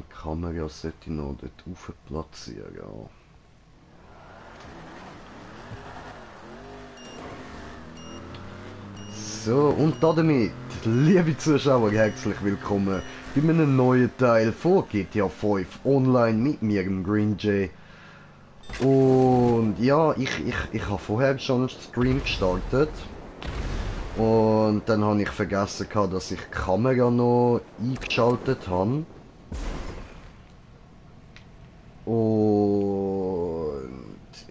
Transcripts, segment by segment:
Kamera sollte ich noch dort rauf platzieren. Ja. So, und damit, liebe Zuschauer, herzlich willkommen bei einem neuen Teil von GTA 5 Online mit mir, dem Green Jay. Und ja, ich habe vorher schon einen Stream gestartet. Und dann habe ich vergessen, dass ich die Kamera noch eingeschaltet habe. Und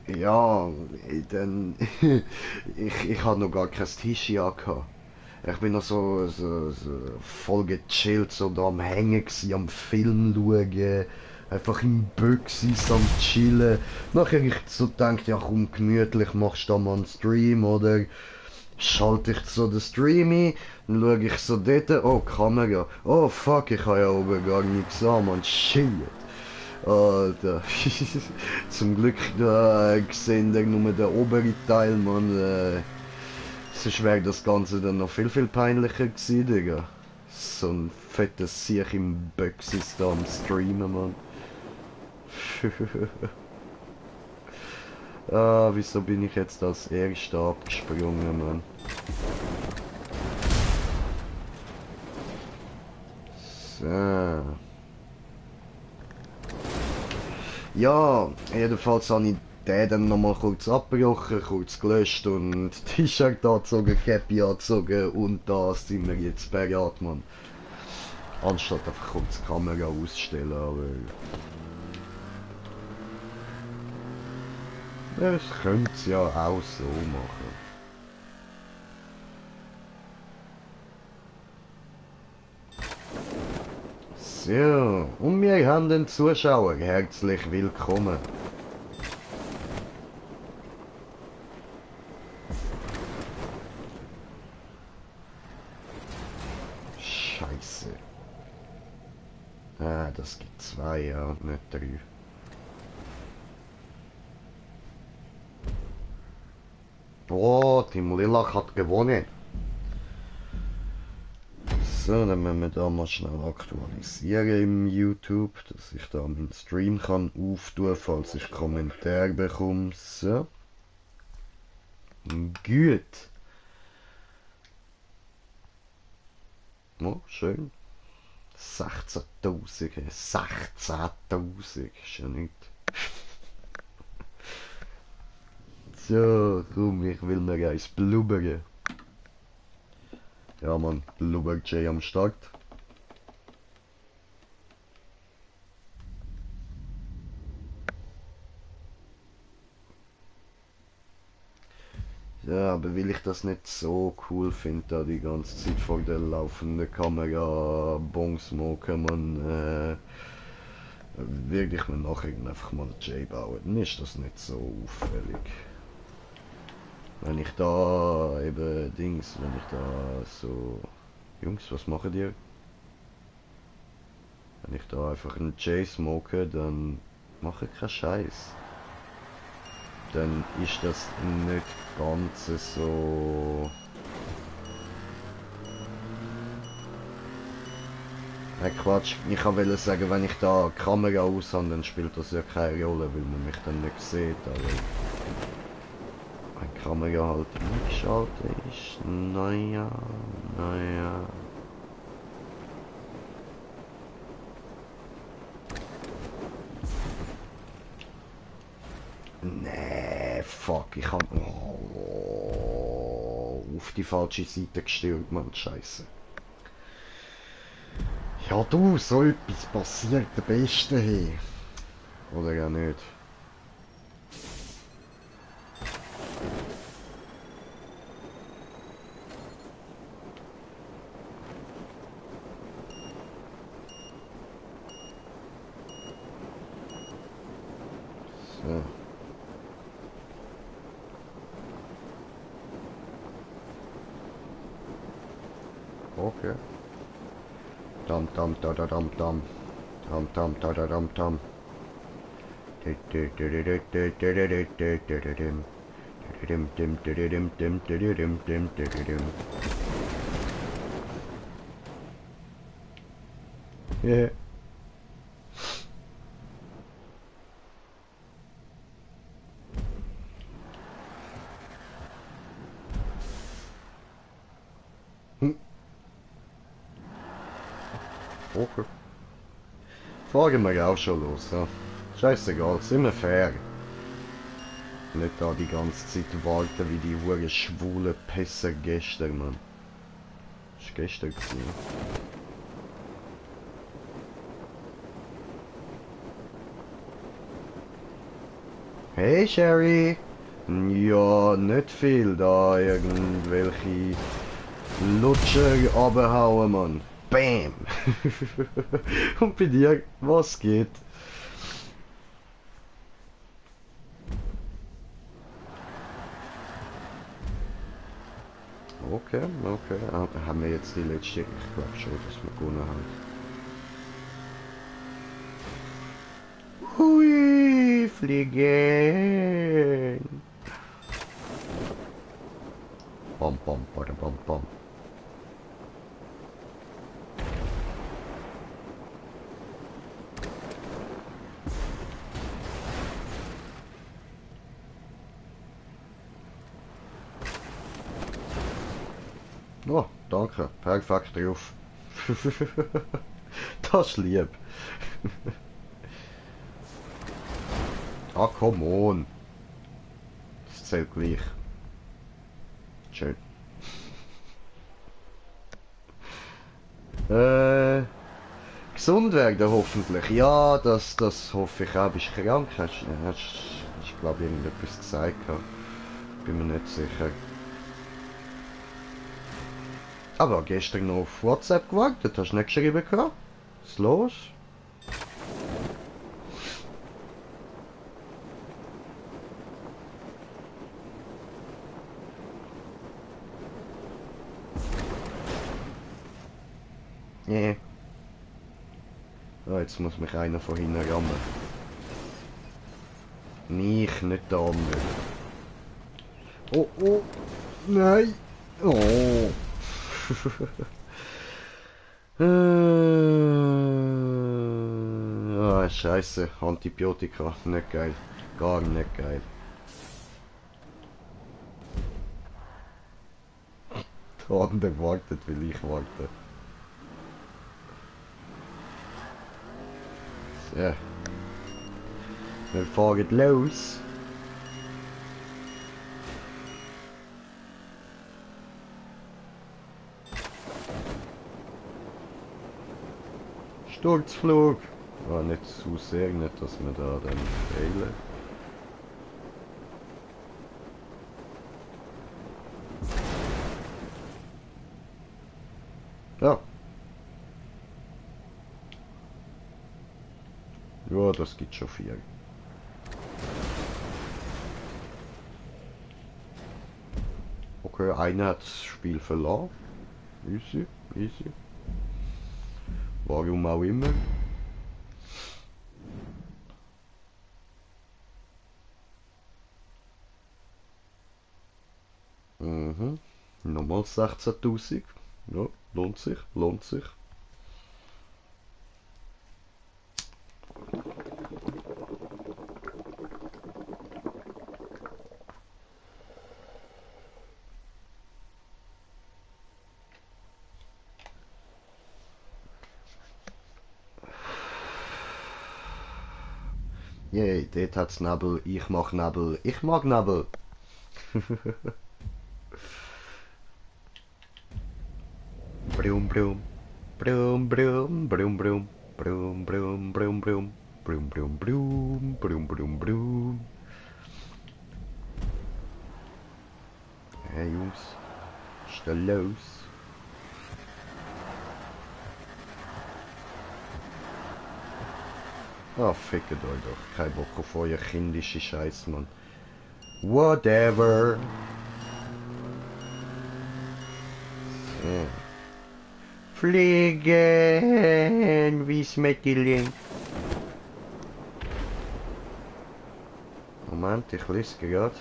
ja, dann ich habe noch gar kein T-Shirt gehabt. Ich bin noch so voll gechillt, so da am Hängen gsi, am Film schauen, einfach im Büchsis am Chillen. Nachher ich so gedacht, ja komm, gemütlich, machst du da mal einen Stream, oder? Schalte ich so den Stream ein, dann schaue ich so dort, oh Kamera, oh fuck, ich habe ja oben gar nichts an, man, shit. Alter, zum Glück gesehen nur der obere Teil, man. Sonst wäre das Ganze dann noch viel peinlicher gewesen, Digga. So ein fettes Siech im Böxis da am Streamen, Mann. Ah, wieso bin ich jetzt als Erster abgesprungen, Mann? So. Ja, jedenfalls habe ich den dann nochmal kurz abgebrochen, kurz gelöscht und T-Shirt angezogen, Cappy angezogen und da sind wir jetzt bereit, Mann. Anstatt einfach kurz die Kamera ausstellen, aber... Ja, das könnte es ja auch so machen. So, und wir haben den Zuschauer herzlich willkommen. Scheiße. Ah, das gibt 2, ja, nicht 3. Oh, Team Lillach hat gewonnen. So, dann müssen wir da mal schnell aktualisieren im YouTube, dass ich da meinen Stream kann auftun, falls ich Kommentare bekomme. So. Gut. Oh, schön. 16.000. 16.000 ist ja nichts. So, komm, ich will mir eins blubbern. Ja, Mann, Blubber J am Start. Ja, aber weil ich das nicht so cool finde, da die ganze Zeit vor der laufenden Kamera Bongs machen, man, werde ich mir nachher einfach mal einen J bauen. Dann ist das nicht so auffällig. Wenn ich da eben Dings, wenn ich da so... Jungs, was machen ihr? Wenn ich da einfach einen J smoke, dann mache ich keinen Scheiß. Dann ist das nicht ganz so... Hey Quatsch, ich wollte sagen, wenn ich da die Kamera aus habe, dann spielt das ja keine Rolle, weil man mich dann nicht sieht, aber... Wenn die Kamera halt eingeschaltet ist, naja. Nee, fuck, ich hab auf die falsche Seite gestürzt, Mann, Scheiße. Ja du, so etwas passiert der Beste, hey. Oder ja nicht. So. Okay. Dam dam da da dam dam. Dam dam da da dam dam. Yeah. Okay. Fragen wir auch schon los, ja. Scheißegal, sind wir fair. Nicht da die ganze Zeit warten wie die hure schwule Pässe gestern, Mann. Das war gestern gewesen. Hey Sherry! Ja, nicht viel da, irgendwelche Lutscher abhauen, Mann. Bam! Und bei dir, was geht? Okay, okay. Haben wir jetzt die letzte? Ich glaube schon, dass wir gewonnen haben. Hui, fliegen! Bam, bam, bam, bam, bam. Oh, danke. Perfekt drauf. Das ist lieb. Ah, come on. Das zählt gleich. Schön. Gesund werden hoffentlich. Ja, das hoffe ich auch. Bist du krank? Hast glaube ich, irgendetwas gesagt. Bin mir nicht sicher. Aber gestern noch auf WhatsApp gewartet. Hast du nicht geschrieben gehabt? Was ist los? Nee. Oh, jetzt muss mich einer von hinten rammen. Mich, nicht der andere. Oh, oh, nein. Oh. Ah, Scheiße, Antibiotika, nicht geil. Gar nicht geil. Der andere wartet, weil ich warte. So. Wir fahren los. Sturzflug. Ah, nicht zu sehr, nicht, dass wir da dann fehlen. Ja. Ja, das gibt schon 4. Okay, einer hat das Spiel verloren. Easy, easy. Warum auch immer. Mhm. Nochmal 16.000. Ja, lohnt sich, lohnt sich. Yay, dort hat's Nebel, ich mach Nebel, ich mag Nebel. Brum brum, brum brum, brum brum, brum brum, brum brum, brum brum brum, brum brum brum. Hey Jungs, was ist da los? Ah, fickt euch doch. Kein Bock auf euer kindische Scheiß, Mann. Whatever. So. Fliegen, wie's mit die Link. Moment, ich lese gerade.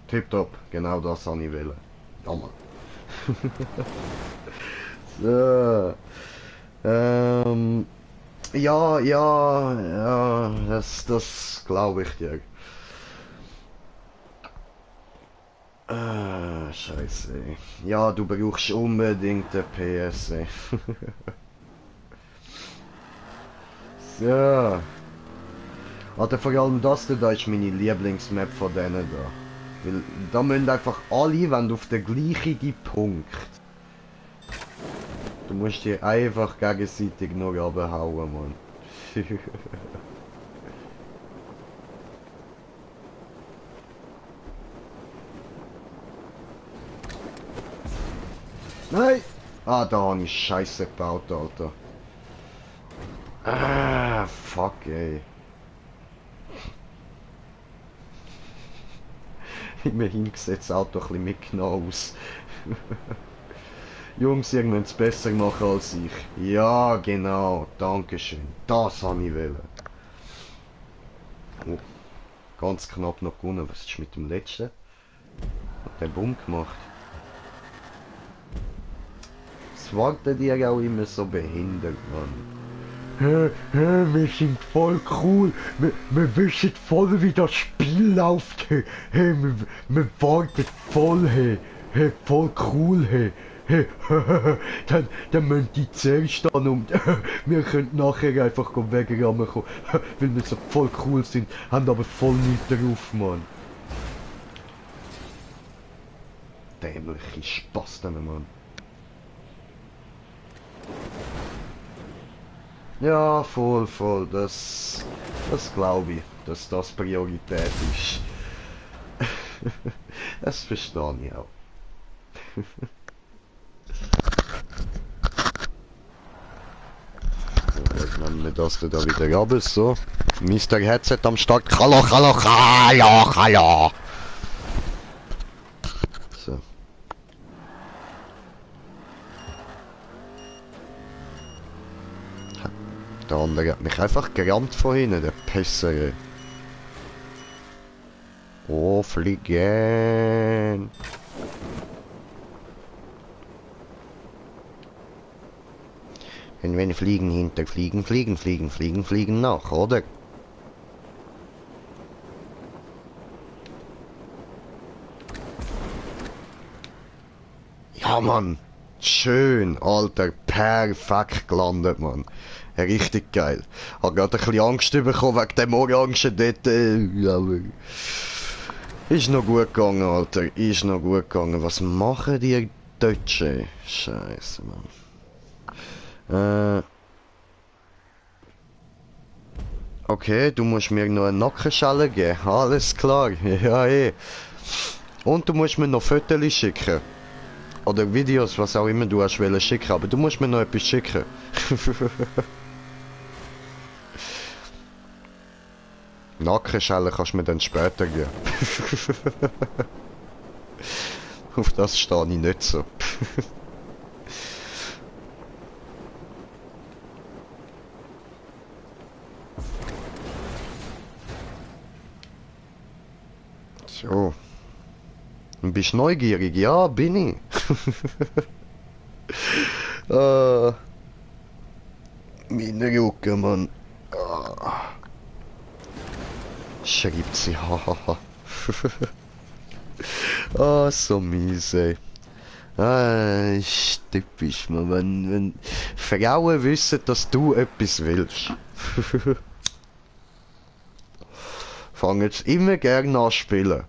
Tipptopp, genau das habe ich wollen. Ja, Mann. So. Ja, das glaube ich dir. Scheiße. Ja, du brauchst unbedingt eine PS. So. Warte, vor allem das da ist meine Lieblingsmap von denen da. Weil da müssen einfach alle, wenn du auf den gleichen Punkt. Du musst die einfach gegenseitig noch runterhauen, Mann. Nein! Ah, da habe ich Scheiße gebaut, Alter. Ah, fuck, ey. Immerhin sieht das Auto ein bisschen mitgenommen aus. Jungs, ihr müsst es besser machen als ich. Ja, genau. Dankeschön. Das habe ich wollen. Oh, ganz knapp noch gewonnen. Was ist mit dem letzten? Hat der Bumm gemacht. Was wartet ihr auch immer so behindert, Mann? Wir sind voll cool. Wir wissen voll, wie das Spiel läuft. Wir warten voll. Voll cool. Dann müssen die zuerst an und wir können nachher einfach wegrammen kommen, weil wir so voll cool sind, haben aber voll nichts drauf, Mann. Dämliche Spasten, Mann. Ja, voll, das glaube ich, dass das Priorität ist. Das verstehe ich auch. So, jetzt nehmen wir das da wieder runter, so. Mr. Headset am Start. Hallo. So. Der andere hat mich einfach gerammt von hinten, der Pisser. Oh, fliegen. Und wenn Fliegen hinter fliegen nach, oder? Ja, Mann. Schön, Alter. Perfekt gelandet, Mann. Richtig geil. Hab gerade ein bisschen Angst bekommen wegen dem Orangen dort. Aber ist noch gut gegangen, Alter. Ist noch gut gegangen. Was machen die Deutschen? Scheiße, Mann. Okay, du musst mir noch eine Nackenschelle geben. Alles klar. Ja, eh. Und du musst mir noch Fotos schicken. Oder Videos, was auch immer du hast wollen schicken. Aber du musst mir noch etwas schicken. Nackenschellen kannst du mir dann später geben. Auf das stehe ich nicht so. So. Bist neugierig? Ja, bin ich. Meine Rücken, Mann. Schreibt sie, hahaha. So mies, ey. Ist typisch, man. Wenn Frauen wissen, dass du etwas willst. Fangen jetzt immer gern an spielen.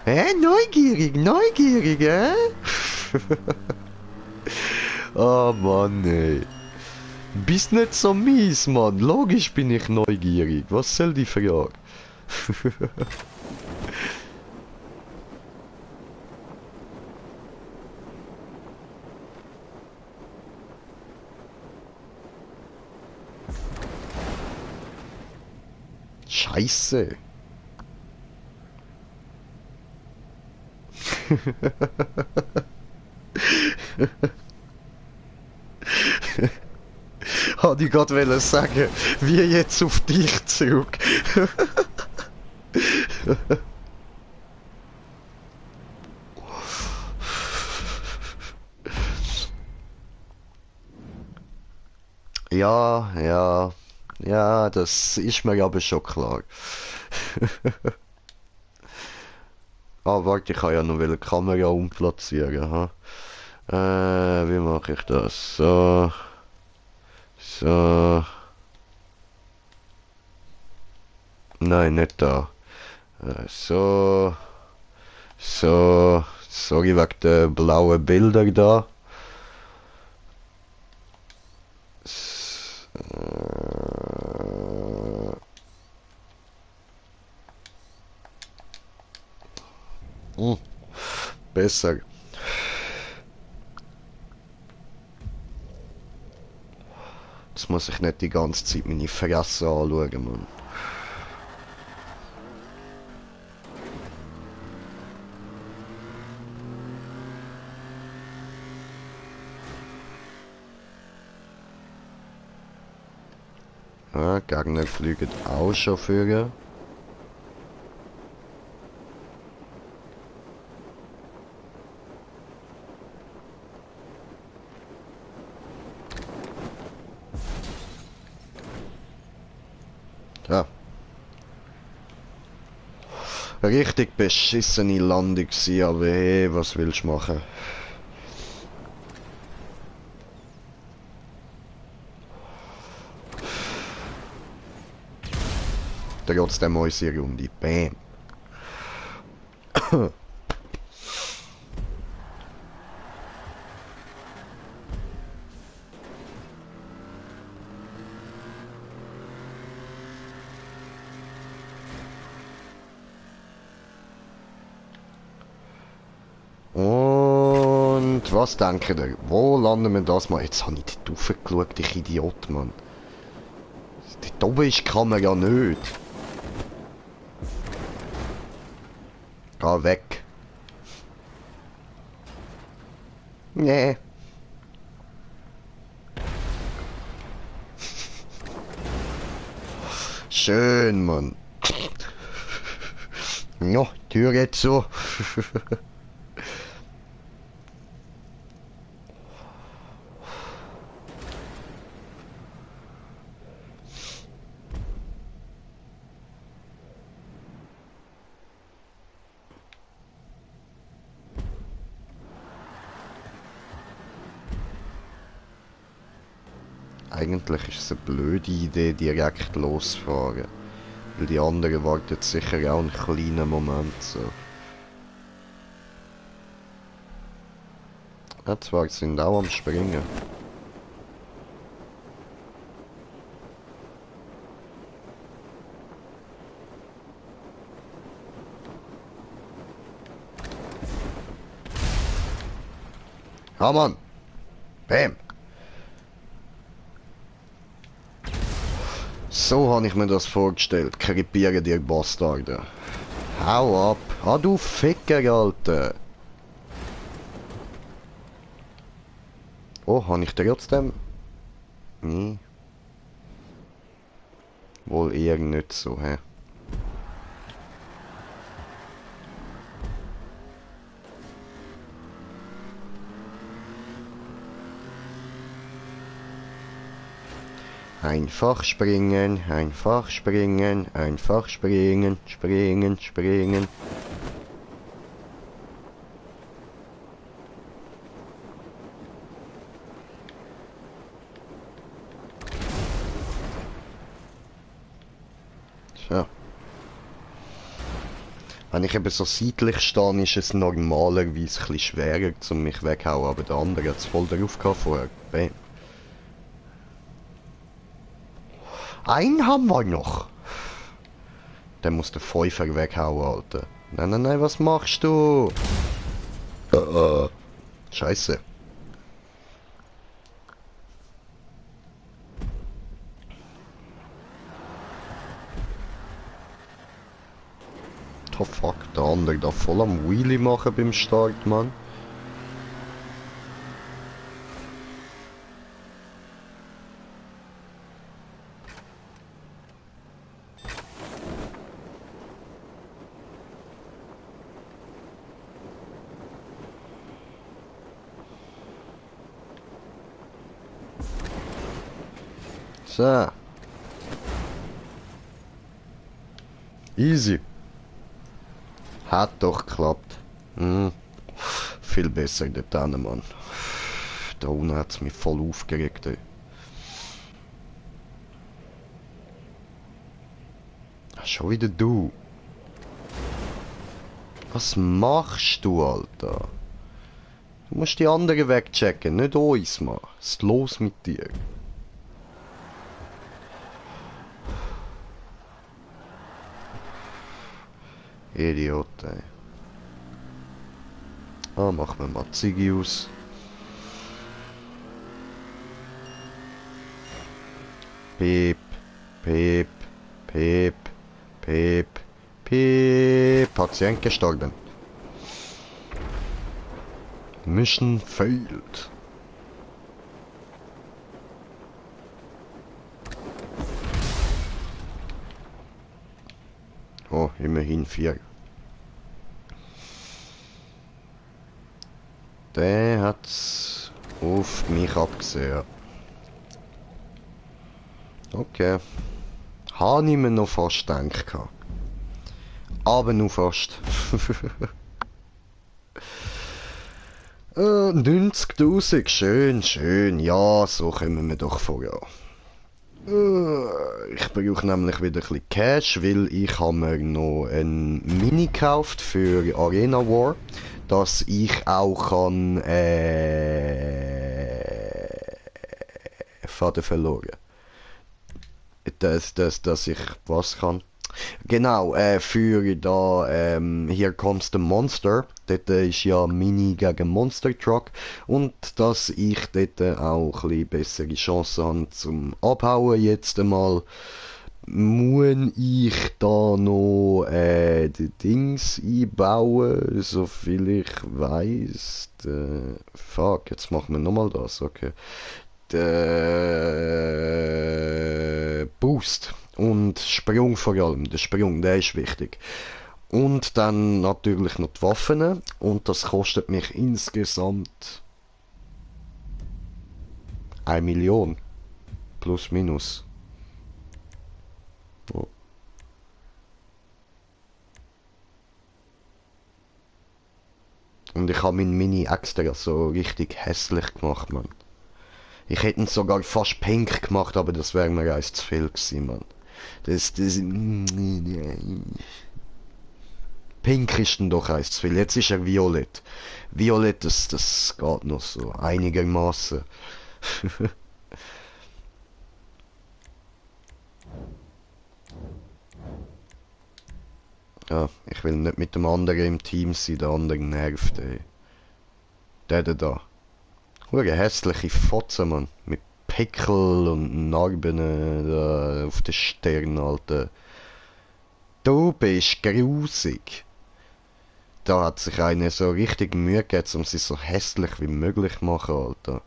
Neugierig, Oh Mann, ey. Bist nicht so mies, Mann. Logisch bin ich neugierig. Was soll die Frage? Scheiße. Hatte ich gerade sagen, wie jetzt auf dich zurück. Ja, das ist mir aber schon klar. Ah, warte, ich kann ja noch eine Kamera umplatzieren, ha? Wie mache ich das? So, so, nein, nicht da. So, so, sorry wegen der blauen Bilder da. S hm, besser. Jetzt muss ich nicht die ganze Zeit meine Fresse anschauen, Mann. Ja, Gegner fliegen auch schon für. Ja, richtig beschissene Landung gewesen, aber hey, was willst du machen? Trotzdem unsere Runde. Bam. Und was denken ihr? Wo landen wir das mal? Jetzt habe ich dort raufgeschaut, ich Idiot, Mann. Dort oben ist die Kamera nicht. Geh weg. Nee. Schön, Mann. Ja, Tür geht zu. Eigentlich ist es eine blöde Idee, direkt losfahren. Weil die anderen warten sicher auch einen kleinen Moment. So. Ja, zwar sind auch am Springen. Ja, Mann! Bam! So habe ich mir das vorgestellt. Krepieren die Bastarde. Hau ab! Ah, du Ficker, Alter! Oh, habe ich trotzdem... Hm. Wohl eher nicht so, hä? Einfach springen, einfach springen, einfach springen, springen, springen. So. Wenn ich eben so seitlich stehe, ist es normalerweise ein bisschen schwerer, um mich wegzuhauen, aber der andere hat es voll drauf gehabt vorher. Bam. Einen haben wir noch. Der muss den Pfeifer weghauen, Alter. Nein, nein, nein, was machst du? Scheiße. Oh fuck, der andere da voll am Wheelie machen beim Start, Mann. So. Easy. Hat doch geklappt. Hm. Viel besser dort hinten, Mann. Da unten hat's mich voll aufgeregt, ey. Schon wieder du. Was machst du, Alter? Du musst die anderen wegchecken, nicht uns, Mann. Was ist los mit dir? Idiot, ey. Ah, machen wir mal Ziggy aus. Piep, piep, piep, piep, piep. Patient gestorben. Mission failed. Oh, immerhin 4. Der hat's auf mich abgesehen. Okay. Habe ich mir noch fast gedacht. Aber nur fast. 90.000, schön, schön. Ja, so kommen wir doch vorher. Ich brauche nämlich wieder ein bisschen Cash, weil ich habe mir noch ein Mini gekauft für Arena War, dass ich auch kann Faden verloren. Dass ich was kann. Genau, für da, hier kommst the Monster. Dort ist ja Mini gegen Monster Truck. Und dass ich dort auch ein bisschen bessere Chancen habe zum Abhauen jetzt einmal, muss ich da noch die Dings einbauen, soviel ich weiß. Fuck, jetzt machen wir nochmal das, okay. Boost und Sprung vor allem. Der Sprung, der ist wichtig. Und dann natürlich noch die Waffen. Und das kostet mich insgesamt 1 Million. Plus, minus. Oh. Und ich habe meinen Mini extra so richtig hässlich gemacht, Mann. Ich hätte ihn sogar fast pink gemacht, aber das wäre mir eins zu viel gewesen, Mann. Das... Pink ist dann doch eins zu viel. Jetzt ist er violett. Violett, das geht noch so einigermaßen. Ja, ich will nicht mit dem anderen im Team sein, der andere nervt, ey. Der da. Hure hässliche Fotze, Mann. Mit Pickel und Narben da auf den Stirn, Alter. Du bist grusig. Da hat sich einer so richtig Mühe gegeben, um sie so hässlich wie möglich zu machen, Alter.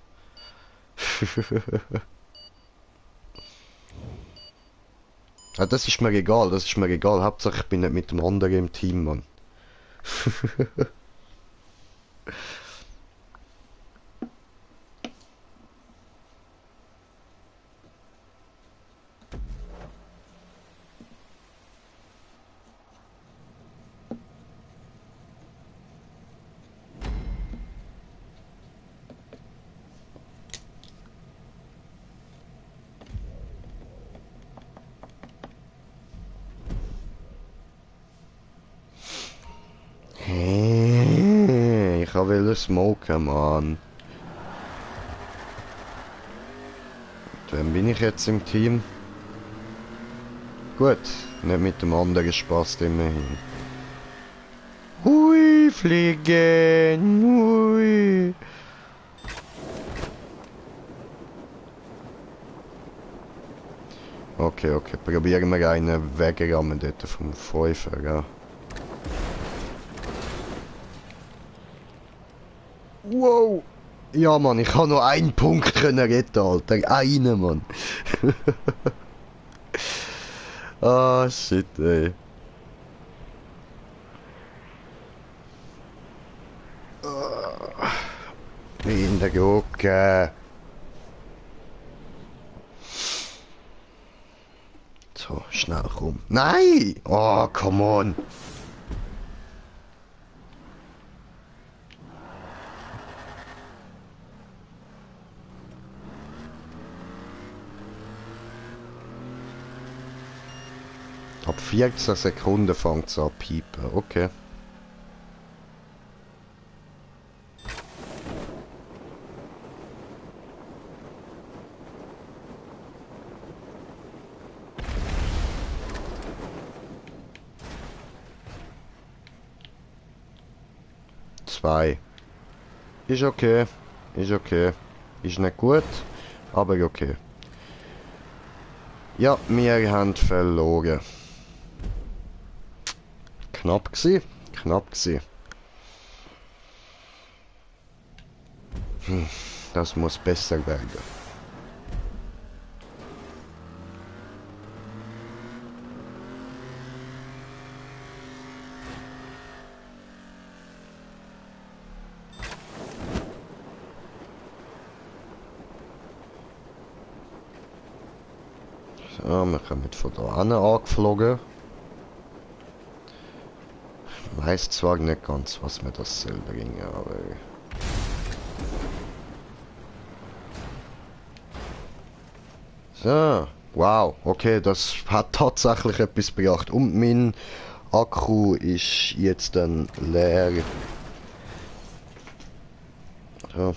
Ja, das ist mir egal, das ist mir egal. Hauptsache ich bin nicht mit dem anderen im Team, Mann. Ich will smoken, Mann. Dann bin ich jetzt im Team. Gut, nicht mit dem anderen Spaß immerhin. Hui, fliegen, hui. Okay, okay, probieren wir einen wegrammen dort vom Pfeifer, ja. Wow! Ja, Mann, ich kann nur einen Punkt können retten, Alter. Einen, Mann. Ah, shit, ey. In der Gucke. So, schnell rum. Nein! Oh, come on. 14 Sekunden fängt es an piepen. Okay. Zwei. Ist okay. Ist okay. Ist nicht gut, aber okay. Ja, wir haben verloren. Knapp gsi. Knapp gsi. Das muss besser werden. So, wir kommen von da an angeflogen. Ich weiss zwar nicht ganz, was mir das soll bringen, aber... So, wow, okay, das hat tatsächlich etwas gebracht. Und mein Akku ist jetzt dann leer. So.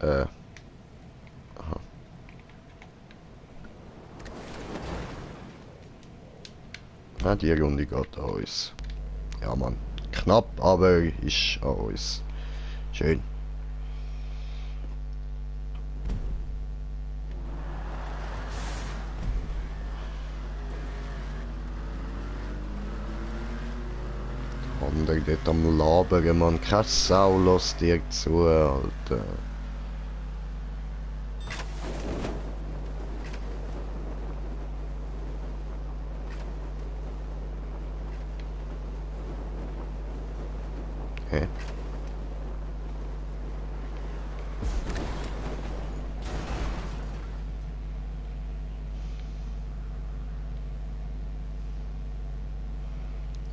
Aha. Ah, die Runde geht an uns. Ja, Mann. Knapp, aber ist an uns. Schön. Andere dort am Labern, man. Keine Sau lässt dir zu, Alter. Hä?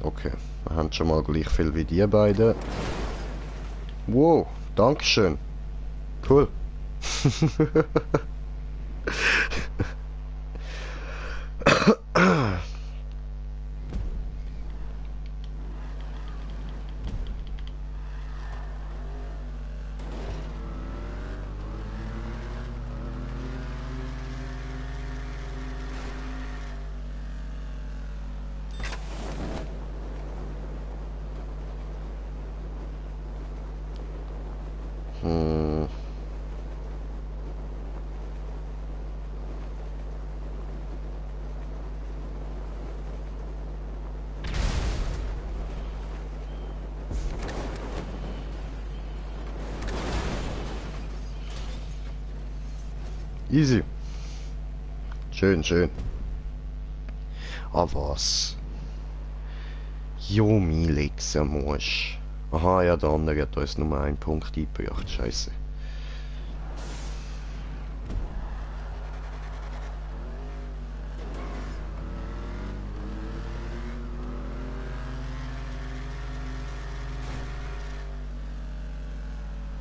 Okay, wir haben schon mal gleich viel wie die beiden. Wow, Dankeschön. Cool. Hm. Easy. Schön, schön. Ah, was? Jo, Milix, Mosch. Aha, ja, der andere hat uns nur einen Punkt eingebracht. Scheiße.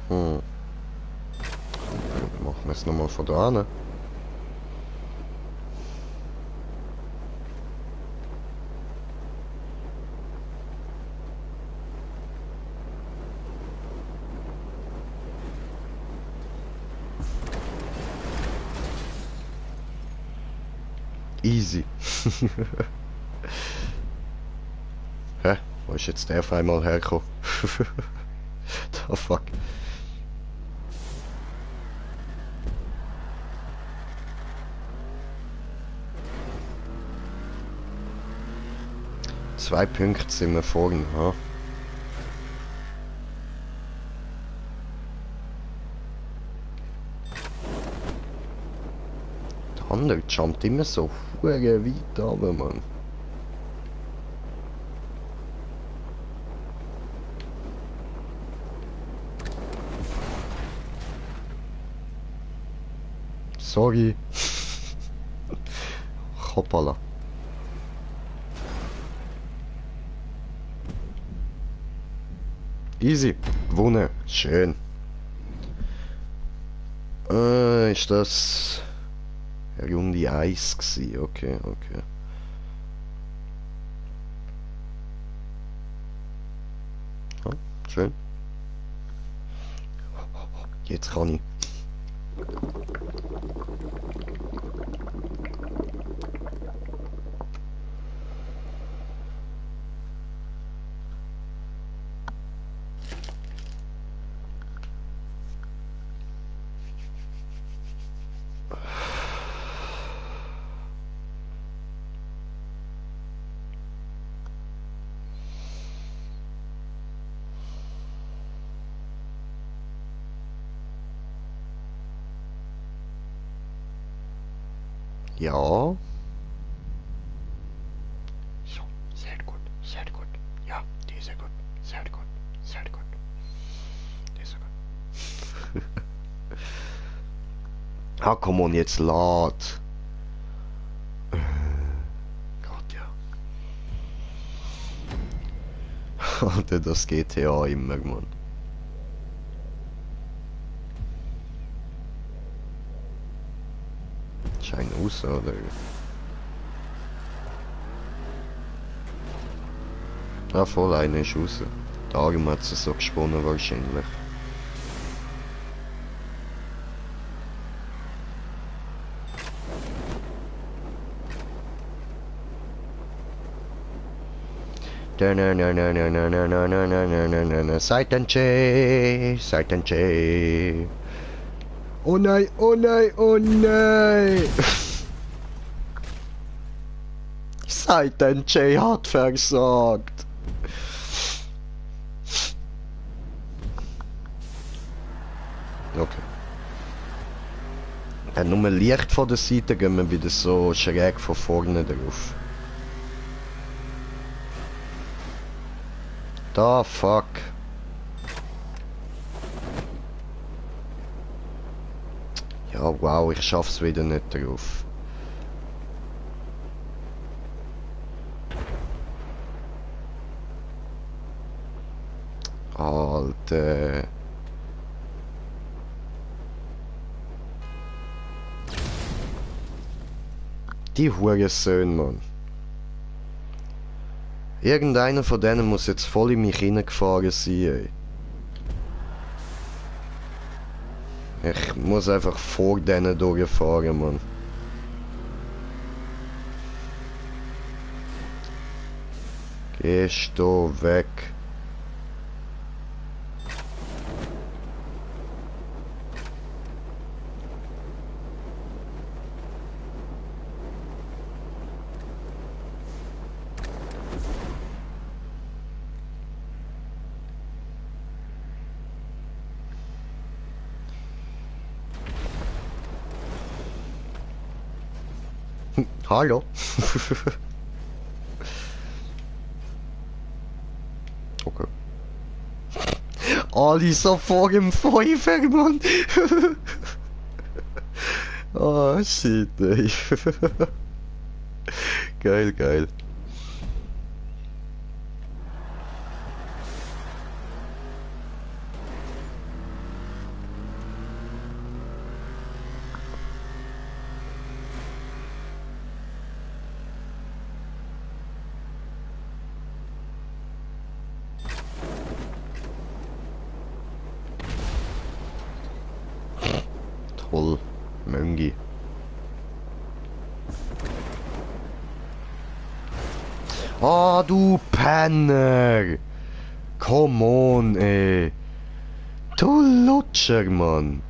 Hm. Machen wir es nochmal von da an. Easy. Hä? Wo ist jetzt der auf einmal hergekommen? The fuck? Zwei Punkte sind wir vorhin, ha? Der andere jumpt immer so hure weit runter, Mann. Sorry. Hoppala. Easy. Gewonnen. Schön. Ist das... Runde 1 gsi, okay, okay. Ja, schön. Jetzt kann ich. Ja. So, sehr gut, sehr gut. Ja, die ist gut, sehr gut, sehr gut. Die ist gut. Ah, komm on, jetzt lad. Gott, ja. Alter, das GTA immer, Mann. Scheint aus, oder? Ja, voll, einer ist raus. Darum hat sie so gesponnen wahrscheinlich. Seitenche, Seitenche. Oh nein, oh nein, oh nein. Seitenche hat versagt. Okay. Wenn nur Licht von der Seite gehen wir wieder so schräg von vorne drauf. Da, fuck. Ja, wow, ich schaff's wieder nicht drauf. Alter. Die Hurensöhne, Mann. Irgendeiner von denen muss jetzt voll in mich hineingefahren sein, ey. Ich muss einfach vor denen durchfahren, Mann. Gehst du weg. Hallo. Okay. Alle so vor dem Feuer, Mann. Oh, shit, ey. Geil, geil. Toll. Möngi. Ah, du Penner! Come on, ey! Du Lutscher, Mann!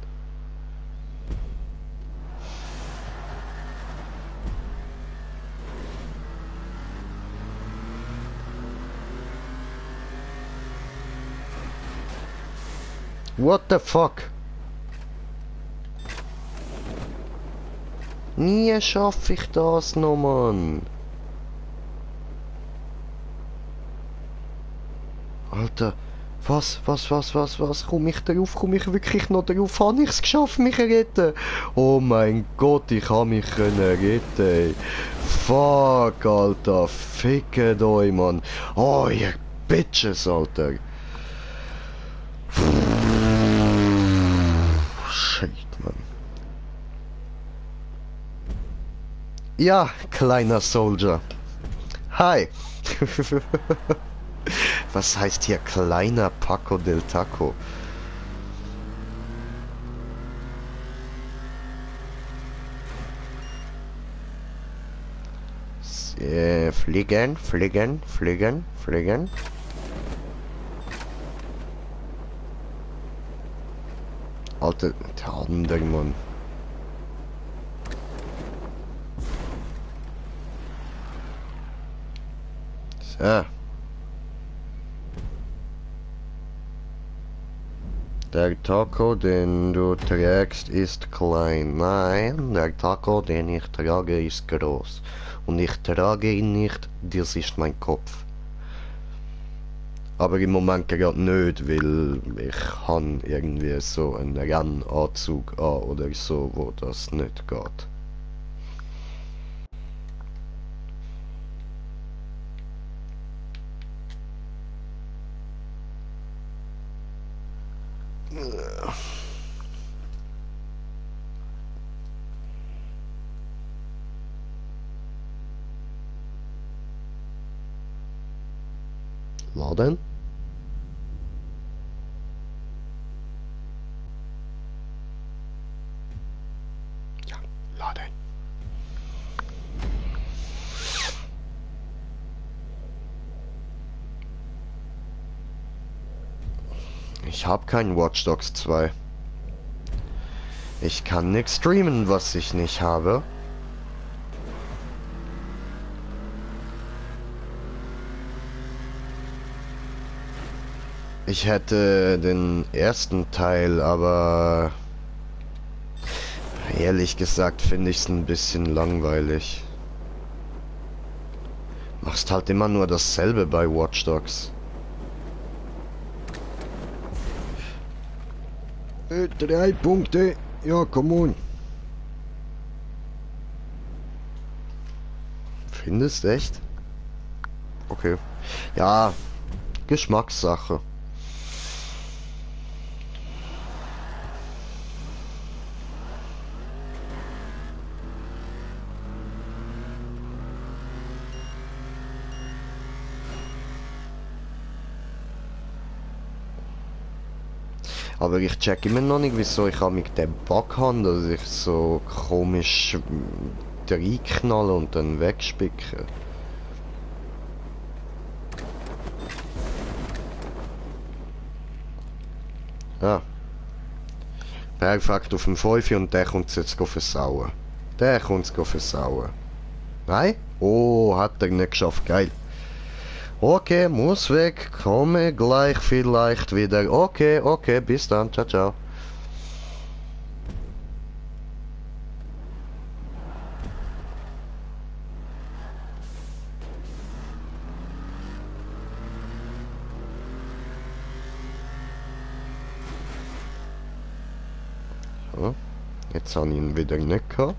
What the fuck? Nie schaff ich das noch, Mann! Alter, was? Komm ich darauf? Komm ich wirklich noch darauf? Habe ich es geschafft, mich zu retten? Oh mein Gott, ich habe mich können retten, ey. Fuck, Alter. Fickt euch, Mann. Oh, ihr Bitches, Alter. Shit, Mann. Ja, kleiner Soldier. Hi. Was heißt hier kleiner Paco del Taco? Fliegen, fliegen, fliegen, fliegen. Alter, der andere Mann. So. Der Taco, den du trägst, ist klein. Nein, der Taco, den ich trage, ist groß. Und ich trage ihn nicht, das ist mein Kopf. Aber im Moment gerade nicht, weil ich habe irgendwie so einen Rennanzug an oder so, wo das nicht geht. Laden? Ja, laden. Ich habe keinen Watch Dogs 2. Ich kann nichts streamen, was ich nicht habe. Ich hätte den ersten Teil, aber ehrlich gesagt finde ich es ein bisschen langweilig. Machst halt immer nur dasselbe bei Watch Dogs. 3 Punkte. Ja, komm on. Findest echt? Okay. Ja, Geschmackssache. Aber ich check immer noch nicht, wieso ich mit dem Bug habe, dass ich so komisch reinknalle und dann wegspicke. Ja. Perfekt auf dem 5 und der kommt jetzt versauen. Der kommt es versauen. Nein? Oh, hat er nicht geschafft. Geil. Okay, muss weg. Komme gleich vielleicht wieder. Okay, okay, bis dann. Ciao, ciao. So, jetzt habe ich ihn wieder nicht gehabt.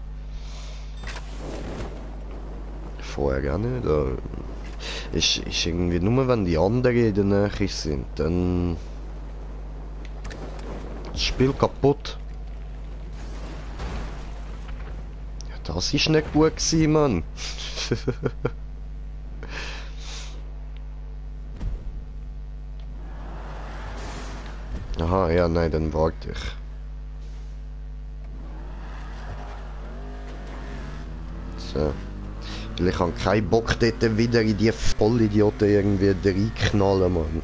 Vorher gar nicht. Ist irgendwie nur, wenn die anderen in der Nähe sind, dann das Spiel kaputt. Ja, das ist nicht gut gewesen, Mann. Aha, ja, nein, dann warte ich. So. Weil ich habe keinen Bock, dort wieder in die Vollidioten irgendwie reinknallen, Mann.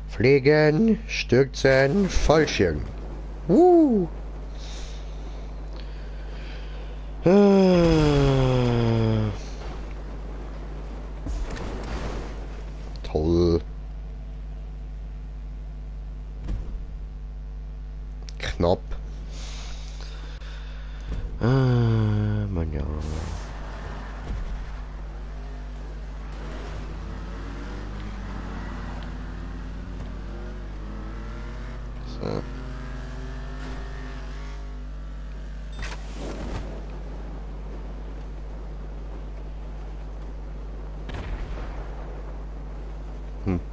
Fliegen, stürzen, Fallschirm. Toll. Knapp. Mann, ja. So.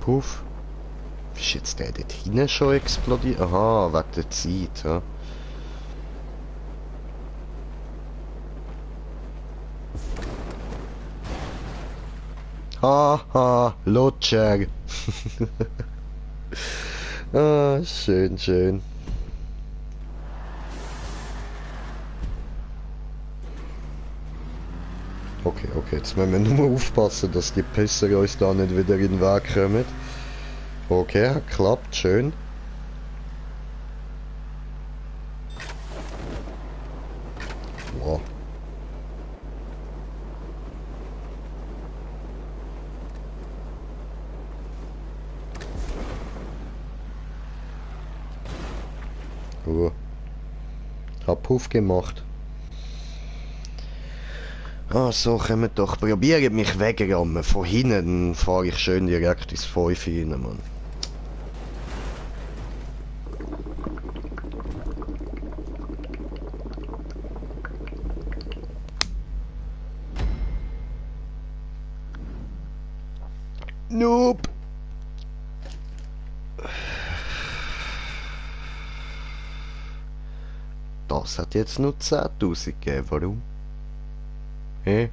Puff. Ist jetzt der dort hinten schon explodiert? Aha, wegen der Zeit, ja. Haha, Lutscher. Ah, schön, schön. Okay, okay, jetzt müssen wir nur aufpassen, dass die Pisser uns da nicht wieder in den Weg kommen. Okay, hat klappt, schön. Wow. Hab Puff gemacht. Ah, so, kommt doch. Probiert mich wegrammen. Von hinten fahre ich schön direkt ins 5 rein, Mann. Nope. Das hat jetzt nur 10.000 gegeben. Warum? Hä?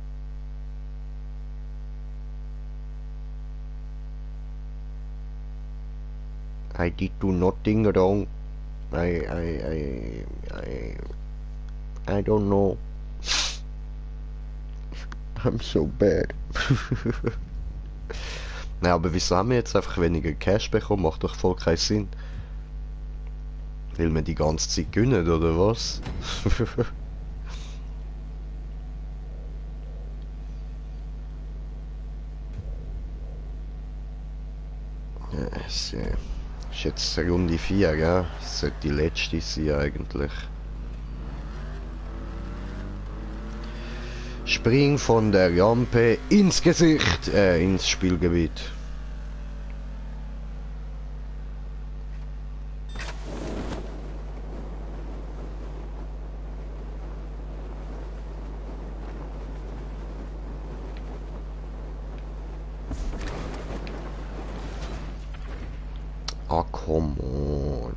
I did do nothing wrong. I don't know. I'm so bad. Na, aber wieso haben wir jetzt einfach weniger Cash bekommen? Macht doch voll keinen Sinn. Will man die ganze Zeit gewinnen, oder was? Ja, es ist jetzt Runde 4, gell? Das sollte die letzte sein eigentlich. Spring von der Rampe ins Gesicht, ins Spielgebiet. Ah, come on.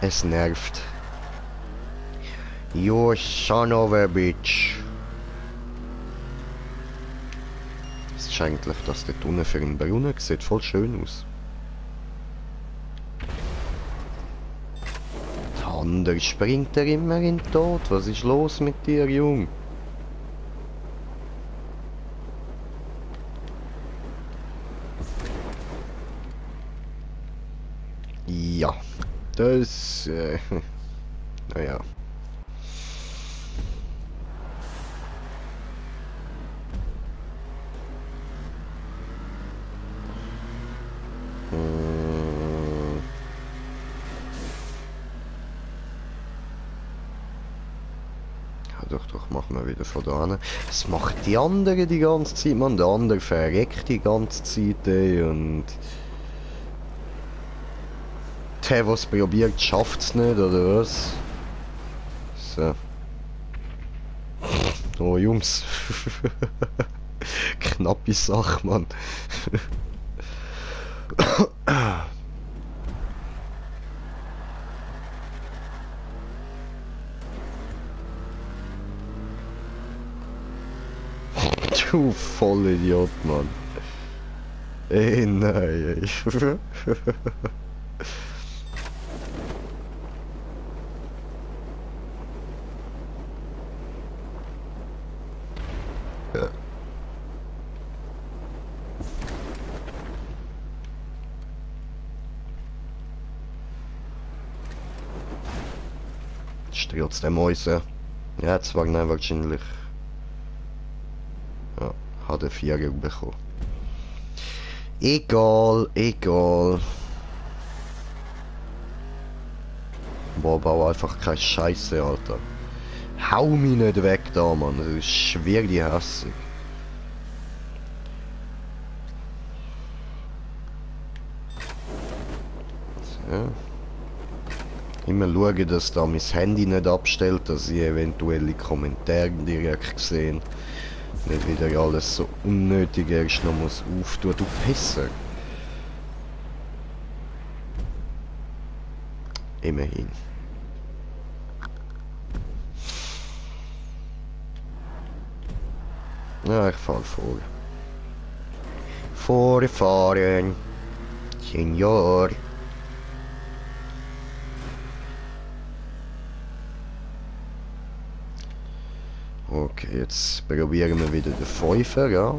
Es nervt. You son of a bitch. Es ist eigentlich, dass der Tunnel für einen Brunnen sieht voll schön aus. Der andere springt er immer in den Tod. Was ist los mit dir, Jung? Ja, das, naja. Doch, machen wir wieder von da hin. Was macht die andere die ganze Zeit, man? Der andere verreckt die ganze Zeit, ey, und... Der, was probiert, schafft's nicht, oder was? So. Oh, Jungs. Knappe Sache, Mann. Du Vollidiot, Mann. Ey, nein, ey. Stürzt der Mäuse. Ja, jetzt Wagner wahrscheinlich. Ja, hat er 4 bekommen. Egal, egal. Boah, bau einfach keine Scheiße, Alter. Hau mich nicht weg da, Mann. Das ist wirklich hässlich. So. Immer schauen, dass da mein Handy nicht abstellt, dass ich eventuelle Kommentare direkt sehe. Nicht wieder alles so unnötig erst noch muss auftun. Du Pisser. Immerhin. Ja, ich fahr vor. Vorfahren. Senior. Okay, jetzt probieren wir wieder den Fünfer, ja.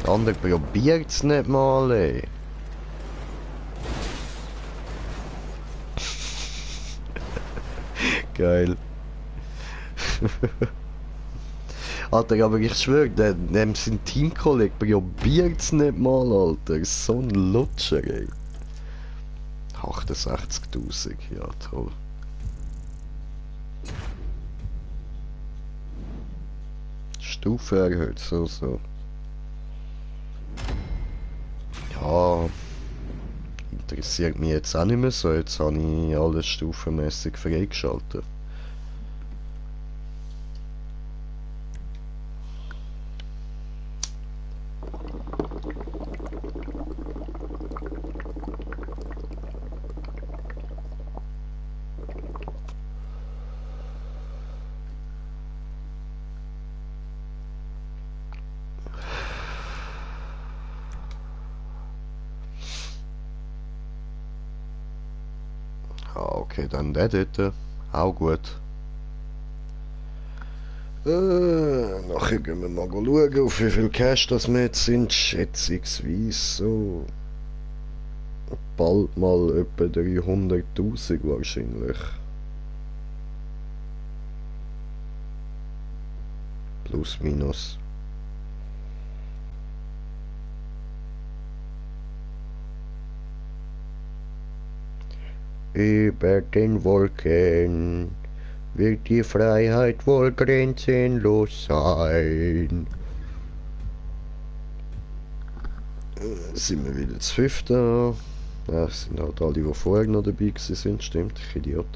Der andere probiert's nicht mal, ey. Geil. Alter, aber ich schwöre, dem sein Teamkollege probiert's nicht mal, Alter. So ein Lutscher, ey. 68.000, ja toll. Stufe erhöht, so. Ja, interessiert mich jetzt auch nicht mehr so. Jetzt habe ich alles stufenmäßig freigeschaltet. Ah, okay, dann der dort. Auch gut. Nachher gehen wir mal schauen, auf wie viel Cash das wir jetzt sind. Schätzungsweise so. Bald mal etwa 300.000 wahrscheinlich. Plus, minus. Über den Wolken wird die Freiheit wohl grenzenlos sein. Sind wir wieder zu fünften? Ja, es sind halt alle, die vorher noch dabei sind, stimmt, ich Idiot.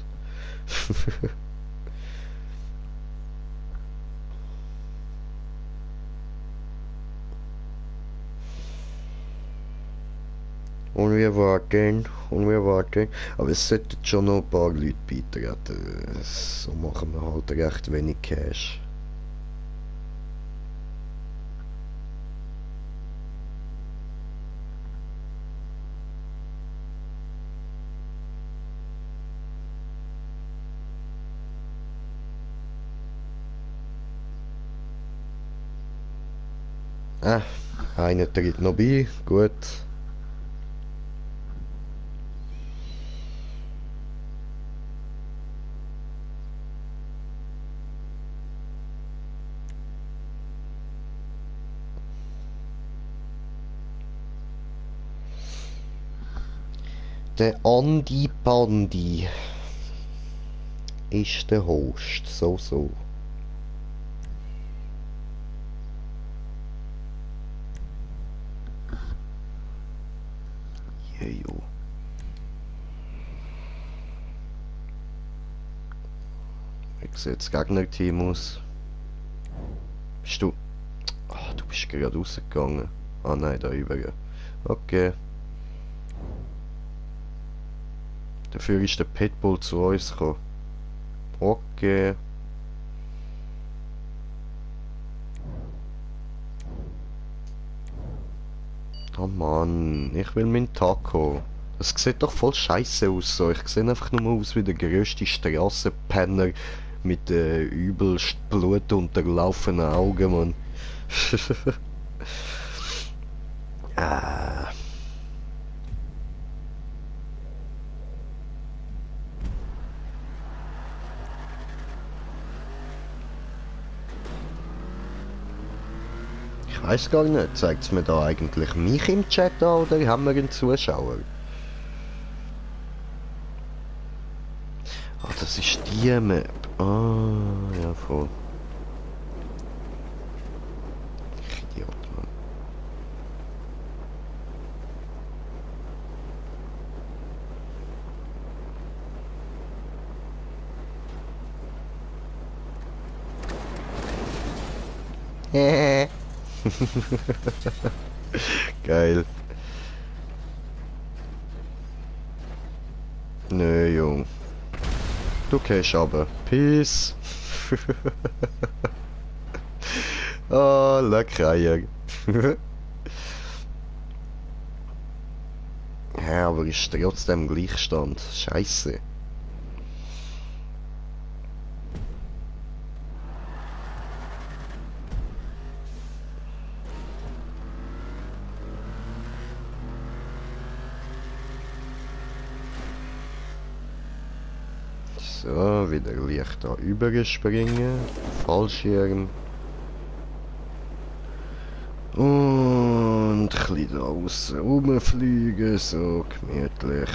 Und wir warten, und wir warten. Aber es sollten schon noch ein paar Leute beitreten. So machen wir halt recht wenig Cash. Einer tritt noch bei, gut. Der Andi Pandi ist der Host, so. Jo. Wie sieht das Gegnerteam aus? Bist du... Ah, du bist gerade rausgegangen. Ah nein, da über. Okay. Dafür ist der Pitbull zu uns gekommen. Okay. Oh Mann, ich will meinen Taco. Das sieht doch voll scheiße aus so. Ich sehe einfach nur aus wie der grösste Strassenpenner mit übelst blutunterlaufenen Augen, Mann. Ah. Ich weiß gar nicht, zeigt es mir da eigentlich mich im Chat an oder haben wir einen Zuschauer? Ah, das ist die Map. Ah, ja voll. Ich Idiot, Mann. Geil. Nö, Jung. Du gehst aber. Peace. Oh, lecker. Ja, aber ist trotzdem Gleichstand. Scheiße. So, wieder leicht da überspringen. Fallschirm. Und ein bisschen da aussen rumfliegen, so gemütlich.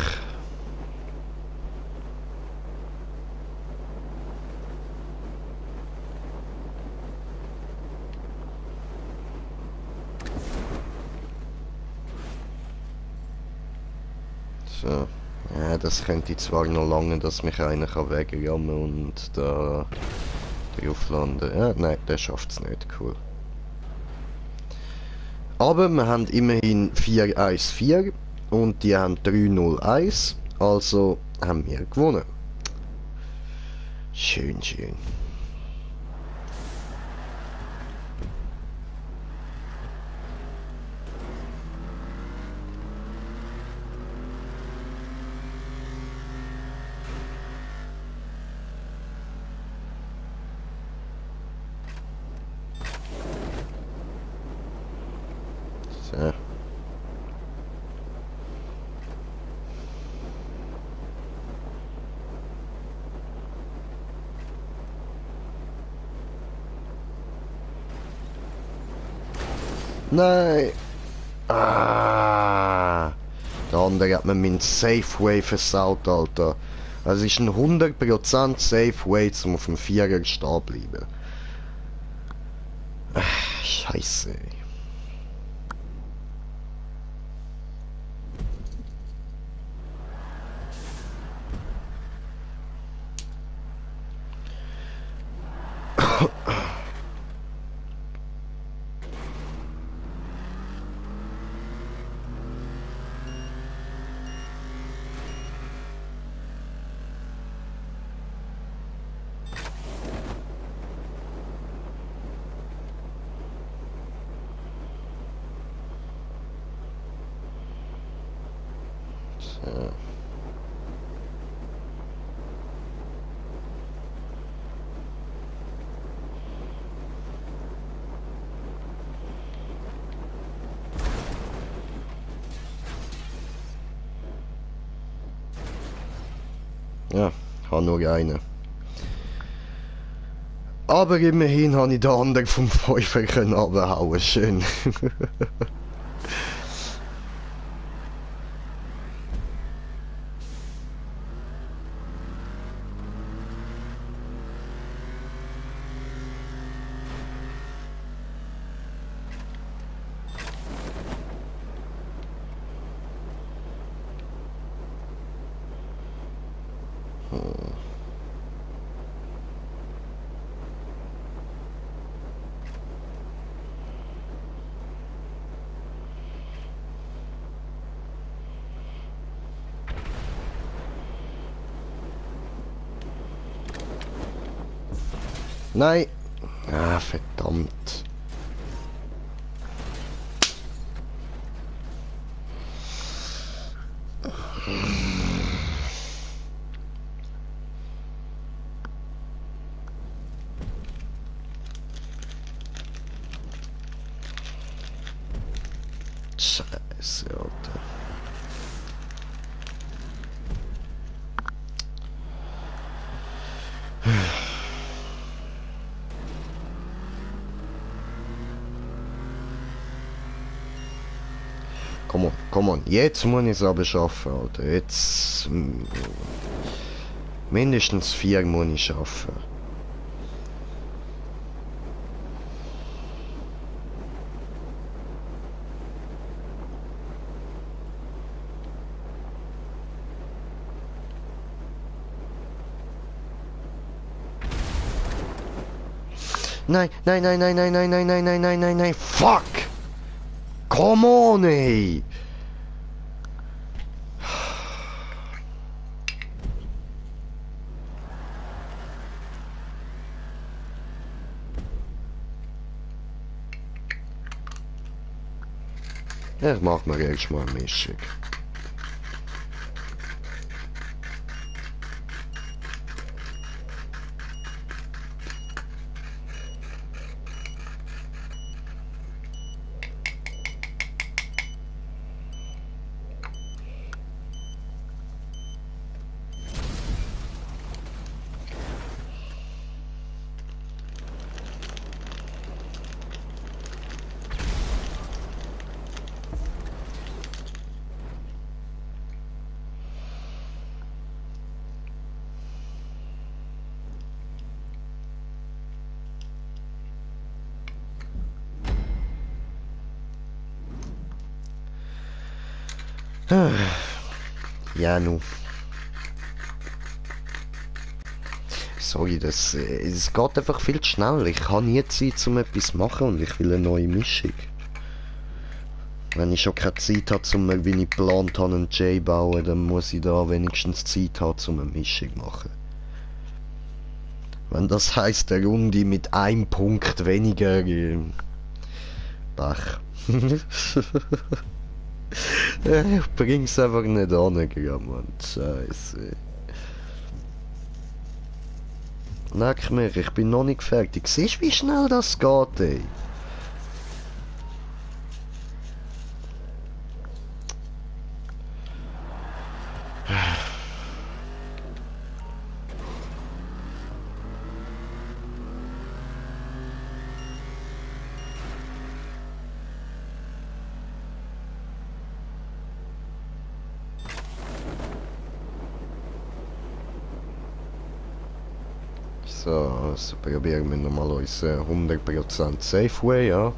So. Ja, das könnte zwar noch lange, dass mich einer kann wegrammen und da drauf landen. Ja, nein, der schafft es nicht, cool. Aber wir haben immerhin 4-1-4 und die haben 3-0-1, also haben wir gewonnen. Schön, schön. So. Nein! Ah! Der andere hat mir meinen Safeway versaut, Alter. Es ist ein 100% Safeway, um auf dem Vierer stehen bleiben. Scheiße. So. Ja, habe nur einen. Aber immerhin habe ich den anderen vom Fünfer runterhauen. Schön. Nein. Ah, verdammt. Scheiße, Alter. Komm on. Jetzt muss ich es aber schaffen, Alter. Jetzt... mindestens 4 muss ich schaffen. Nein, nein, nein, nein, nein, nein, nein, nein, nein, nein, nein, nein, fuck! Come on, ey! Ich mach mir erst mal eine Mischung. Ja, nu. Sorry, es geht einfach viel zu schnell. Ich habe nie Zeit, um etwas zu machen und ich will eine neue Mischung. Wenn ich schon keine Zeit habe, wie ich geplant habe, einen J bauen, dann muss ich da wenigstens Zeit haben, um eine Mischung zu machen. Wenn das heisst, eine Runde mit einem Punkt weniger... Pech. Ich bring's einfach nicht an, Mann. Scheiße. Leck mich, ich bin noch nicht fertig. Siehst du, wie schnell das geht, ey? So, also probieren wir nochmal unseren 100% Safe Way, ja.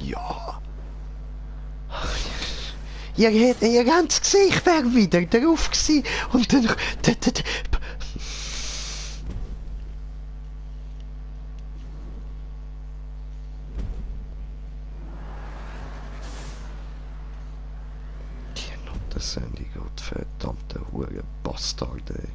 Ja. Ihr ganzes Gesicht wäre wieder drauf gewesen und dann... Das sind die gottverdammte Hure Bastard, ey.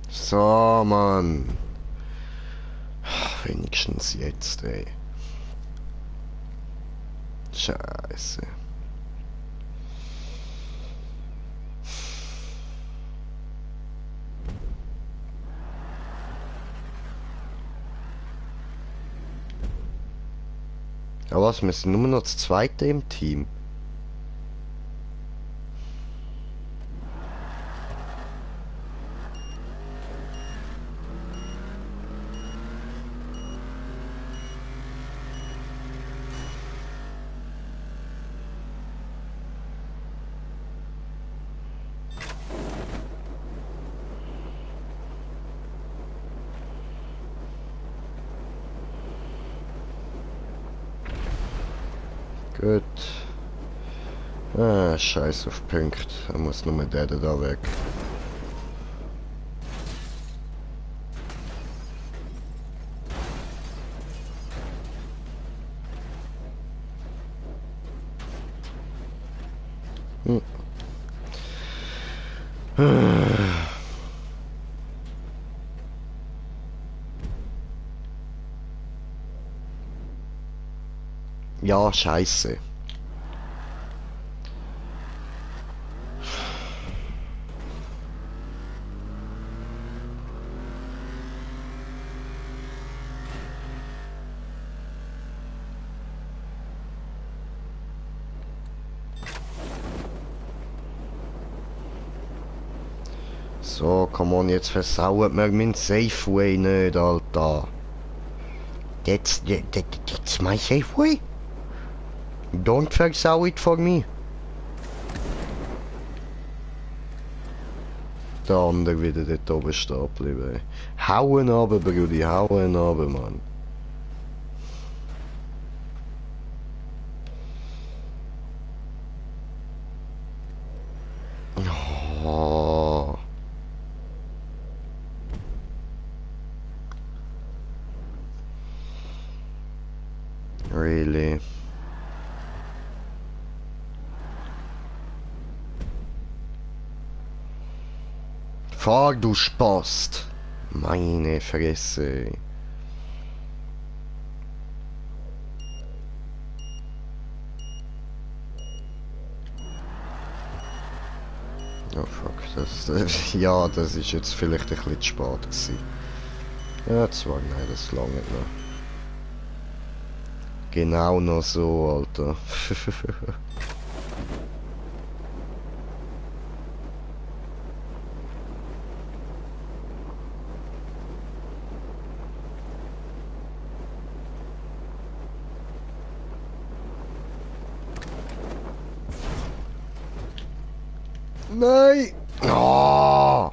So, Mann. Wenigstens jetzt, ey. Scheiße. Aber was, wir sind nur noch das Zweite im Team. Gut. Ah, scheiß auf Punkt. Da muss nur der da weg. Hm. Ja, scheiße. So, come on, jetzt versaut mir mein Safeway nicht, Alter. That's my Safeway? Don't versau it for me. Der andere wieder dort oben stehen bleiben. Hauen runter, Brudi, hauen runter, Mann. Oh. Really? Fahr, du Spast! Meine Fresse. Oh fuck, ja, das ist jetzt vielleicht ein bisschen zu spät gewesen. Ja, zwar, nein, das lange nicht noch. Genau noch so, Alter. Nein! Oh!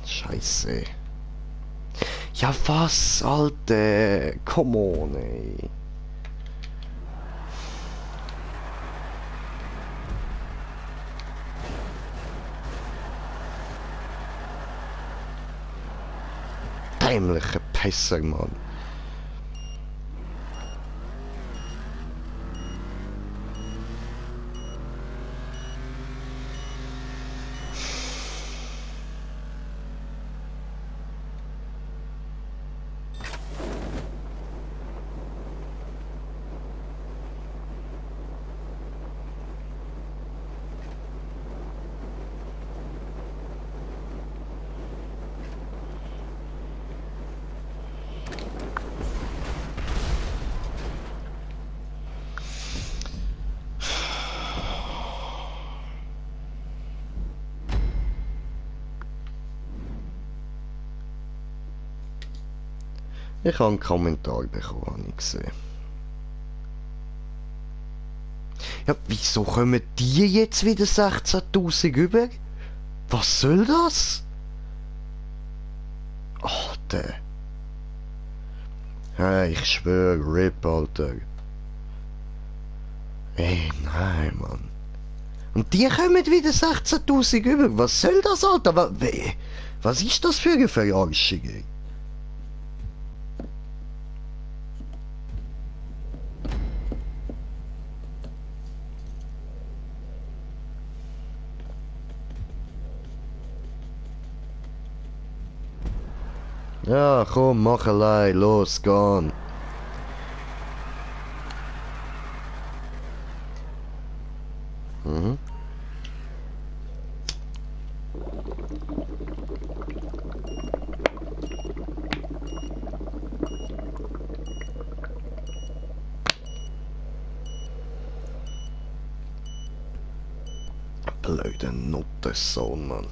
Scheiße. Ja was, Alter? Come on, ey. Dämlicher Pisser, Mann. Ich habe einen Kommentar bekommen, habe ich gesehen. Ja, wieso kommen die jetzt wieder 16.000 über? Was soll das? Alter. Hey, ich schwöre, RIP, Alter. Ey, nein, Mann. Und die kommen wieder 16.000 über. Was soll das, Alter? Was ist das für eine Verarschung, ey? Ja, komm, mach allein, los, gehen. Mhm. Blöde Nuttensohn, Mann.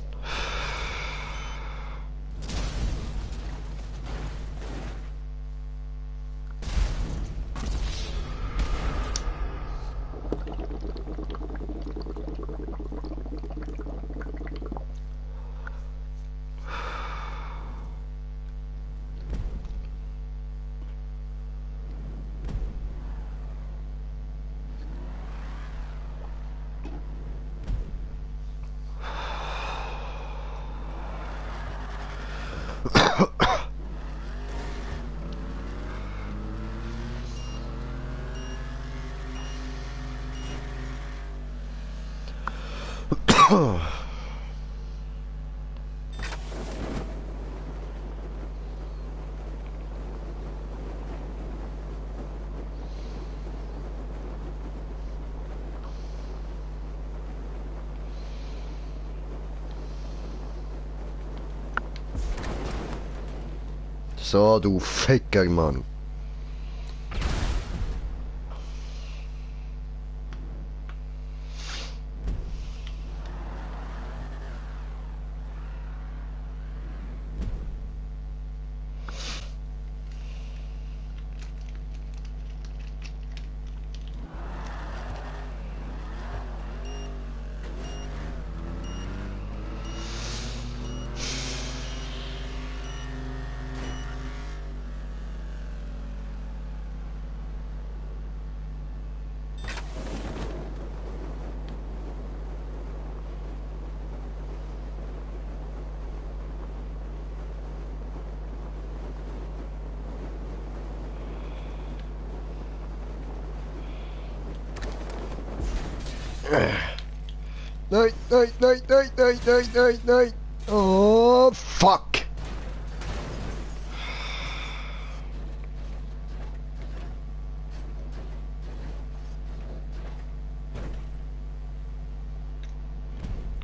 So, du Ficker, Mann. Nein, nein, nein, nein, nein, nein, nein, nein. Oh, fuck.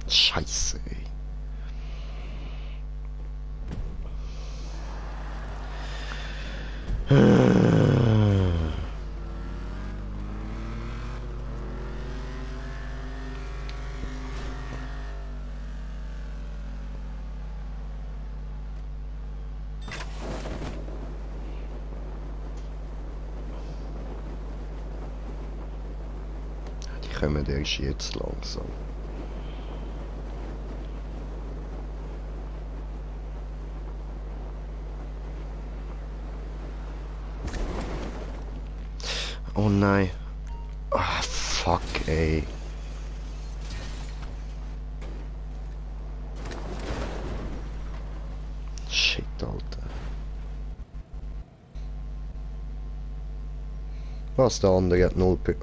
Scheiße, ey. Die kommen erst jetzt langsam. Oh nein. Ah, fuck, ey. Shit, Alter. Was, der andere hat 0 P...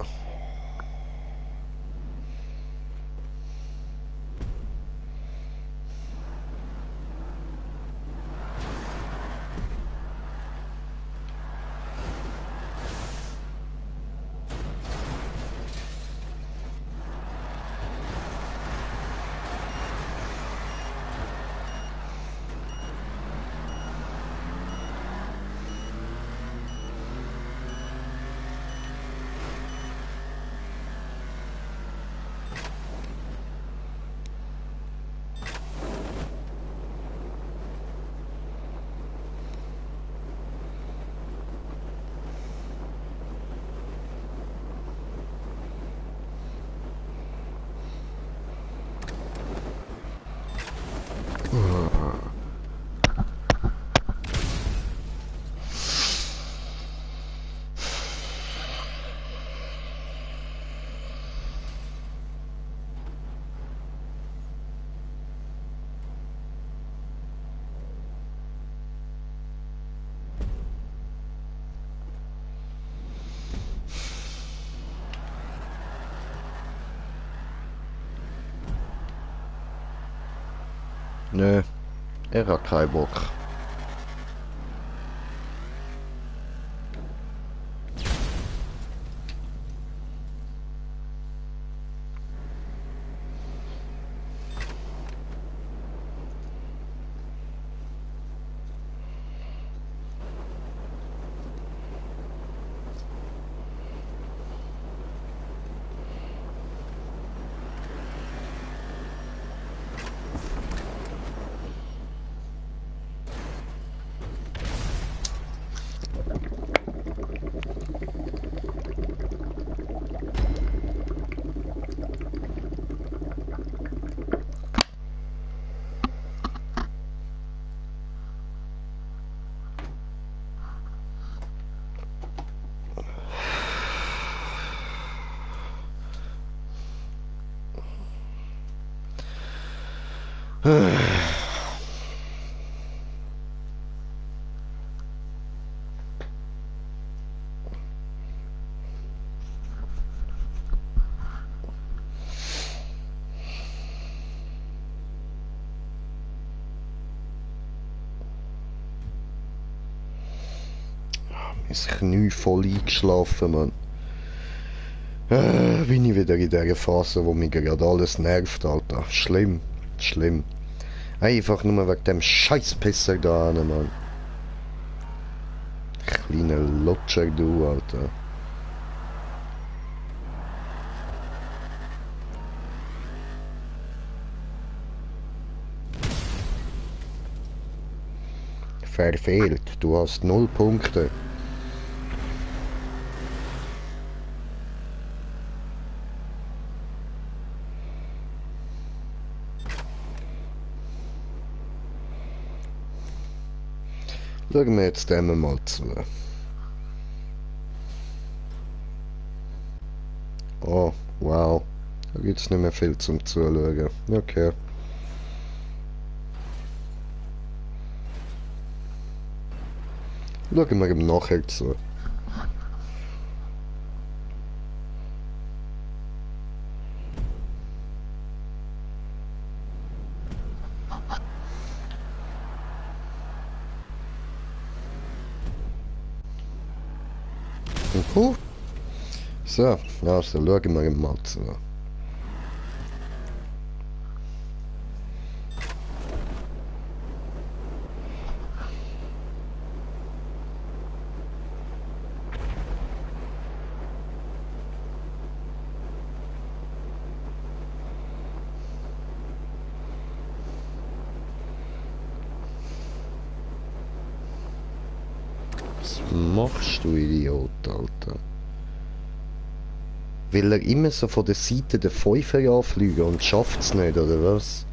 Nö, er hat keinen Bock. Ist Knie voll eingeschlafen, Mann. Bin ich wieder in der Phase, wo mich gerade alles nervt, Alter. Schlimm, schlimm. Einfach nur wegen dem Scheißpisser da an, Mann. Kleiner Lutscher, du, Alter. Verfehlt, du hast 0 Punkte. Schauen wir jetzt dem mal zu. Oh, wow. Da gibt es nicht mehr viel zum Zuschauen. Okay. Schauen wir ihm nachher zu. So, also schauen wir mal zu. Was machst du, Idiot, Alter? Will er immer so von der Seite der Fünfer anfliegen und schafft's nicht, oder was?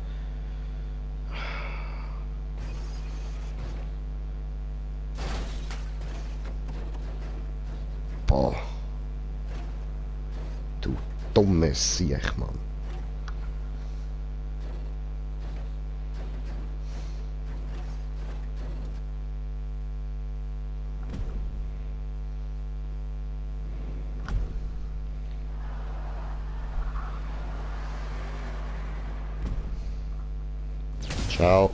Boah. Du dummes Siech, Mann. Ciao.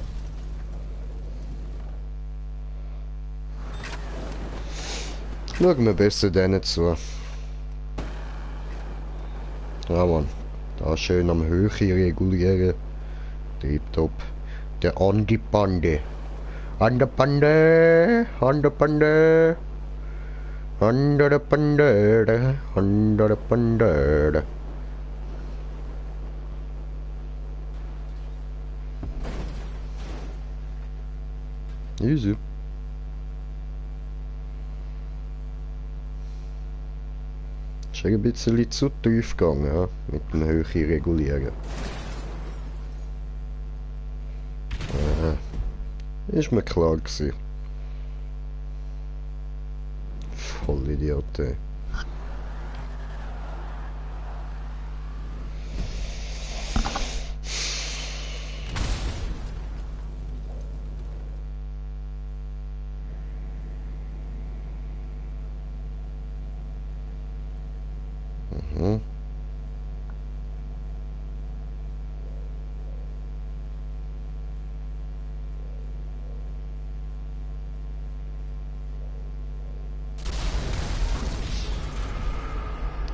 Schauen wir besser denen zu. Ja, Mann. Da schön am Höhe regulieren. Tipptopp. Der Andi Pande. An der Pande. An der Pande. An der Pande. An der Pande. Easy. Ist ein bisschen zu tief gegangen, ja, mit dem Höhe regulieren. Ist mir klar gewesen. Vollidiot, ey. Mhm.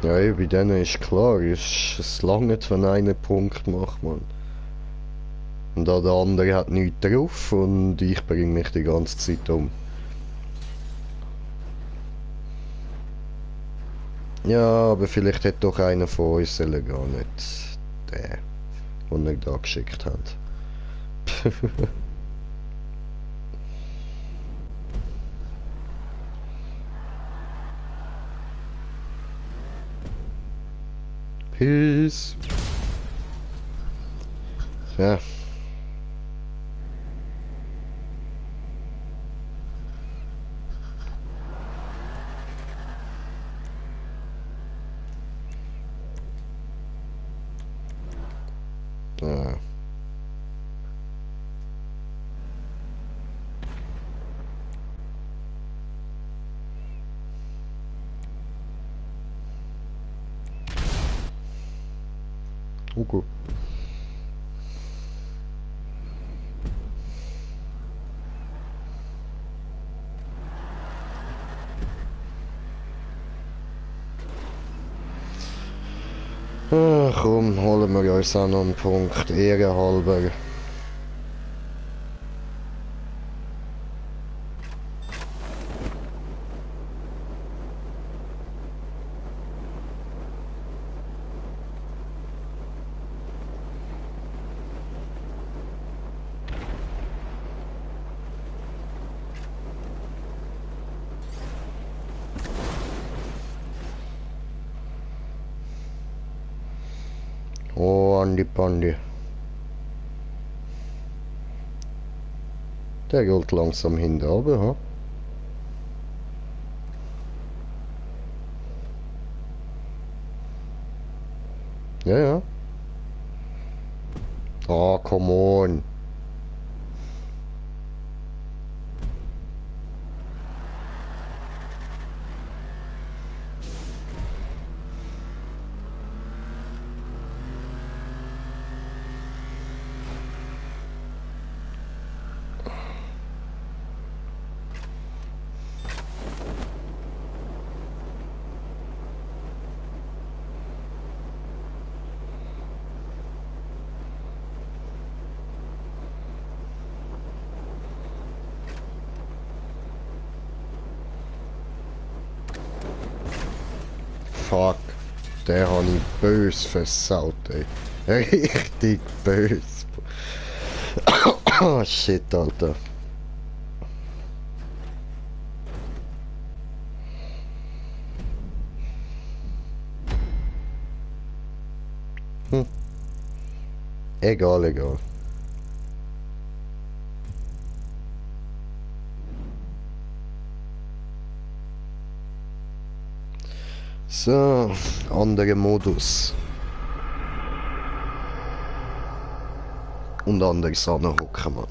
Ja, bei denen ist klar, es langt, wenn einer Punkt macht, man. Und auch der andere hat nichts drauf und ich bringe mich die ganze Zeit um. Ja, aber vielleicht hat doch einer von uns sollen gar nicht der, den er da geschickt hat. Peace. Ja. Ja. Okay. Ach komm, holen wir uns auch noch einen Punkt, ehrenhalber. Oh, Andi Pandi. Der geht langsam hinterher, ha? Ja, ja. Ah, come on. Fuck. Den habe ich bös versaut, ey. Richtig bös. Oh shit, Alter. Hm. Egal, egal. So, andere Modus. Und andere Sachen hocken, man.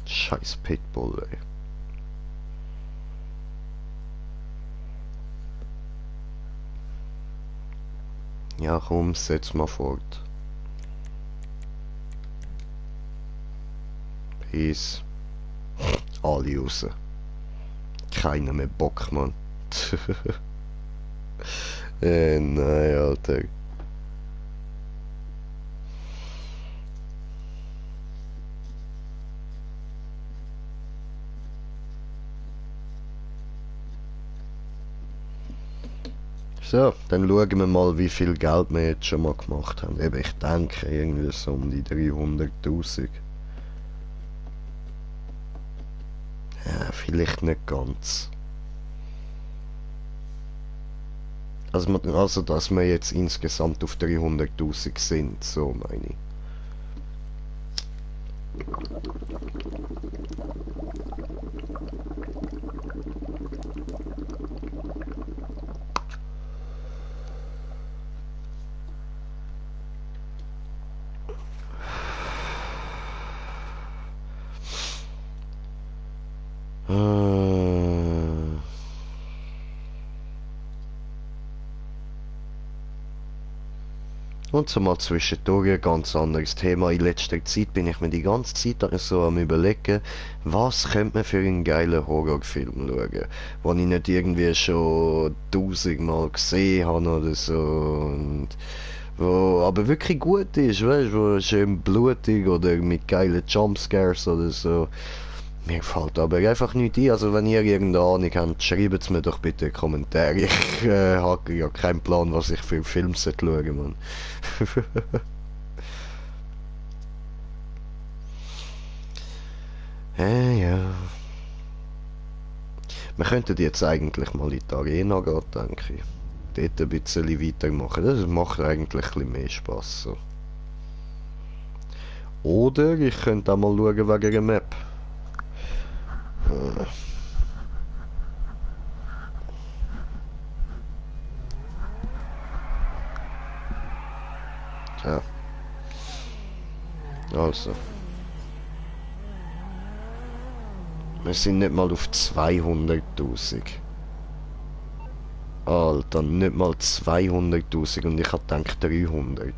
Scheiß Pitbull, ey. Ja, komm, setz mal fort. Peace. Alle raus. Keiner mehr Bock, Mann. Nein, Alter. So, dann schauen wir mal, wie viel Geld wir jetzt schon mal gemacht haben. Eben, ich denke irgendwie so um die 300.000. Ja, vielleicht nicht ganz. Also, dass wir jetzt insgesamt auf 300.000 sind, so meine ich. Und so mal zwischendurch ein ganz anderes Thema. In letzter Zeit bin ich mir die ganze Zeit so am überlegen, was könnte man für einen geilen Horrorfilm schauen, den ich nicht irgendwie schon 1000-mal gesehen habe oder so. Und wo aber wirklich gut ist, weißt du, wo schön blutig oder mit geilen Jumpscares oder so. Mir fällt aber einfach nichts ein. Also wenn ihr irgendeine Ahnung habt, schreibt es mir doch bitte in die Kommentare. Ich habe ja keinen Plan, was ich für Filme schauen sollte, Mann. Ja. Wir könnten jetzt eigentlich mal in die Arena gehen, denke ich. Dort ein bisschen weitermachen. Das macht eigentlich ein bisschen mehr Spass. So. Oder ich könnte auch mal schauen wegen der Map. Ja. Also. Wir sind nicht mal auf 200.000. Alter, nicht mal 200.000 und ich hab gedacht 300.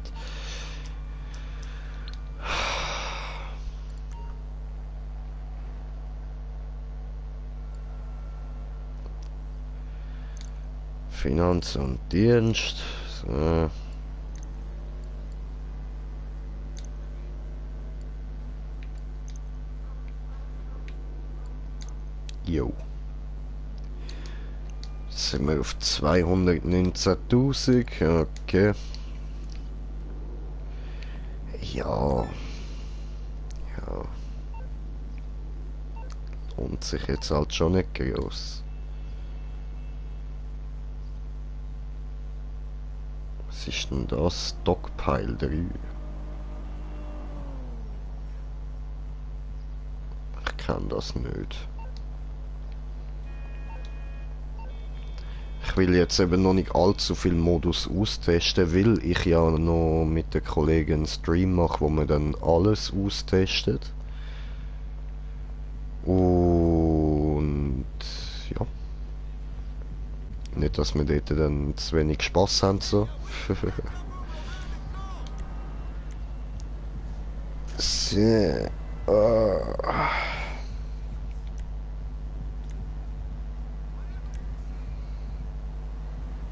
Finanz und Dienst. So. Jo. Jetzt sind wir auf 219.000. Okay. Ja. Ja. Lohnt sich jetzt halt schon nicht groß. Was ist denn das? Stockpile 3. Ich kann das nicht. Ich will jetzt eben noch nicht allzu viel Modus austesten, weil ich ja noch mit den Kollegen einen Stream mache, wo man dann alles austestet. Und ja. Nicht, dass wir dort dann zu wenig Spaß haben so. So.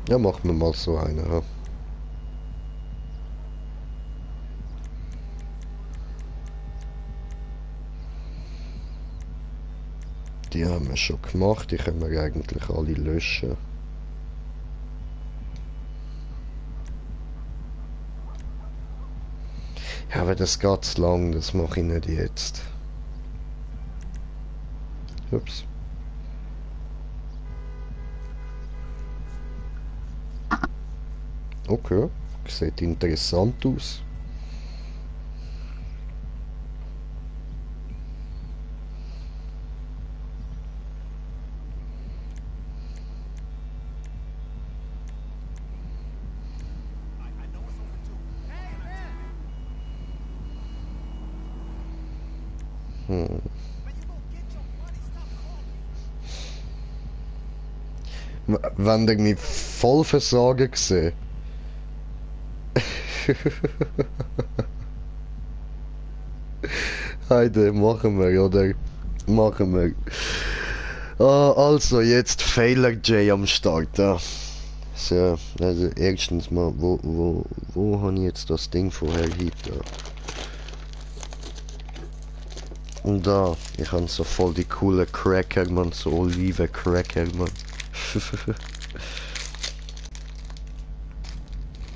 Ja, machen wir mal so eine. Ja. Die haben wir schon gemacht, die können wir eigentlich alle löschen. Ja, aber das geht zu lang, das mache ich nicht jetzt. Ups. Okay, sieht interessant aus. Hm. Wenn ihr mich voll versagen gesehen. Heide, machen wir, oder? Machen wir. Ah, also, jetzt Fehler J am Start, ja. So, also erstens mal, wo habe ich jetzt das Ding vorher hinter? Und da, ich habe so voll die coole Cracker, man, so Olive Cracker, man.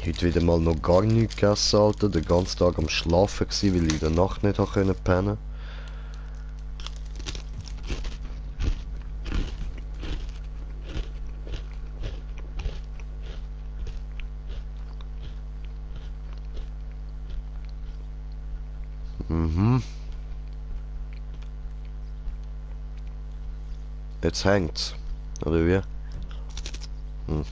Heute wieder mal noch gar nichts gegessen, Alter. Den ganzen Tag am Schlafen gewesen, weil ich in der Nacht nicht pennen konnte. Mhm. Jetzt hängt's. Oder wie? Hm.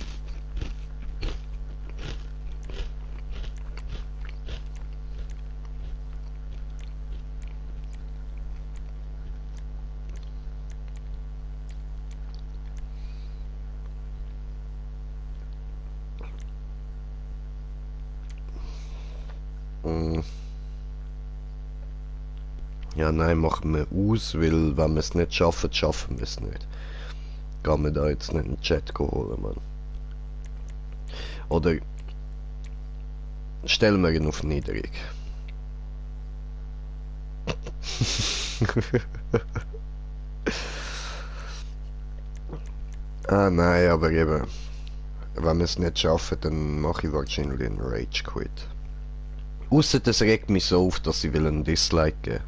Hm. Ja, nein, machen wir aus, weil wenn wir es nicht schaffen, schaffen wir es nicht. Kann man da jetzt nicht einen Chat holen, Mann. Oder stellen wir ihn auf niedrig. Ah, nein, aber eben. Wenn wir es nicht schaffen, dann mache ich wahrscheinlich einen Rage Quit. Ausser das regt mich so auf, dass ich will einen Dislike geben.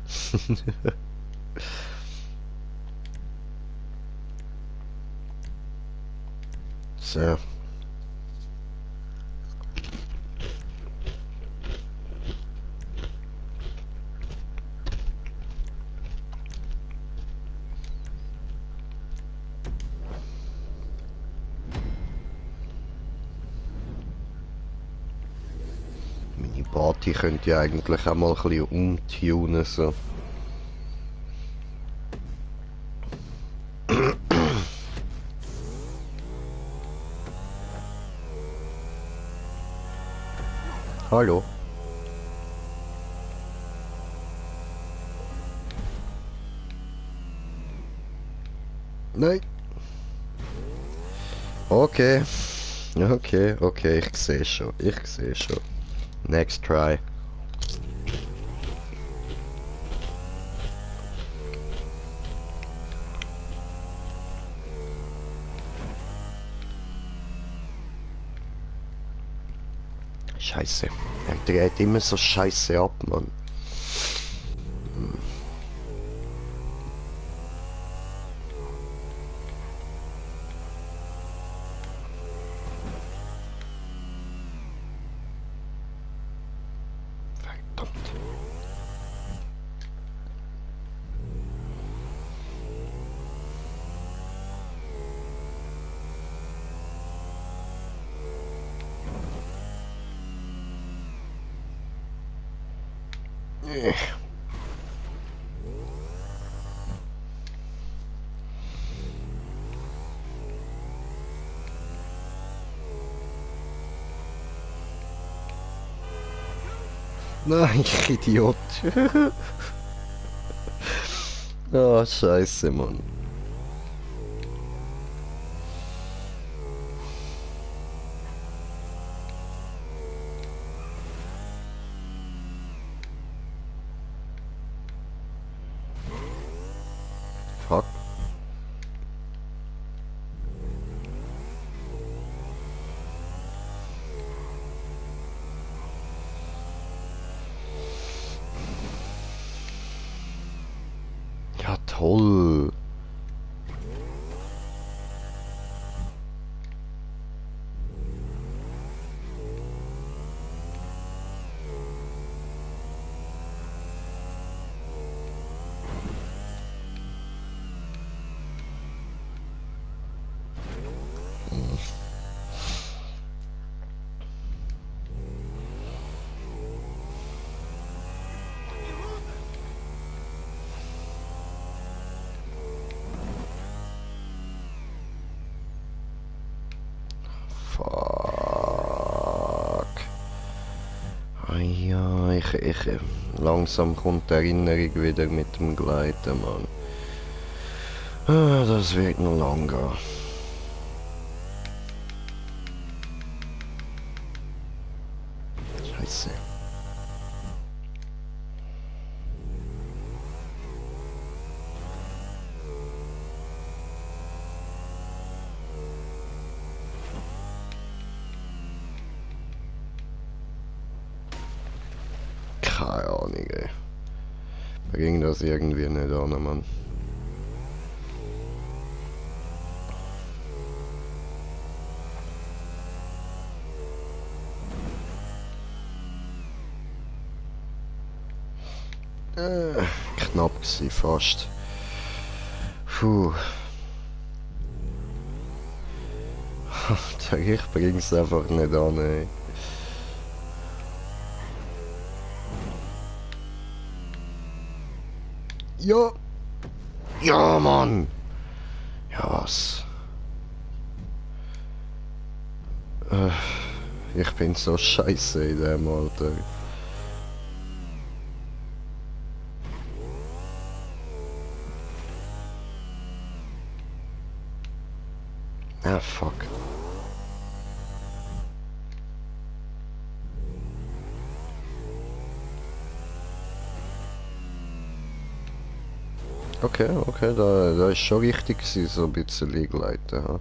So. Meine Party könnte ja eigentlich auch mal ein bisschen umtunen, so. Hallo? Nein. Okay. Okay, okay, ich sehe schon. Ich sehe schon. Next try. Scheiße. Er dreht immer so scheiße ab, Mann. Verdammt. Nein, ich Idiot. Ah, scheiße, Mann. 。 . 。 . 。 . 。 . 。 . 。 . 。 . 。 . 。 . 。 . 。 . 。 。 . 。 。 . 。 。 . 。 。 . 。 。 . 。 。 . 。 。 . 。 。 . 。 . 。 . 。 . 。 . 。 . Fuck. Ja, toll. Fuck. Ah ja, langsam kommt die Erinnerung wieder mit dem Gleiten, Mann. Ah, das wird noch lang gehen. Scheiße. Keine Ahnung, ey. Bring das irgendwie nicht an, Mann. Knapp gewesen, fast. Puh. Ich bring's einfach nicht an, ey. Ja! Ja, Mann! Ja, was? Ich bin so scheiße in dem Alter. Ah, fuck. Okay, okay, da ist schon richtig gewesen, so ein bisschen gleiten. Ha?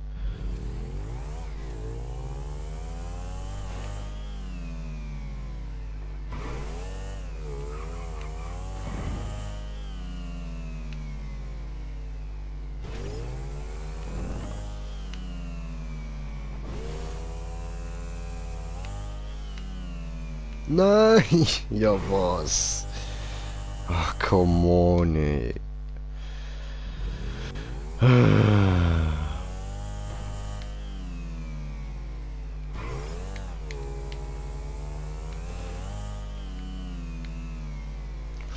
Nein! Ja, was? Ach, come on, ey.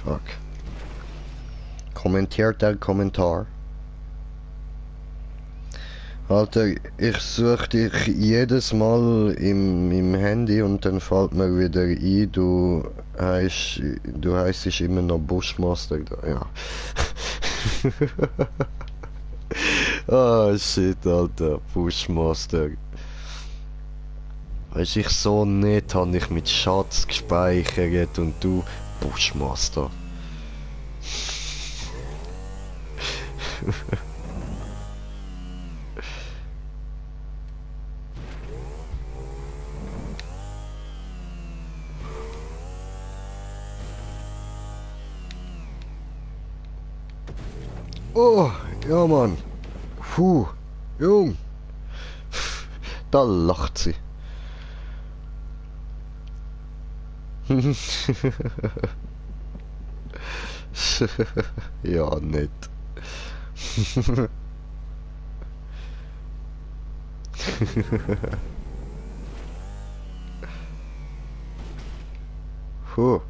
Fuck. Kommentiert der Kommentar. Alter, ich suche dich jedes Mal im Handy und dann fällt mir wieder ein, du heisst immer noch Bushmaster. Ja. Ah, shit, Alter, Bushmaster. Weisst, ich so nett habe ich mit Schatz gespeichert und du Bushmaster. Oh, ja Mann. Puh, Jung. Da lacht sie. Ja, nett. Puh.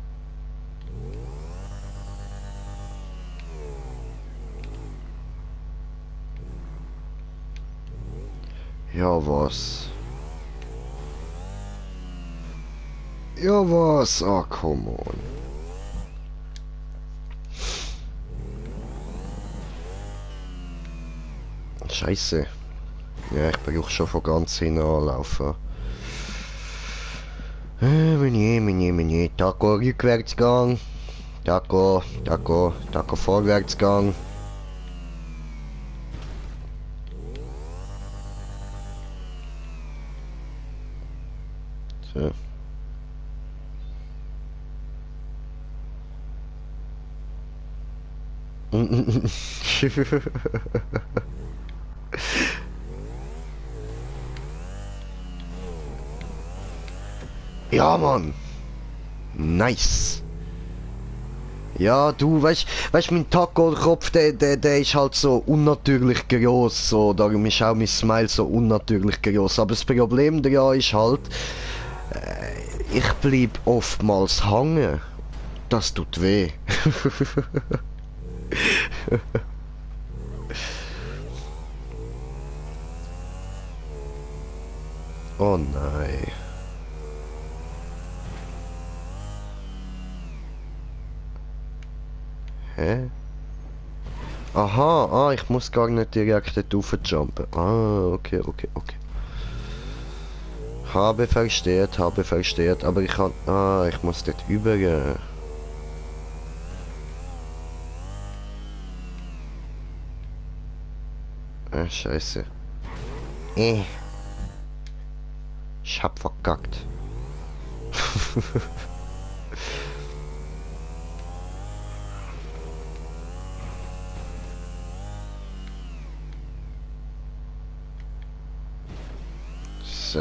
Ja, was? Ja, was? Ah, come on. Scheiße. Ja, ich brauche schon von ganz hinten anlaufen. Menier. Taco Rückwärtsgang. Taco Vorwärtsgang. So. Ja, Mann. Nice. Ja, du, weißt, mein Taco-Kopf, der ist halt so unnatürlich groß, so, darum ist auch mein Smile so unnatürlich groß. Aber das Problem daran ist halt, ich bleib oftmals hängen. Das tut weh. Oh nein. Hä? Aha, ich muss gar nicht direkt dort raufjumpen. Okay. Habe versteht, aber ich kann... ich muss dort über... Scheiße. Ich hab verkackt. So,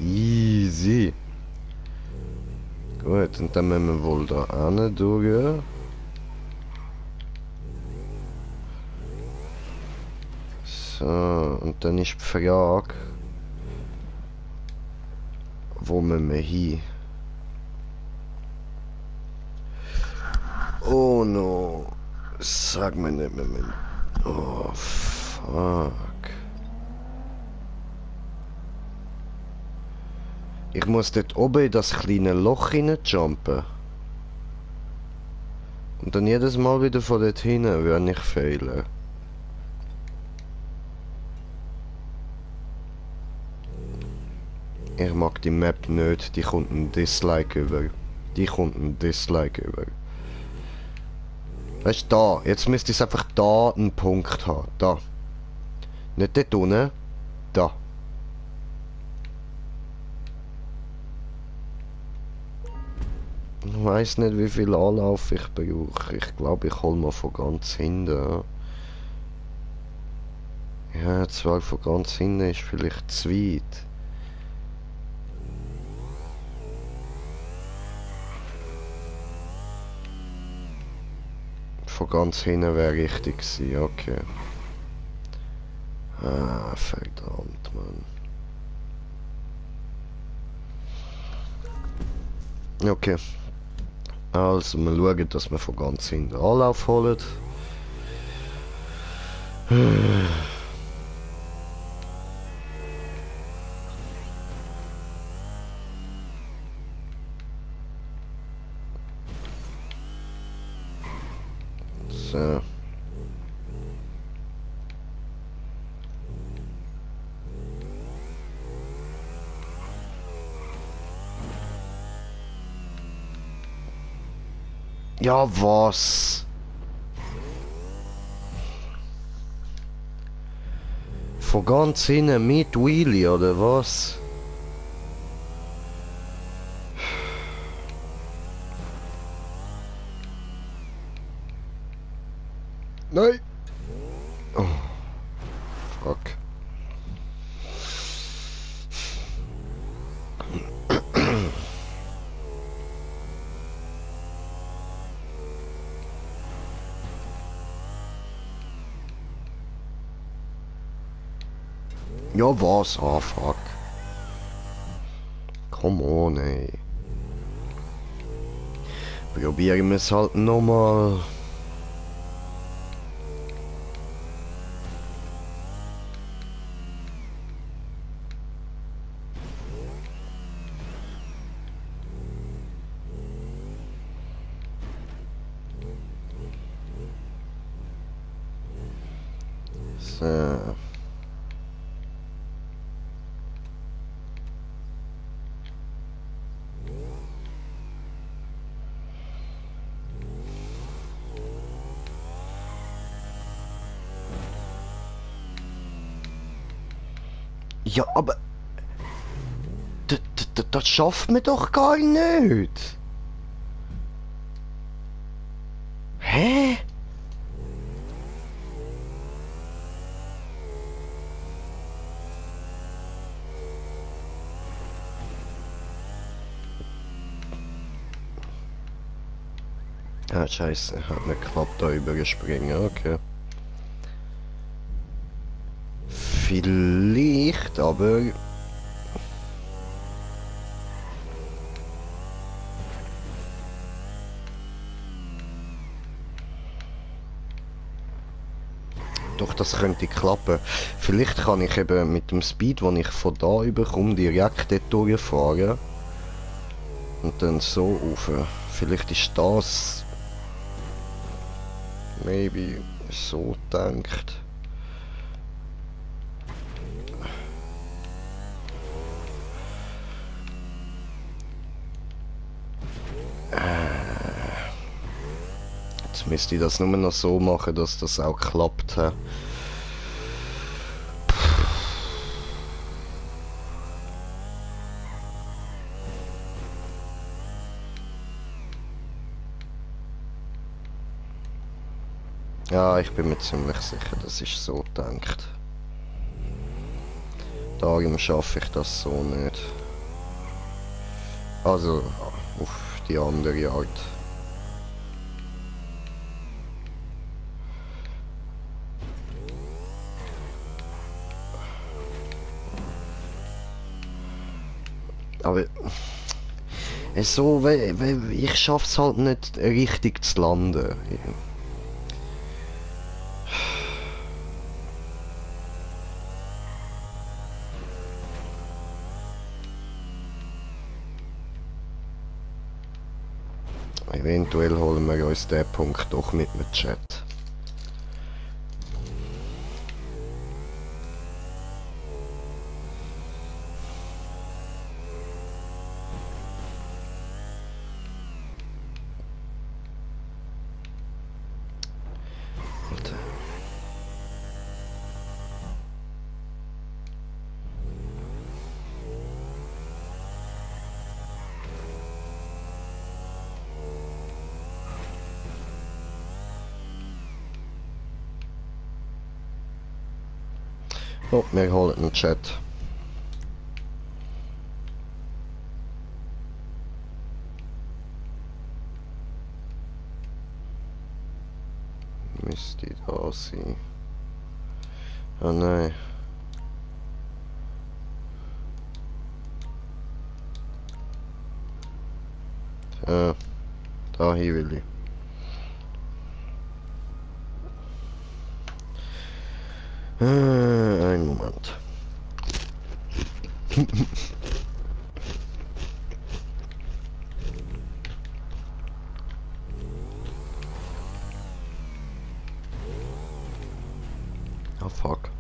easy. Gut, und dann müssen wir wohl da hin durch. So, und dann ist die Frage, wo müssen wir hin? Oh no. Sag mir nicht mehr. Oh, fuck. Ich muss dort oben in das kleine Loch jumpen. Und dann jedes Mal wieder von dort hinten, wenn ich fehle. Ich mag die Map nicht, die kommt ein Dislike über. Weißt du, da, jetzt müsste ich einfach da einen Punkt haben. Da. Nicht dort unten. Da. Ich weiss nicht, wie viel Anlauf ich brauche. Ich glaube, ich hole mal von ganz hinten. Ja, zwar von ganz hinten ist vielleicht zu weit. Von ganz hinten wäre richtig gewesen, okay. Verdammt, Mann. Okay. Also, wir schauen, dass wir von ganz hinten Anlauf holen. So. Ja, was? Von ganz hinten mit Wheelie, oder was? Nein! Oh, fuck. Ja, was? Ah, fuck. Come on, ey. Probieren wir es halt nochmal. So. Ja, aber... Das schafft man doch gar nicht. Hä? Ah, scheiße, hat nicht geklappt, da überspringen, okay. Vielleicht, aber... Doch, das könnte klappen. Vielleicht kann ich eben mit dem Speed, den ich von da überkomme, direkt dort durchfahren. Und dann so rauf. Vielleicht ist das... Maybe so denkt. Jetzt müsste ich das nur noch so machen, dass das auch klappt. Ja, ich bin mir ziemlich sicher, das ist so gedacht. Darum schaffe ich das so nicht. Also, auf die andere Art. Aber so, ich schaff's halt nicht richtig zu landen. Eventuell holen wir uns den Punkt doch mit dem Chat. Oh, wir holen den Chat. Müsste da sein. Oh nein. Da hier will ich. Einen Moment. Oh fuck.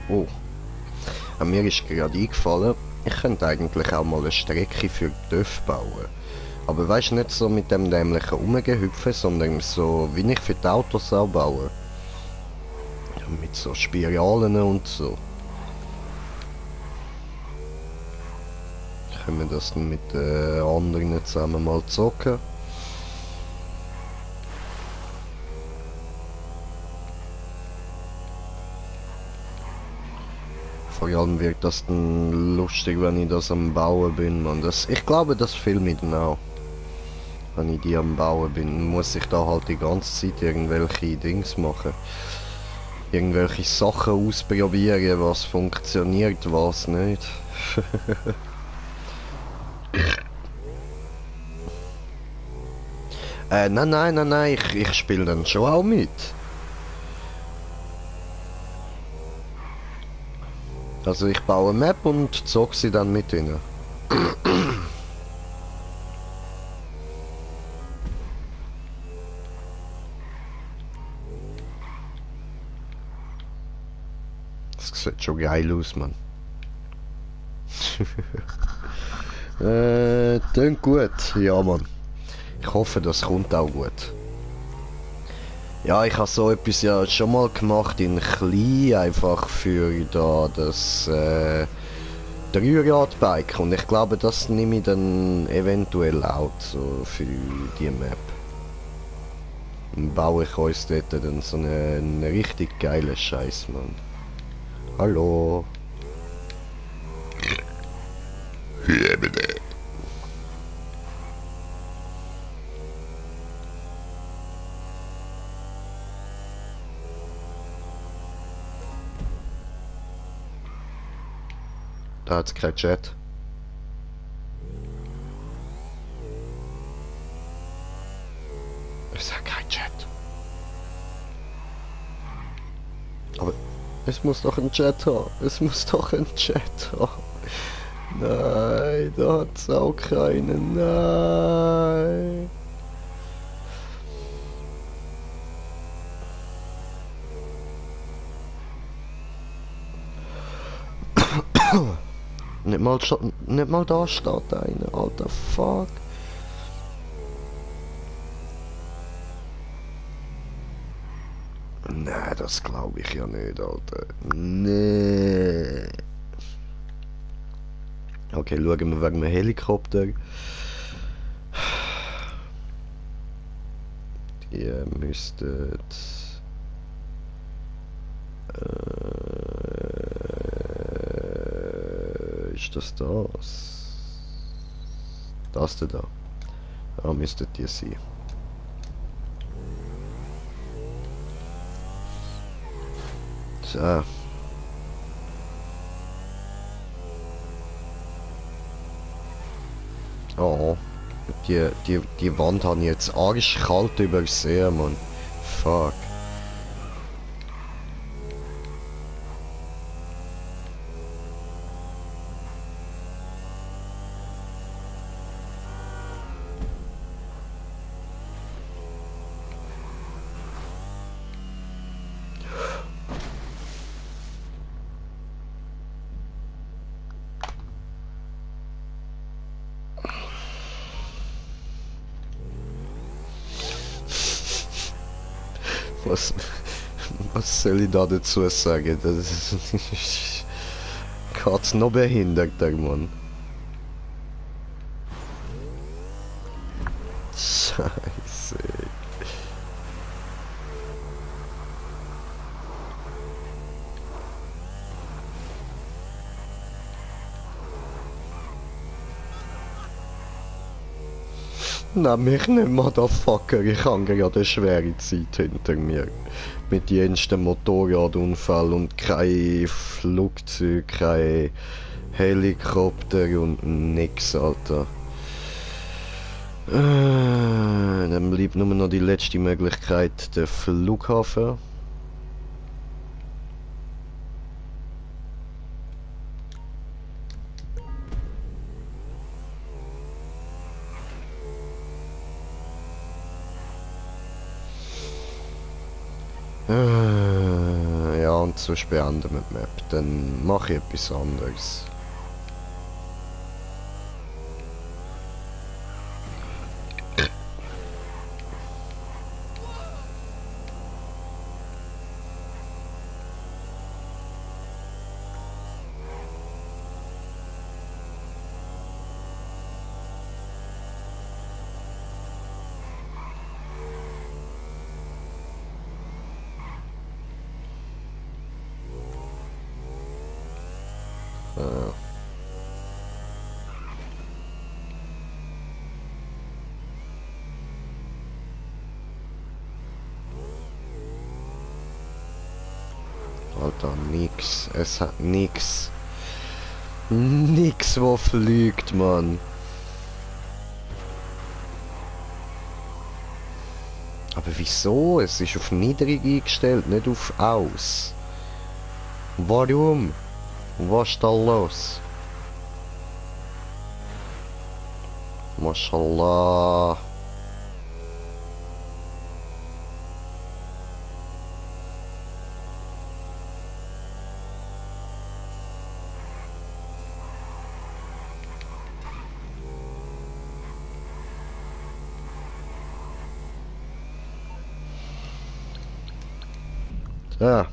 Oh. An mir ist gerade eingefallen, ich könnte eigentlich auch mal eine Strecke für TÜV bauen. Aber weißt nicht so mit dem dämlichen Rumgehüpfen, sondern so wie ich für die Autos auch baue. Mit so Spiralen und so. Können wir das dann mit anderen zusammen mal zocken? vor allem wird das dann lustig, wenn ich das am Bauen bin, man. Ich glaube, das filme ich dann auch. Wenn ich die am Bauen bin, muss ich da halt die ganze Zeit irgendwelche Dings machen. Irgendwelche Sachen ausprobieren, was funktioniert, was nicht. Nein, ich spiele dann schon auch mit. Also ich baue eine Map und zog sie dann mit rein. Das sieht schon geil aus, Mann. Klingt gut. Ja, Mann. Ich hoffe, das kommt auch gut. Ja, ich habe so etwas ja schon mal gemacht in klein, einfach für da das Dreirad-Bike. Und ich glaube, das nehme ich dann eventuell auch so für die Map. Dann baue ich uns dort dann so einen richtig geilen Scheiß, Mann. Hallo. Ja, bitte. Da hat's kein Chat. Ich sag kein Chat. Aber es muss doch ein Chat haben. Es muss doch ein Chat haben. Nein, da hat's auch keinen. Nein. Nicht mal da steht einer, alter Fuck. Nein, das glaube ich ja nicht, Alter. Nee. Okay, schauen wir wegen dem Helikopter. Die müsstet... ist das das? Das da. Ah, müsstet ihr sein. So. Oh. Die Wand habe ich jetzt arschkalt übersehen, Mann. Fuck. Was, was soll ich da dazu sagen? Das ist Gott noch behinderter, Mann. Scheiße. Na, mich nicht, Motherfucker. Ich habe gerade eine schwere Zeit hinter mir. Mit jensten Motorradunfall und kein Flugzeug, kein Helikopter und nix, Alter. Dann bleibt nur noch die letzte Möglichkeit, der Flughafen. Ja, und sonst beenden wir die Map. Dann mache ich etwas anderes. hat da nix. Es hat nix. Nix, wo fliegt, Mann. Aber wieso? Es ist auf niedrig eingestellt, nicht auf aus. Warum? Was ist da los? Mashallah. Ah.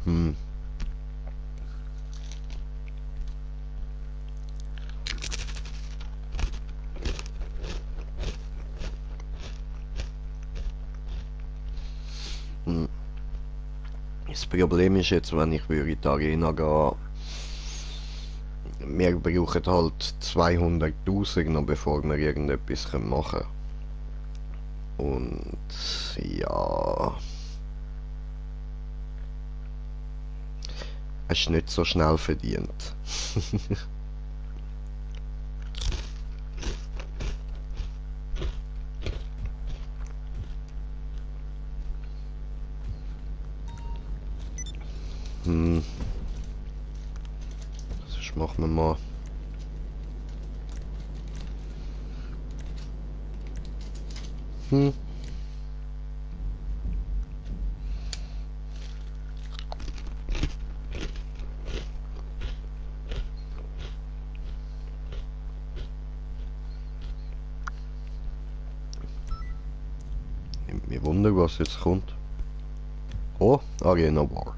Hm. Das Problem ist jetzt, wenn ich in die Arena gehe, wir brauchen halt 200.000 noch, bevor wir irgendetwas machen können. Und ja, es ist nicht so schnell verdient. Sonst machen wir mal. Mir wundert, was jetzt kommt. Oh, Arena War.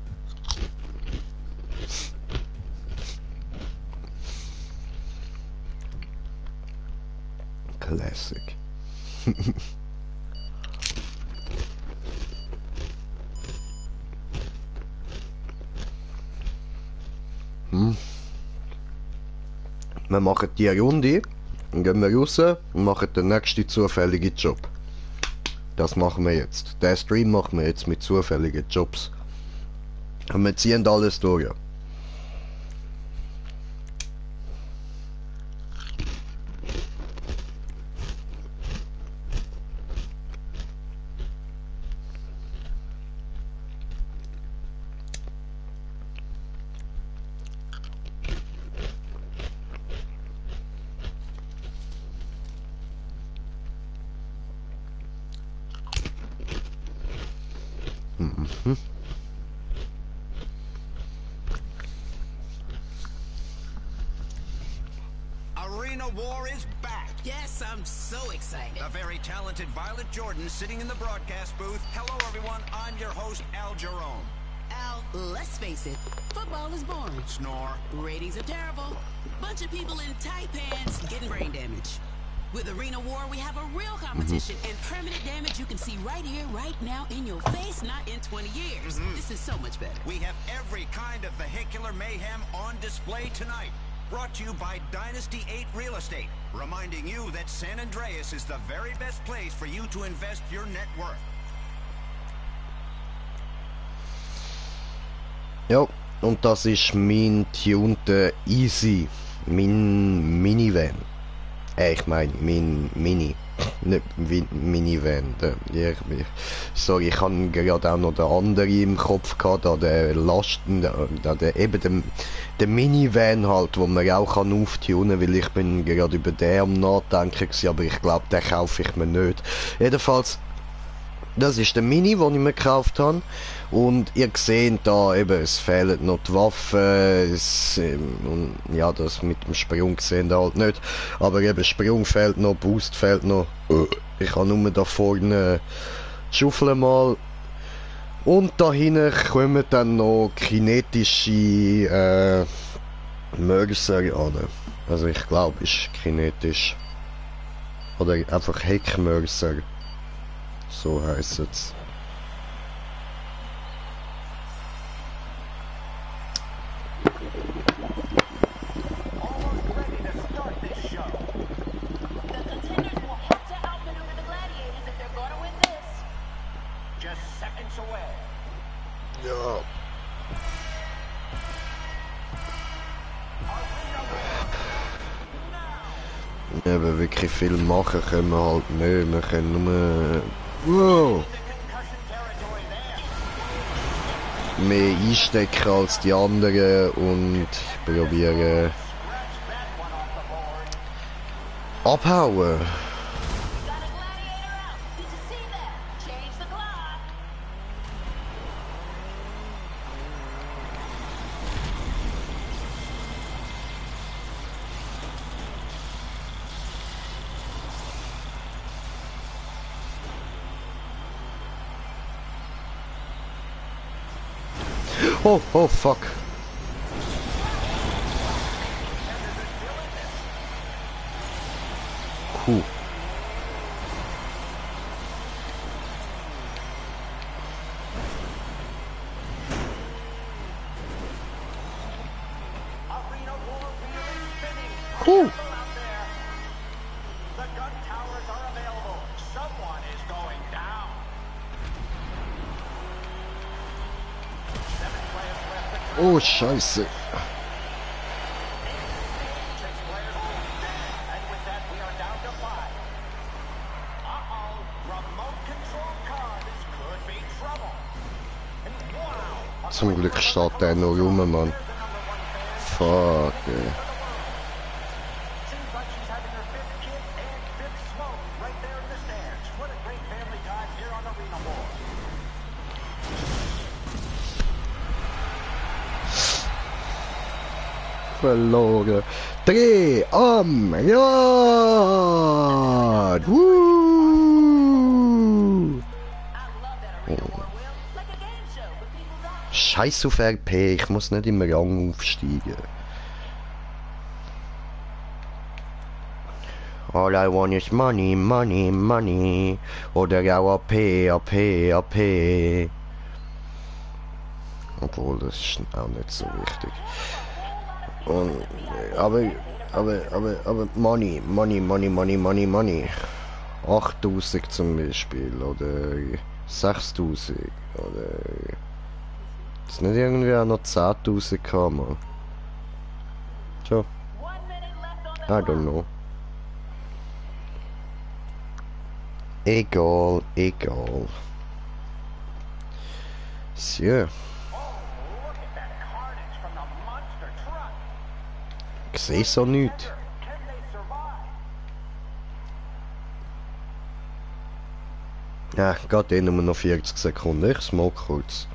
Classic. Wir machen die Runde, dann gehen wir raus und machen den nächsten zufälligen Job. Das machen wir jetzt. Den Stream machen wir jetzt mit zufälligen Jobs. Und wir ziehen alles durch. Arena War is back. Yes, I'm so excited. The very talented Violet Jordan sitting in the broadcast booth. Hello, everyone. I'm your host, Al Jerome. Al, let's face it, football is boring. Snore. Ratings are terrible. Bunch of people in tight pants getting brain damage. With Arena War, we have a real competition and permanent damage you can see right here, right now, in your face, not in 20 years. This is so much better. We have every kind of vehicular mayhem on display tonight. Brought to you by Dynasty 8 Real Estate, reminding you that San Andreas is the very best place for you to invest your net worth. Ja, und das ist mein tunter Easy, mein Minivan. Ich meine, mein Mini, nicht Minivan. Sorry, ich habe gerade auch noch den anderen im Kopf gehabt, da der Lasten, eben der Minivan halt, wo man auch kann auftunen, weil ich bin gerade über den am Nachdenken gewesen, aber ich glaube, den kaufe ich mir nicht. Jedenfalls, das ist der Mini, den ich mir gekauft habe. Und ihr seht da eben, es fehlen noch die Waffen, und ja, das mit dem Sprung sehen da halt nicht. Aber eben, Sprung fehlt noch, Boost fehlt noch. Ich habe nur da vorne die Schaufel mal. Und da hinten kommen dann noch kinetische Mörser an. Also ich glaube, ist kinetisch. Oder einfach Heckmörser. So heisst es. Eben wirklich viel machen können wir halt nicht. Wir können nur... Wow! Mehr einstecken als die anderen und probieren... abhauen. Oh, fuck. Cool. Cool. Oh, Scheiße. Zum Glück steht der noch rum, Mann. Fuck, ey. Verloren. Dreh am Rad. Scheiß auf RP, ich muss nicht im Rang aufsteigen. All I want is money, money, money. Oder auch AP, AP, AP. Obwohl, das ist auch nicht so wichtig. Und, aber Money, Money, Money, Money, Money, Money. 8000 zum Beispiel, oder 6000, oder... Ist nicht irgendwie auch noch 10.000 gehabt, man. Tja. I don't know. Egal, egal. So. Ich sehe so nichts. Ja, geht eh nur noch 40 Sekunden. Ich smoke kurz.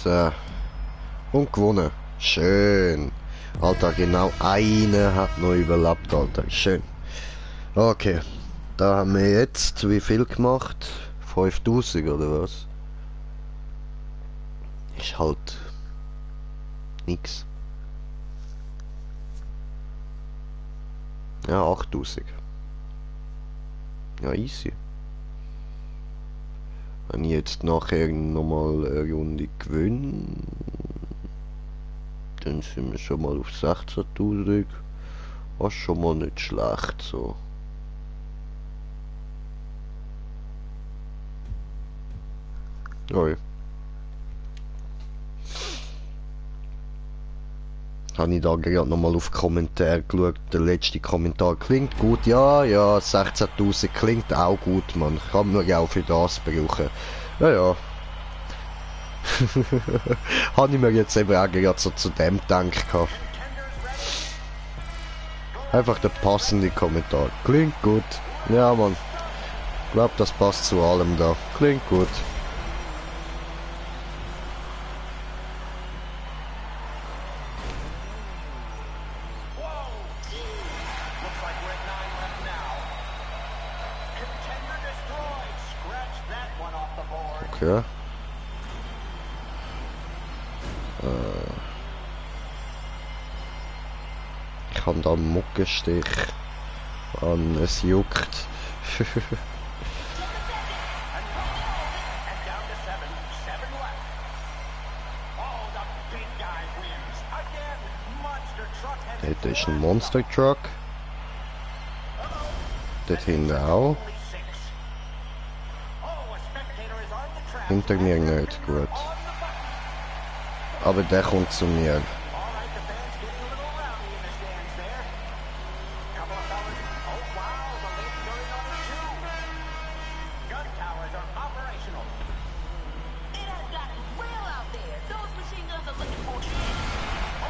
So. Und gewonnen. Schön. Alter, genau einer hat noch überlebt, Alter. Schön. Okay. Da haben wir jetzt wie viel gemacht? 5000 oder was? Ist halt nix. Ja, 8000. Ja, easy. Wenn ich jetzt nachher nochmal eine Runde gewinne, dann sind wir schon mal auf 16.000. Was schon mal nicht schlecht so. Oi. Habe ich da gerade nochmal auf Kommentar geschaut. Der letzte Kommentar klingt gut. Ja, 16.000 klingt auch gut, man. Kann man ja auch für das brauchen. Ja. Habe ich mir jetzt eben auch gerade so zu dem gedacht. Einfach der passende Kommentar. Klingt gut. Ja, man. Ich glaube, das passt zu allem da. Klingt gut. Okay. habe da einen Muckenstich. An, es juckt. Dort ist ein Monster Truck. Dort hinten auch. Hinter mir nicht, gut. Aber der kommt zu mir.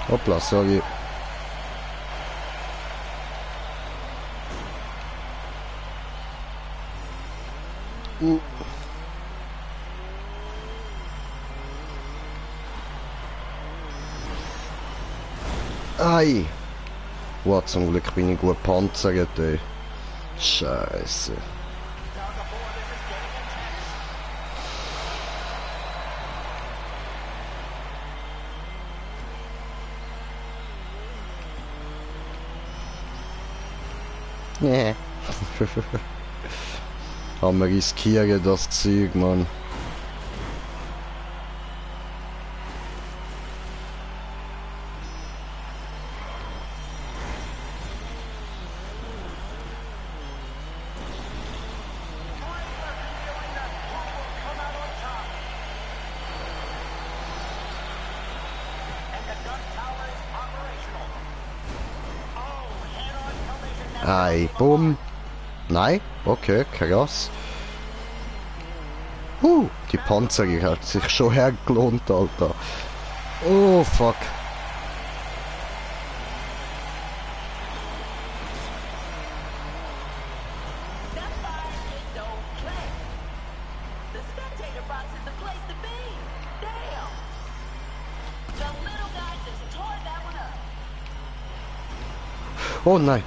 Hoppla, sorry. Ei! Wow, zum Glück bin ich gut panzert, ey. Scheiße. Nee. Aber wir riskieren das Zeug, Mann. Ei, bumm. Nein? Okay, krass. Die Panzerung hat sich schon hergelohnt, Alter. Oh, fuck. Oh nein.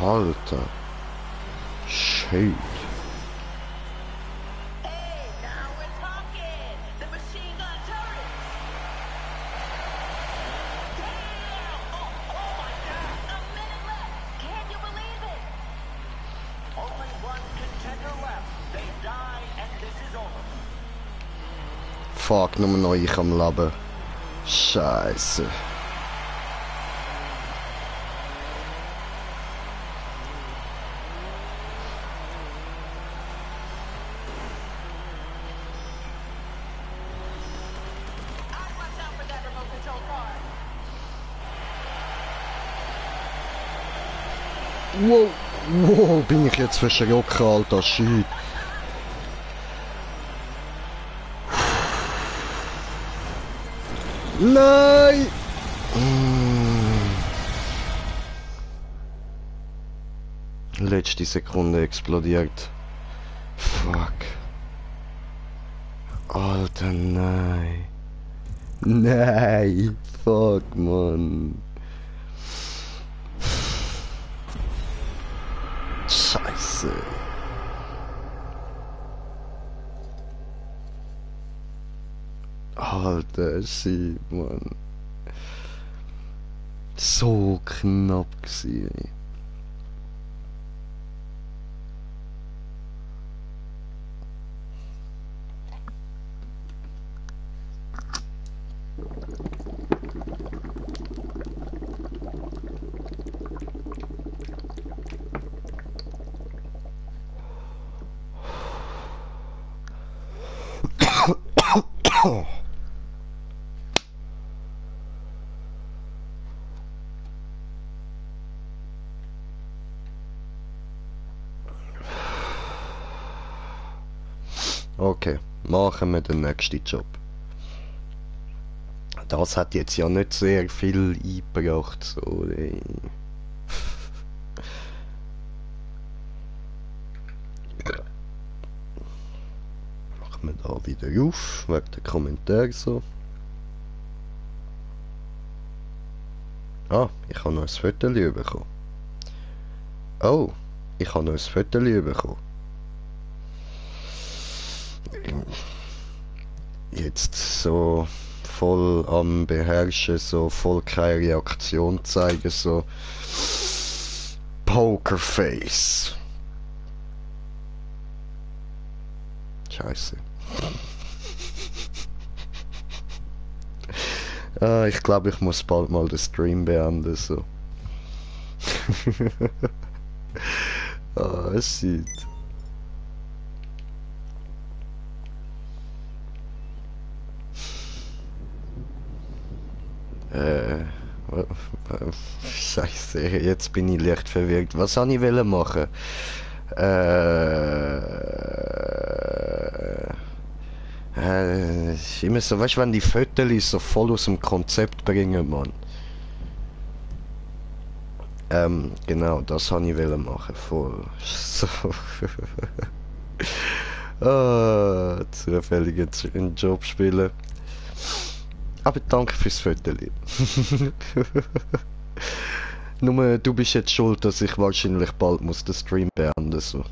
Alter. Shit. Fuck, nur noch ich am Leben. Scheiße. Wow, wow, bin ich jetzt verschrocken, Alter, shit. Nein! Letzte Sekunde explodiert. Fuck. Alter, nein. Nein, fuck, Mann. Scheiße. Alter, shit, Mann. So knapp gewesen. Okay, machen wir den nächsten Job. Das hat jetzt ja nicht sehr viel eingebracht, so. Machen wir da wieder auf, wegen der Kommentare so. Ah, ich habe noch ein Foto bekommen. Oh, ich habe noch ein Foto bekommen. Jetzt so voll am beherrschen, so voll keine Reaktion zeigen, so Pokerface. Scheiße. Ich glaube, ich muss bald mal den Stream beenden, so. Es sieht. Scheiße, jetzt bin ich leicht verwirrt. Was soll ich machen? Ist immer so, weißt du, wenn die Fotos so voll aus dem Konzept bringen, Mann. Genau, das wollte ich machen, voll. So. Zufällig einen Job spielen. Aber danke fürs Foto. Nur du bist jetzt schuld, dass ich wahrscheinlich bald muss den Stream beenden so.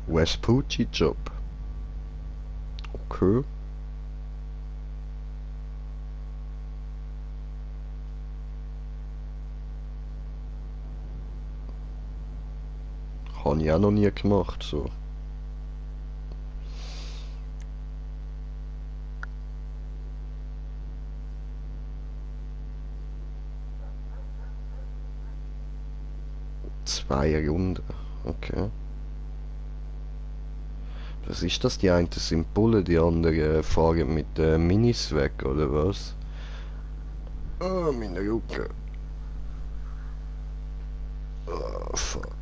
Vespucci Job. Okay. Habe ich auch noch nie gemacht, so. Zwei Runden, okay. Was ist das? Die einen sind Bullen, die anderen fahren mit Minis weg, oder was? Oh, meine Rücken. Oh, fuck.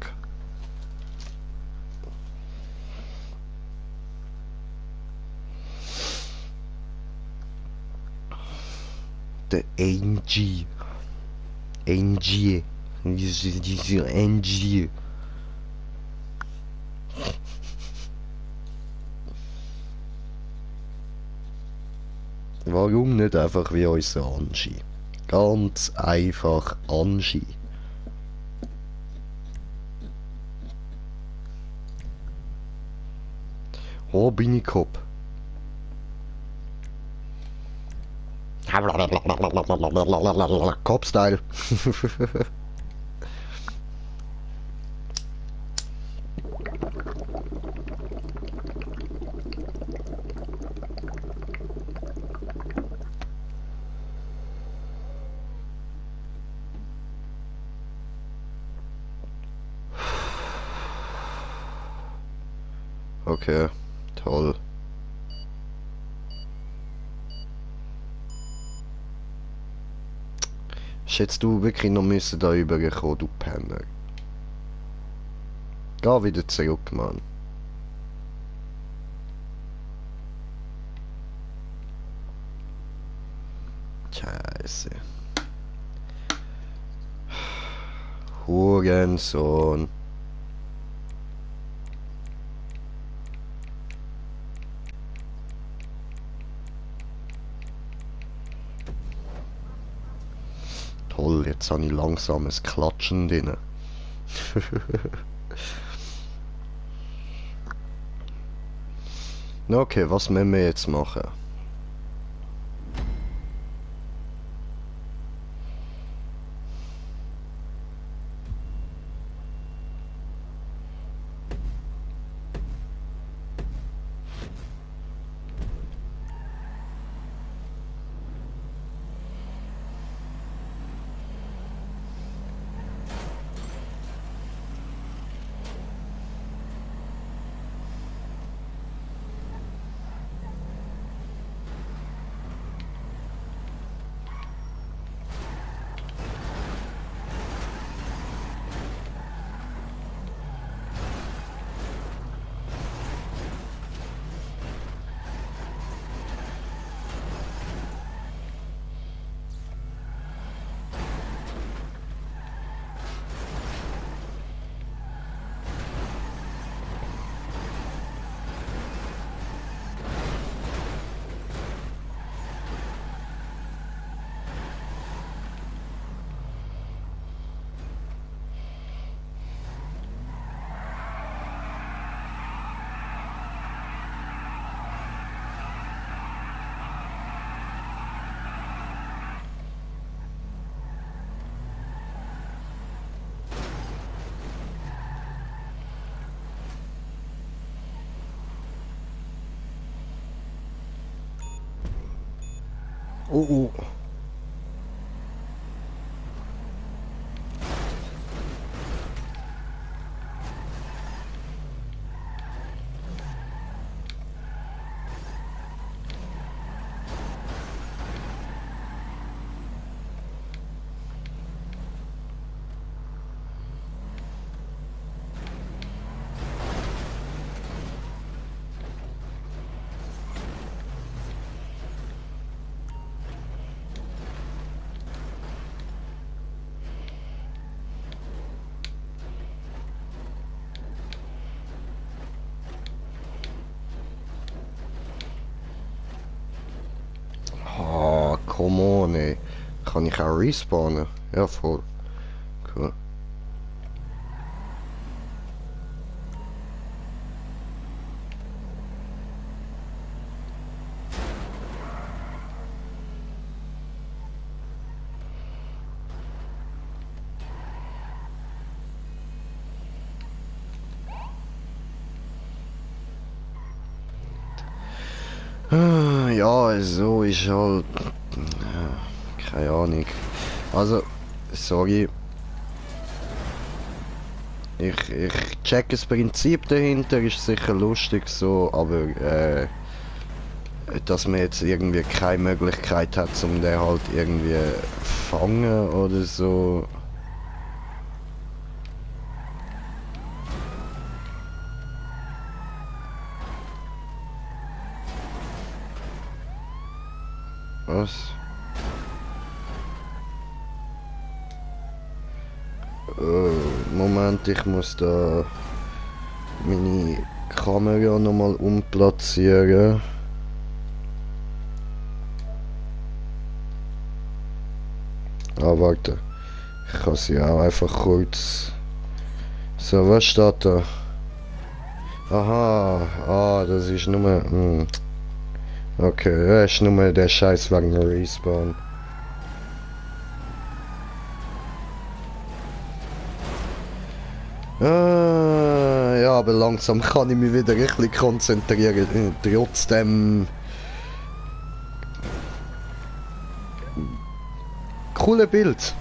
Der Angie. Angie. Diese Angie. Warum nicht einfach wie unser Angie? Ganz einfach Angie. Oh, bin ich Kopf. Cop-Style. Okay, toll. Hättest du wirklich noch müssen da rüberkommen, du Penner. Geh wieder zurück, Mann. Scheiße. Hurensohn. Toll, jetzt habe ich langsames Klatschen drin. Okay, was müssen wir jetzt machen? Oh, oh. Ah, come on, ey. Kann ich auch respawnen? Ja, voll. Cool. Ja, so ist halt. Keine Ahnung. Also, sorry. Ich check das Prinzip dahinter, ist sicher lustig so, aber dass man jetzt irgendwie keine Möglichkeit hat, um den halt irgendwie fangen oder so. Was? Moment, ich muss da meine Kamera nochmal umplatzieren. Ah, warte. Ich kann sie auch einfach kurz... So, was steht da? Aha, das ist nur... Okay, das ist nur der Scheiß wegen der Respawn. Ja, aber langsam kann ich mich wieder ein bisschen konzentrieren. Trotzdem... Coole Bild.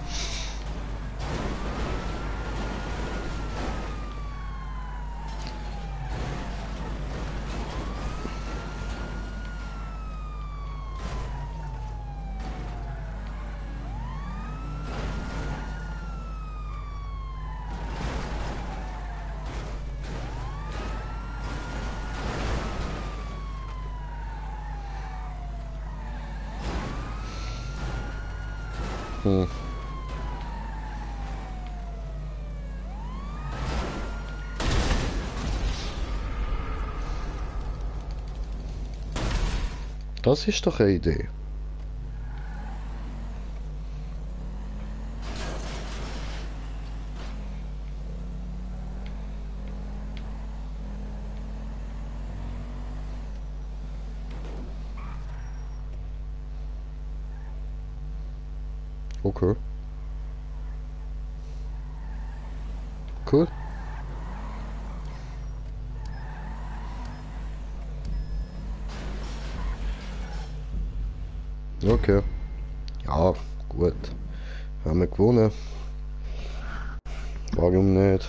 Das ist doch eine Idee. Okay. Cool. Okay. Ja, gut. Haben wir gewonnen. Warum nicht?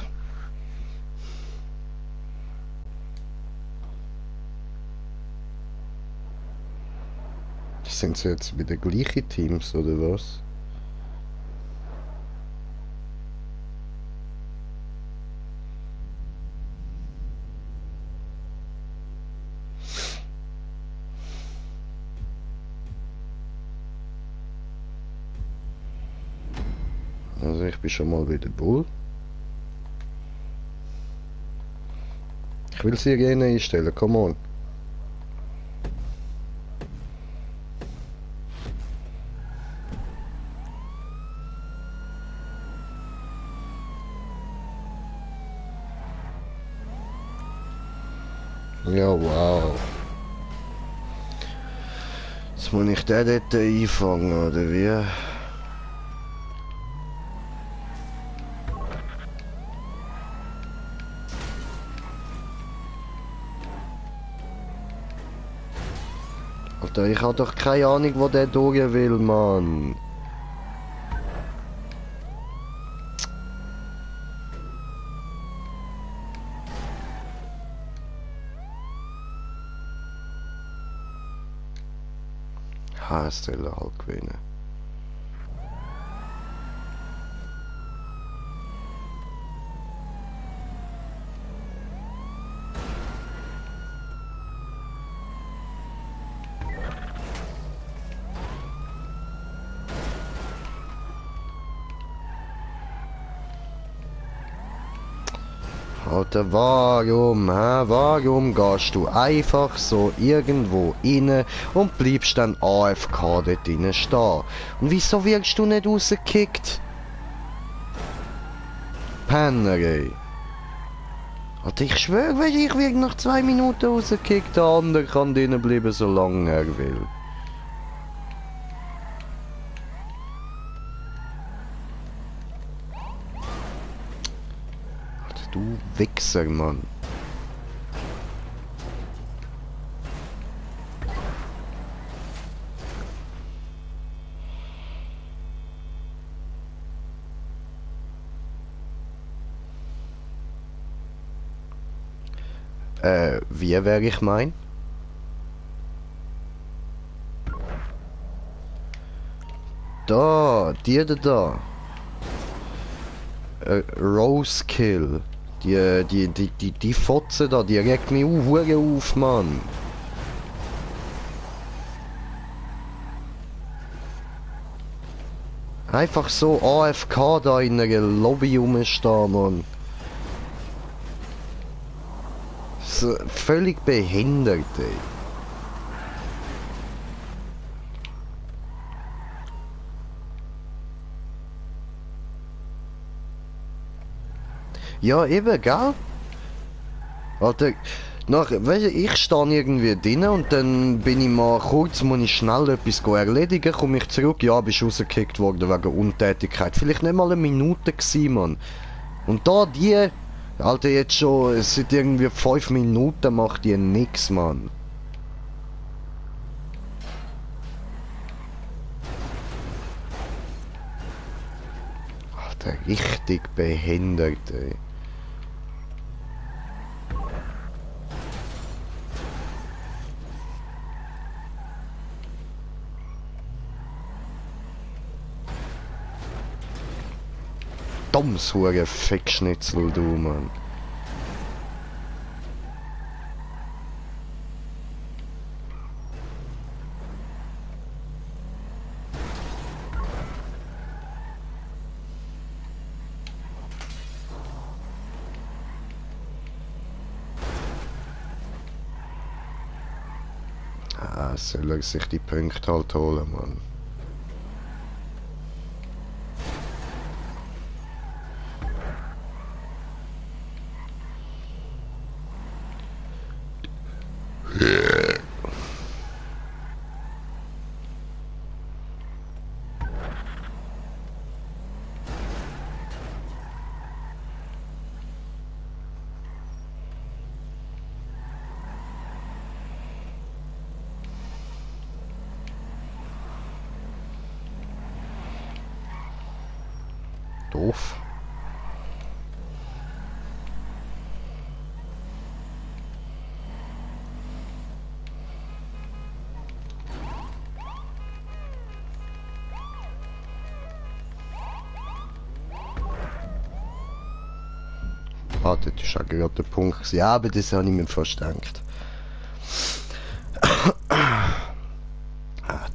Sind sie jetzt wieder gleiche Teams oder was? Also ich bin schon mal wieder Bull. Ich will Sirene einstellen, come on. Ja, wow. Jetzt muss ich den dort einfangen, oder wie? Alter, ich hab doch keine Ahnung, wo der durch will, Mann. HSL halt gewinnen. Alter, warum gehst du einfach so irgendwo rein und bleibst dann AFK dort drinnen stehen? Und wieso wirst du nicht rausgekickt? Penner, ey. Alter, ich schwöre, ich werde nach 2 Minuten rausgekickt, der andere kann drinnen bleiben, solange er will. Du Wichser, Mann. Wie wäre ich mein? Da, da. Rosekill. Die Fotze da, die regt mich hure auf, Mann. Einfach so AFK da in einer Lobby rumstehen, Mann. So, völlig behindert, ey. Ja, eben, gell? Alter, weißt du, ich stehe irgendwie drinnen und dann bin ich mal kurz, muss ich schnell etwas erledigen, komme ich zurück, ja, bist rausgekickt worden wegen Untätigkeit. Vielleicht nicht mal eine Minute gewesen, Mann. Und da die, Alter, jetzt schon, seit irgendwie 5 Minuten macht die nix, Mann. Alter, richtig behindert, ey. Dummes hure Fickschnitzel, du, Mann. Ah, soll er sich die Punkte halt holen, Mann. Doof. Ah, das ist ja gerade der Punkt. Ja, aber das habe ich mir fast gedacht.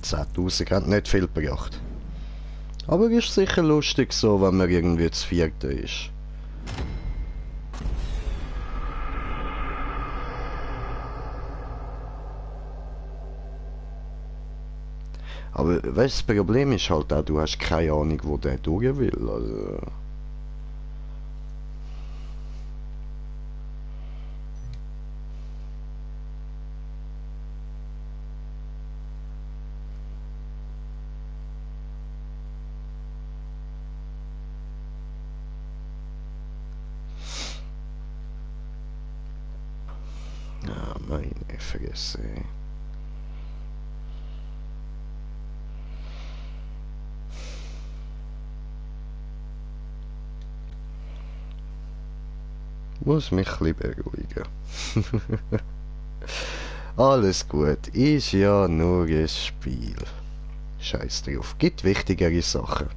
10.000 hat nicht viel gebracht. Aber ist sicher lustig so, wenn man irgendwie das Vierte ist. Aber weißt du, das Problem ist halt auch, du hast keine Ahnung, wo der durch will. Also. Ah, meine Fresse. Muss mich ein bisschen beruhigen. Alles gut, ist ja nur ein Spiel. Scheiß drauf, gibt wichtigere Sachen.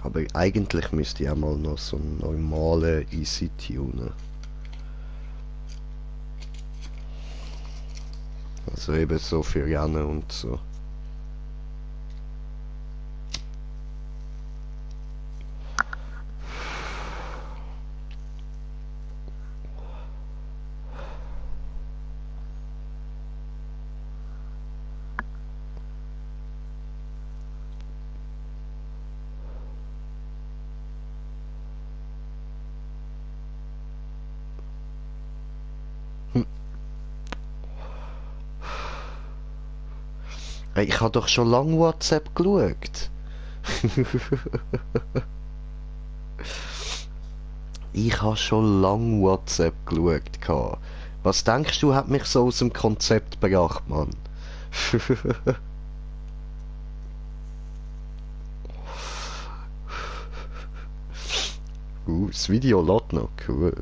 Aber eigentlich müsste ich auch mal noch so einen normalen Easy tunen. Also eben so für Rennen und so. Hey, ich habe doch schon lange WhatsApp geschaut. Ich habe schon lange WhatsApp geschaut. Was denkst du, hat mich so aus dem Konzept gebracht, Mann? Das Video lädt noch, cool.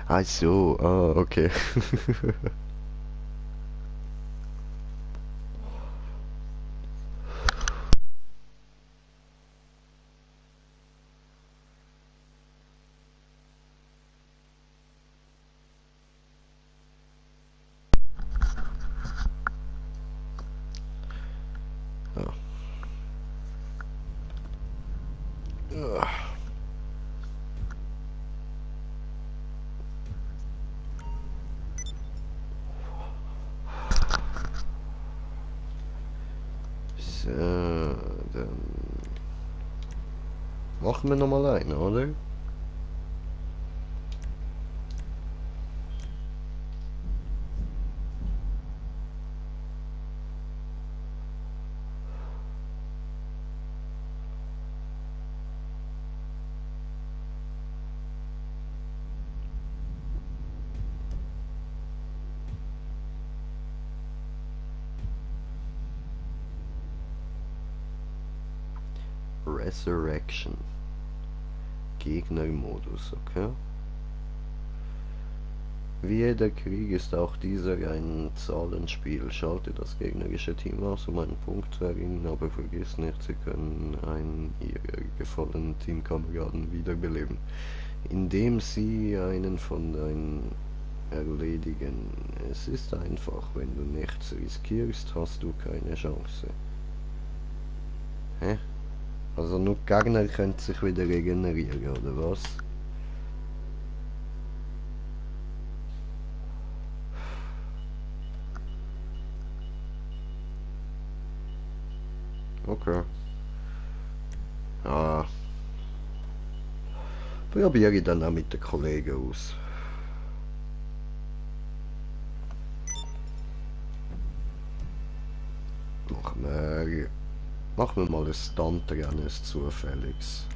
Ach so, okay. So, dann machen wir nochmal einen, oder? Resurrection. Gegnermodus, okay. Wie jeder Krieg ist auch dieser ein Zahlenspiel. Schalte das gegnerische Team aus, um einen Punkt zu erringen, aber vergiss nicht, sie können einen ihrer gefallenen Teamkameraden wiederbeleben, indem sie einen von deinen erledigen. Es ist einfach, wenn du nichts riskierst, hast du keine Chance. Hä? Also nur die Gegner können sich wieder regenerieren, oder was? Okay. Ja. Probiere ich dann auch mit den Kollegen aus. Machen wir mal ein Stuntrennen, ein zufälliges.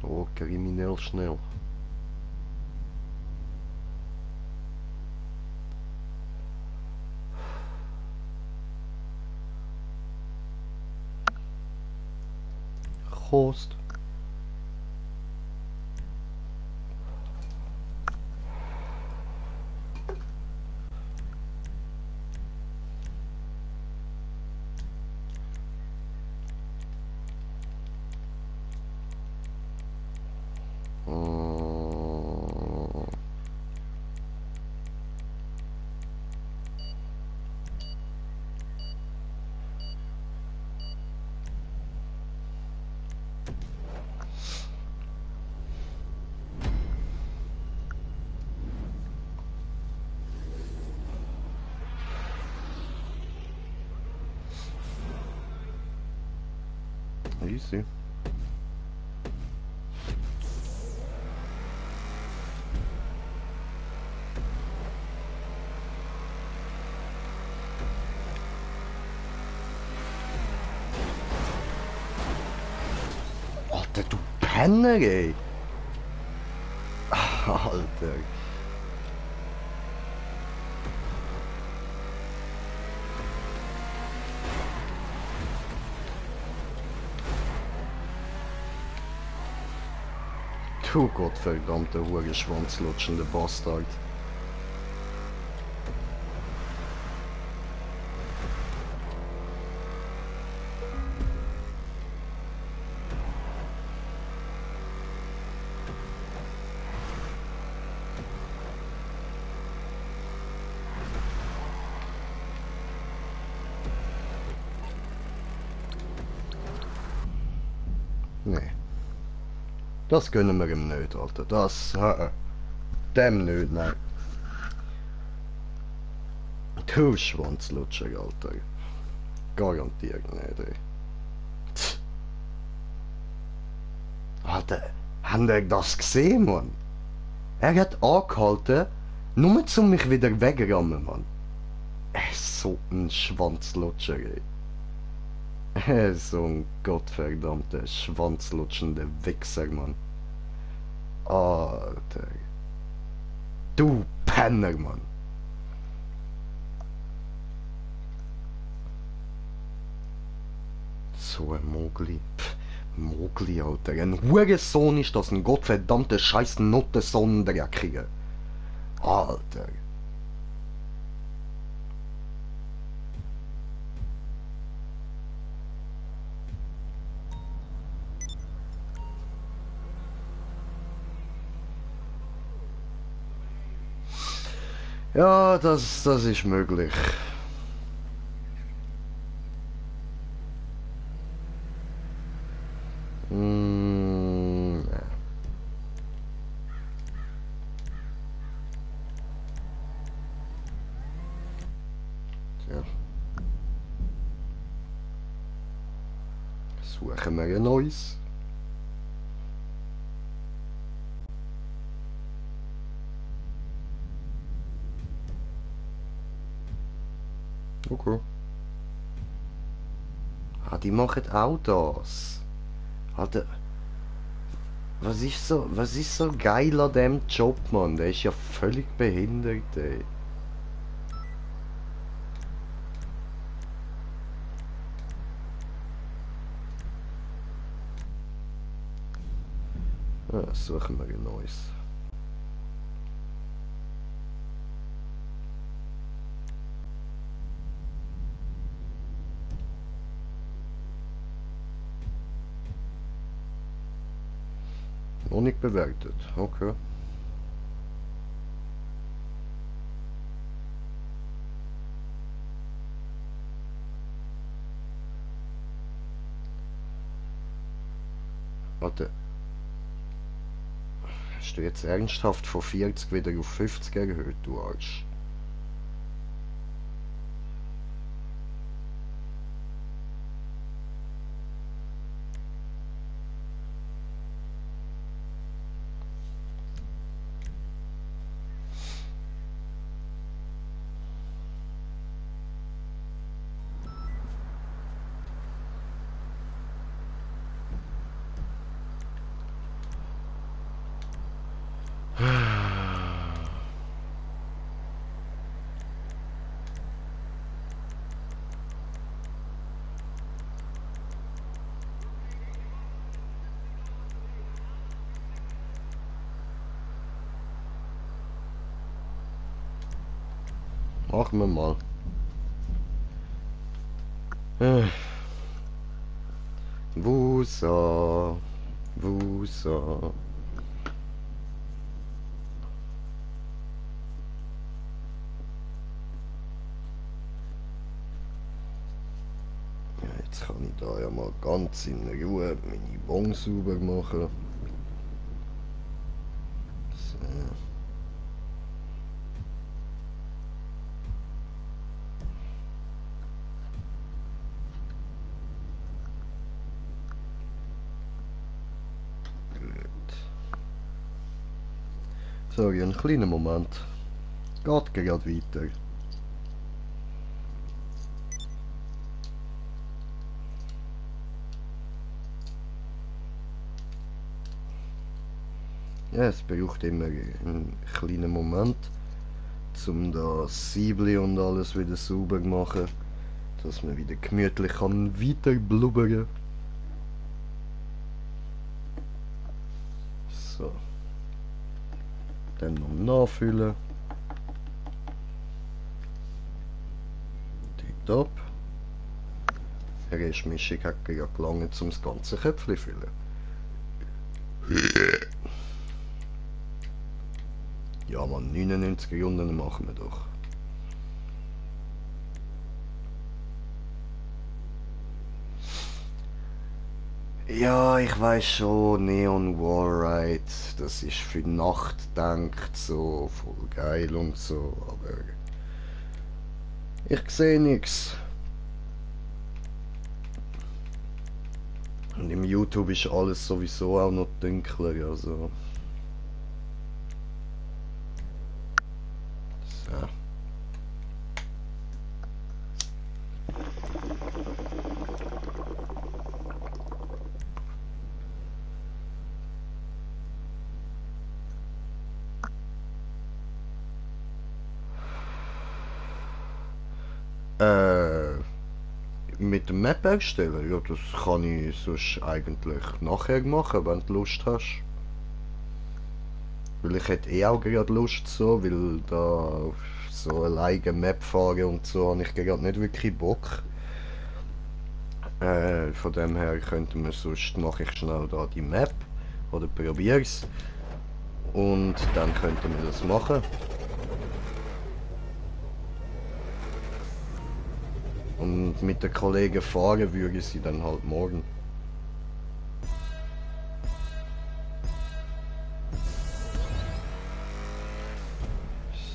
Oh, kriminell schnell. Prost. easy. Alter, du Penner, ey! Alter. Du gottverdammter Hurenschwanzlutschende Bastard. Nee. Das gönnen wir ihm nicht, Alter. Das, dem nicht, nein. Du Schwanzlutscher, Alter. Garantiert nicht, ey. Tch. Alter, habt ihr das gesehen, Mann? Er hat angehalten, nur zum mich wieder wegrammen, Mann. So ein Schwanzlutscher, ey. So ein gottverdammter, schwanzlutschender Wichser, Mann. Alter. Du Penner, Mann. So ein Mogli. Mogli, Alter. Ein Hurensohn ist das, ein gottverdammter scheiß Nottensonnendreckiger. Alter. Ja, das ist möglich. Ja. Tja. Suchen wir ein neues. Okay. Ah, die machen auch das. Alter, was ist so geil an dem Job, Mann? Der ist ja völlig behindert, ey. Ah, suchen wir ein neues. Noch nicht bewertet, okay. Warte. Hast du jetzt ernsthaft von 40 wieder auf 50 erhöht, du Arsch? Machen wir mal. Wusa. Wusa. Ja, jetzt kann ich da ja mal ganz in Ruhe meine Bon sauber machen. So. Sorry, einen kleinen Moment. Geht gerade weiter. Ja, es braucht immer einen kleinen Moment, um das Siebli und alles wieder sauber zu machen, dass man wieder gemütlich kann weiter blubbern. So. Dann noch nachfüllen. Tipptopp. Die Restmischung hat ja gelangt, um das ganze Köpfchen zu füllen. Ja man, 99 Runden machen wir doch. Ja, ich weiß schon, Neon Warride, das ist für die Nacht gedacht, so voll geil und so, aber ich sehe nichts. Und im YouTube ist alles sowieso auch noch dunkler, also. So. Mit dem Map erstellen, ja, das kann ich sonst eigentlich nachher machen, wenn du Lust hast. Weil ich hätte eh auch gerade Lust so, weil da so alleine Map fahren und so habe ich gerade nicht wirklich Bock. Von dem her könnte man sonst mache ich schnell da die Map oder probier's und dann könnte man das machen. Und mit den Kollegen fahren würde ich sie dann halt morgen.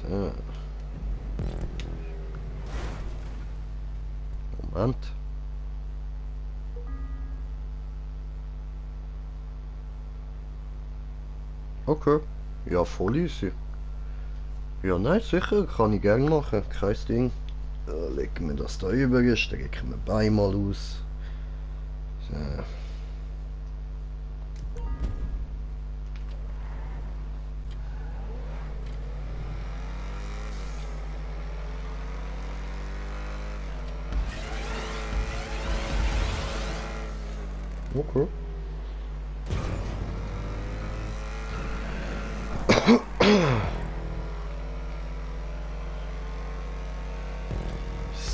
So. Moment. Okay. Ja, voll easy. Ja, nein, sicher, kann ich gerne machen, kein Ding. Legen wir das da über, strecken wir Bein mal aus. So. Okay.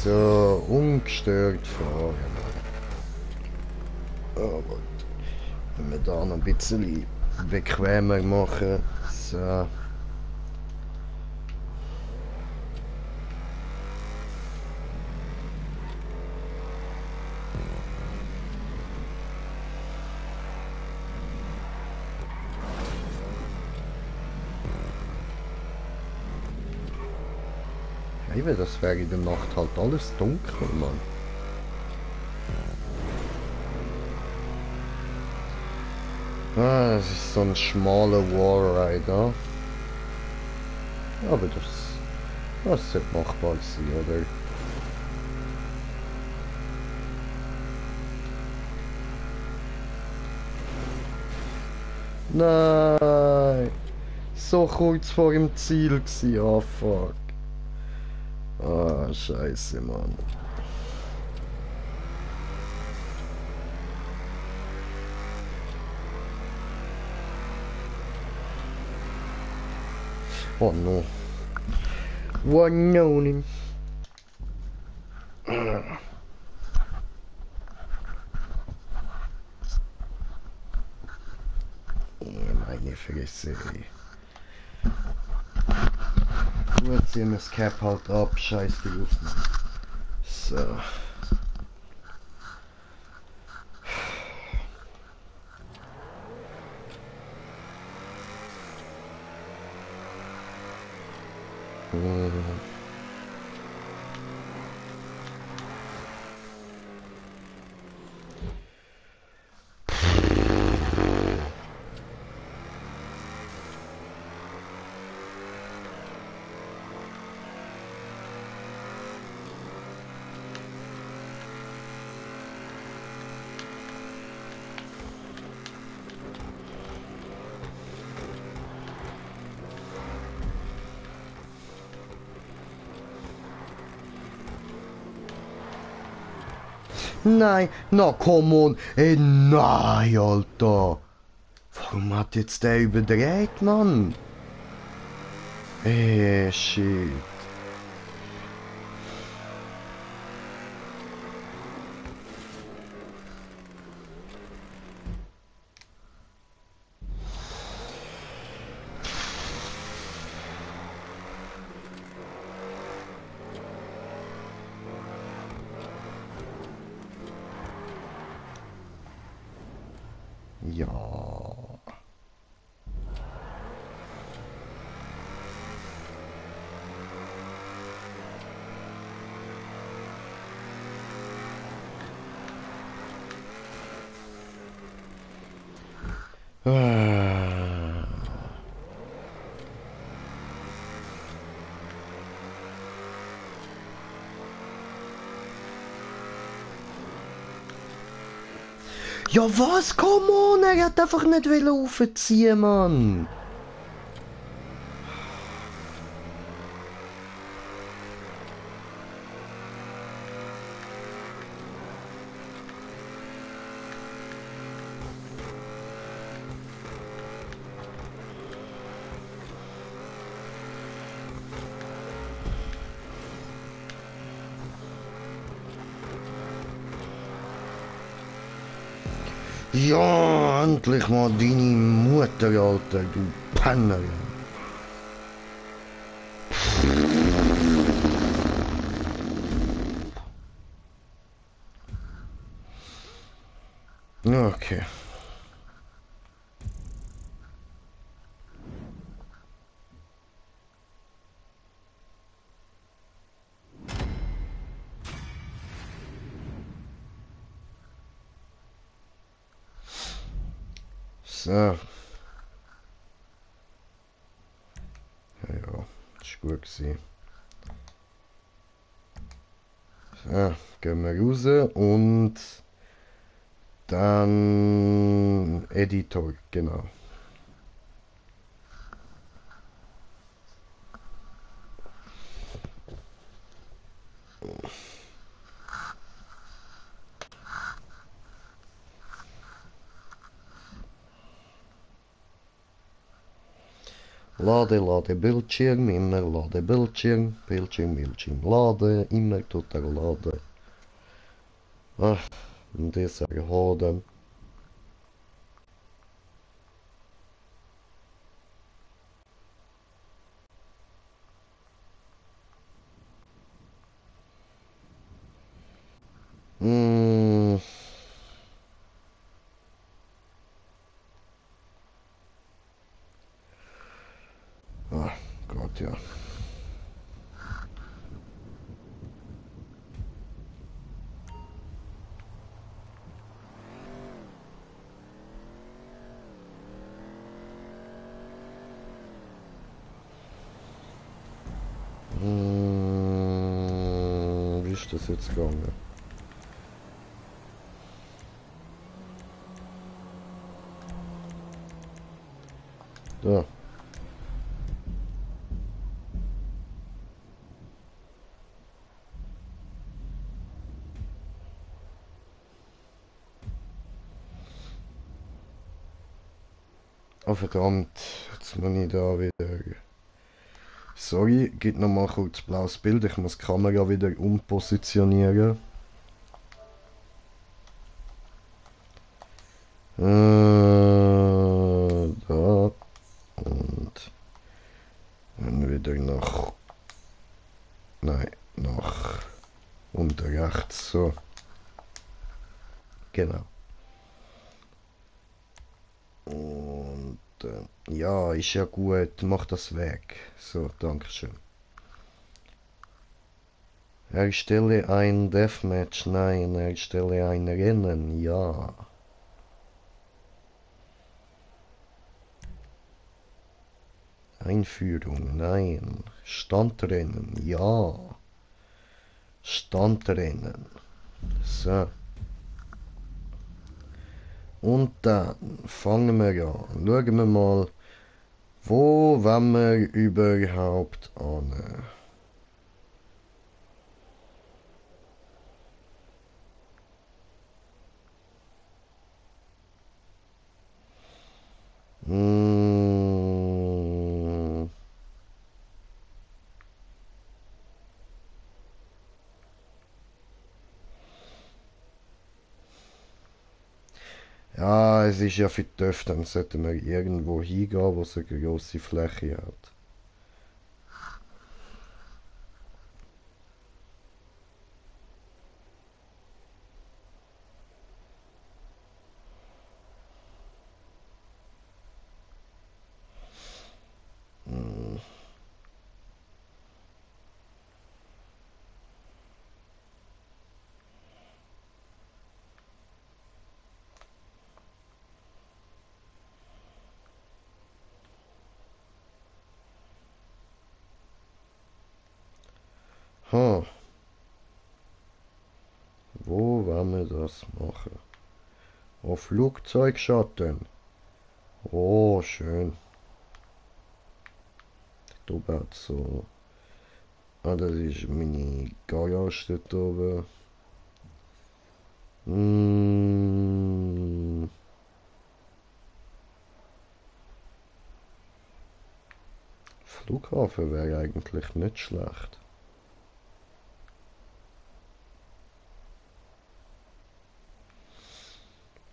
So, ungestört fahren. Oh Gott. Wenn wir da noch ein bisschen bequemer machen. So. Eben, das wäre in der Nacht halt alles dunkel, Mann. Ah, das ist so ein schmaler Warrider. Aber das sollte machbar sein, oder? Nein! So kurz vor dem Ziel gsi, ah fuck. Ah, scheiße, Mann. Oh no. Oh no. Meine Fresse, ey. Gut, ziehen wir das Cap halt ab, scheiß die Luft. So. Nein, na komm on. Nein, Alter. Warum hat jetzt der überdreht, Mann? Shit. Ja. Ja was? Come on, er hat einfach nicht aufziehen, Mann. Ja, endlich mal deine Mutter, Alter, du Penner. Okay. So. Ja, ist gut gewesen. So, gehen wir raus und dann Editor, genau. Lade Bildschirm, immer lade Bildschirm, lade, immer tut er laden. Ach, und das erholen. Mm. Ach Gott, ja. Wie ist das jetzt gegangen? Da. Oh verdammt, jetzt muss ich da wieder... Sorry, gibt noch mal kurz blaues Bild, ich muss die Kamera wieder umpositionieren. Da. Und dann wieder nach... Nein, nach... unten rechts, so. Genau. Und ja, ist ja gut, mach das weg. So, dankeschön. Erstelle ein Deathmatch, nein, erstelle ein Rennen, ja. Einführung, nein. Standrennen, ja. Standrennen. So. Und dann fangen wir an. Schauen wir mal, wo wollen wir überhaupt an? Mm. Ja, es ist ja für die Töpfe, dann sollten wir irgendwo hingehen, wo es eine grosse Fläche hat. Mm. Ha, wo wollen wir das machen? Auf Flugzeugschatten. Oh, schön. Da oben hat so... Ah, das ist meine Garage dort oben. Mm. Flughafen wäre eigentlich nicht schlecht.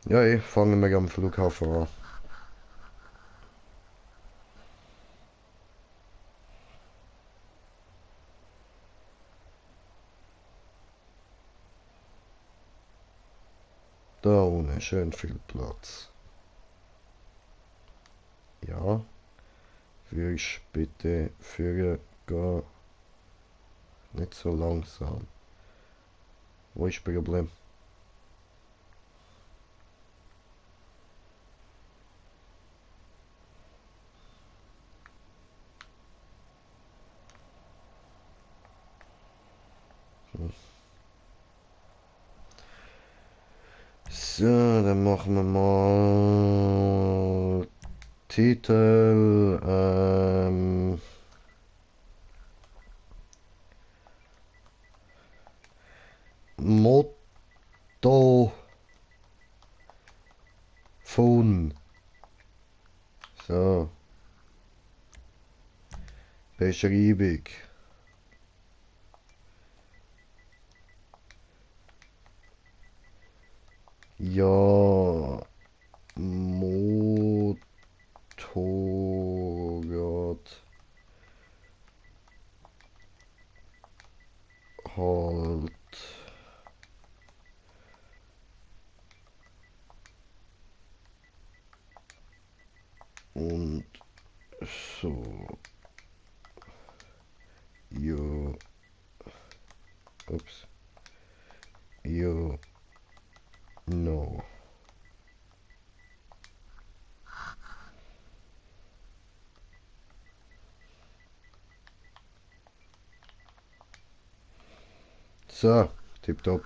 Ja, fangen wir am Flughafen an. Da ohne schön viel Platz. Ja, würdest bitte führen gehen. Nicht so langsam. Wo ist das Problem? So, dann machen wir mal Titel. Motto von. So, Beschreibung. Ja, Motorrad halt und so. Ja, ups. Ja, no. So, tipptopp.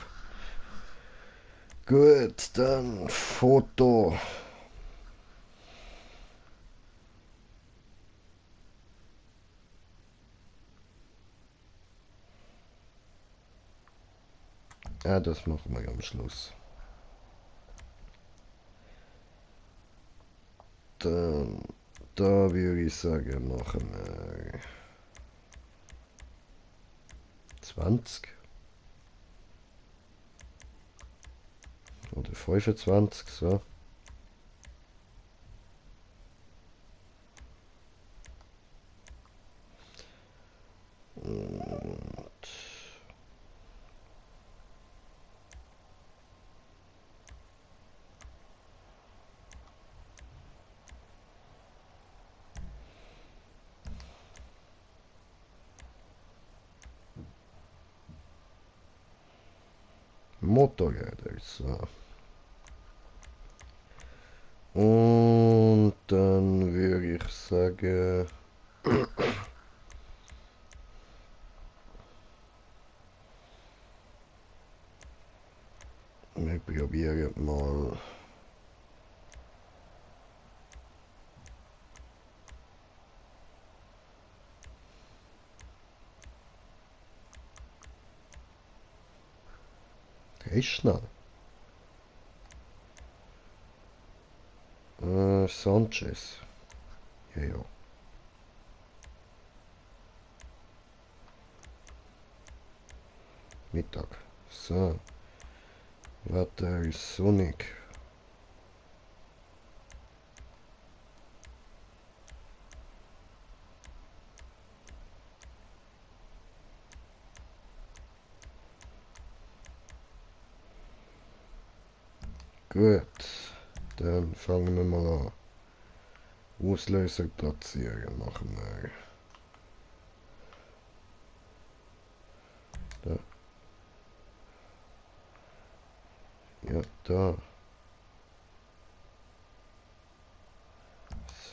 Gut, dann Foto. Ja, das machen wir am Schluss. Dann, da würde ich sagen, machen wir 20 oder 25, so. Und Motorräder, so. Und dann würde ich sagen, wir probieren mal recht schnell. Sanchez. Ja, ja. Mittag. So. Wetter ist sonnig. Gut, dann fangen wir mal an. Auslöser platzieren machen wir. Da. Ja, da.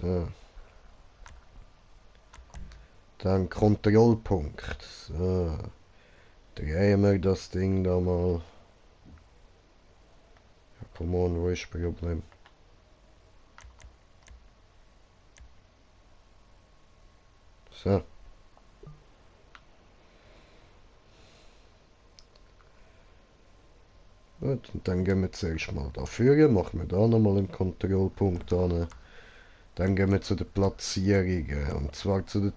So. Dann Kontrollpunkt. So. Drehen wir das Ding da mal. Ja, come on, wo ist das Problem? So. Gut, und dann gehen wir zuerst mal dafür, machen wir da nochmal einen Kontrollpunkt an. Dann gehen wir zu den Platzierungen. Und zwar zu den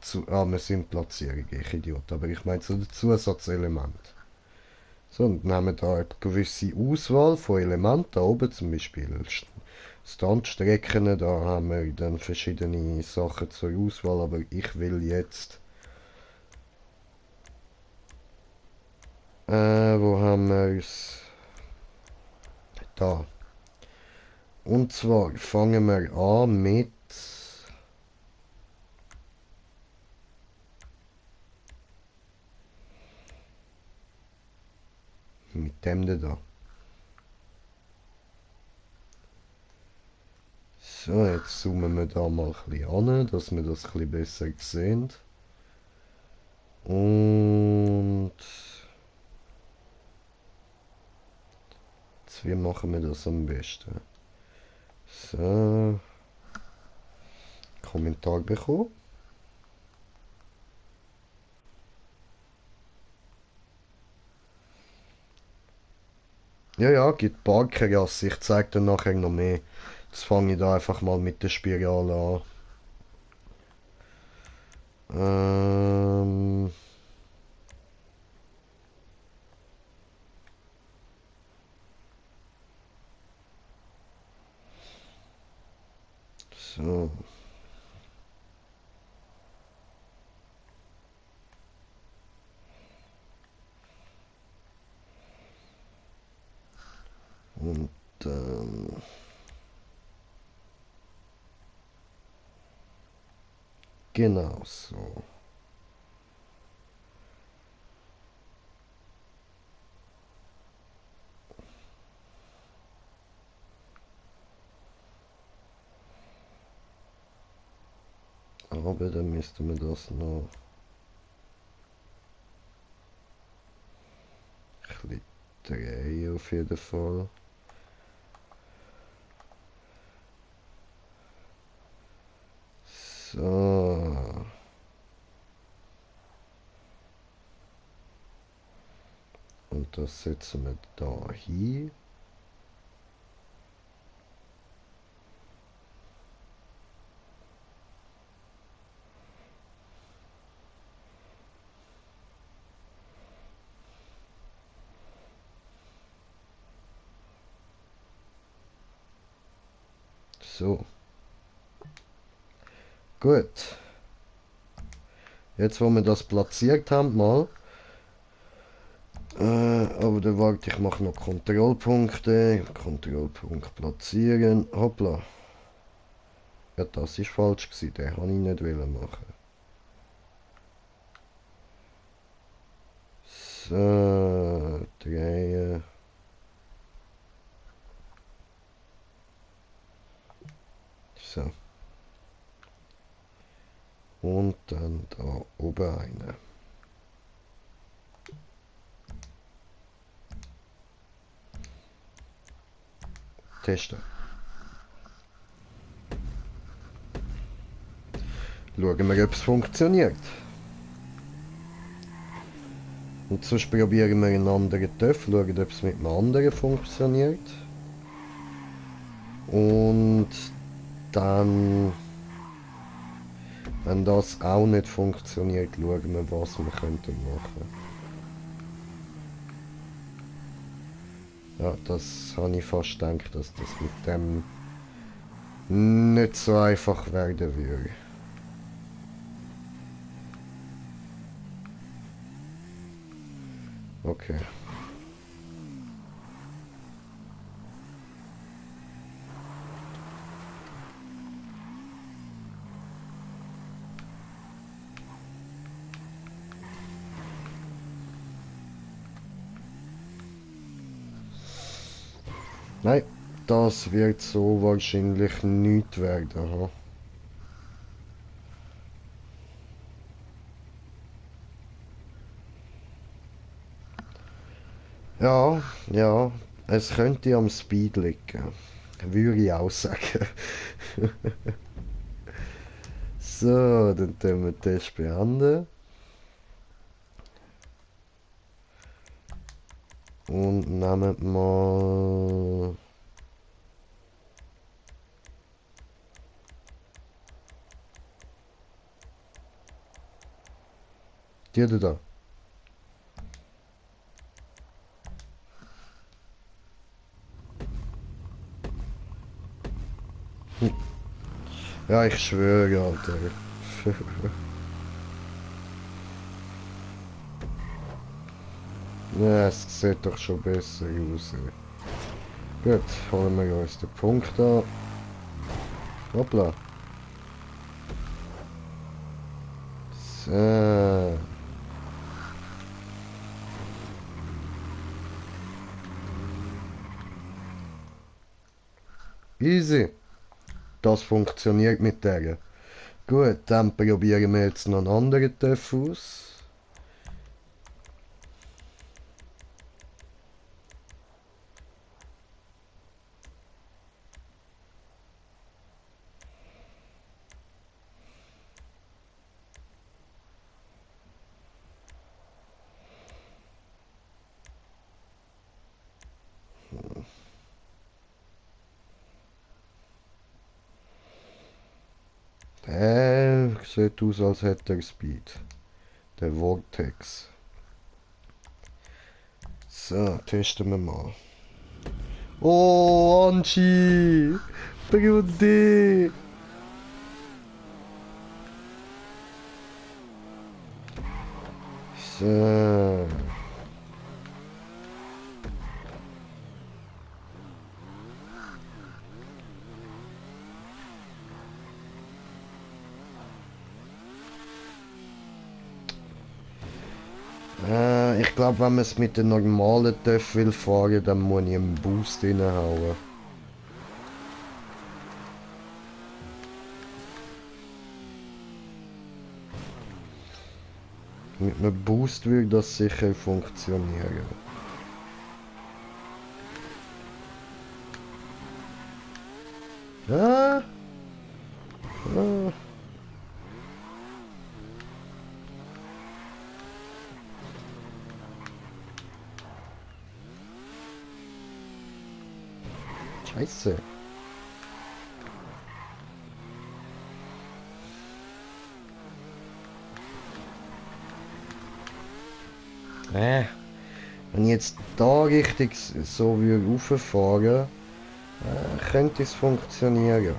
wir sind Platzierungen, ich Idiot, aber ich meine zu den Zusatzelementen. So, und nehmen da eine gewisse Auswahl von Elementen. Da oben zum Beispiel Standstrecken, da haben wir dann verschiedene Sachen zur Auswahl, aber ich will jetzt... wo haben wir es? Da. Und zwar fangen wir an mit dem da. So, jetzt zoomen wir da mal ein bisschen an, dass wir das ein bisschen besser sehen. Und jetzt, wie machen wir das am besten? So. Kommentar bekommen. Ja, ja, gibt Barkergasse. Ich zeige dann nachher noch mehr. Jetzt fange ich da einfach mal mit der Spirale an. So. Und dann... Genau so. Aber dann müssten wir das noch ein bisschen drehen auf jeden Fall. So. Und das setzen wir da hin. So. Gut. Jetzt, wo wir das platziert haben, mal. Aber dann warte, ich mache noch Kontrollpunkte. Kontrollpunkt platzieren. Hoppla. Ja, das ist falsch gewesen. Den habe ich nicht machen. So, drehen. So. Und dann da oben eine. Testen. Schauen wir, ob es funktioniert. Und sonst probieren wir einen anderen Töpf, schauen, ob es mit einem anderen funktioniert. Und dann, wenn das auch nicht funktioniert, schauen wir, was wir könnten machen. Ja, das habe ich fast gedacht, dass das mit dem nicht so einfach werden würde. Okay. Nein, das wird so wahrscheinlich nicht werden. Ha? Ja, ja, es könnte am Speed liegen. Würde ich auch sagen. So, dann tun wir den Test beenden. Und nehmen mal... die da. Ja, ich schwöre, Alter. Ja, es sieht doch schon besser aus. Gut, holen wir uns den Punkt an. Hoppla. So. Easy. Das funktioniert mit der. Gut, dann probieren wir jetzt noch einen anderen Töpf aus. Sieht aus, als hätte er Speed. Der Vortex. So, testen wir mal. Oh, Anchi! Brudi! So. Ich glaube, wenn man es mit den normalen Töpfen will fahren, dann muss ich einen Boost reinhauen. Mit einem Boost würde das sicher funktionieren. Ah. Ah. Scheiße. Wenn ich jetzt da richtig so würde rauffahren, könnte es funktionieren.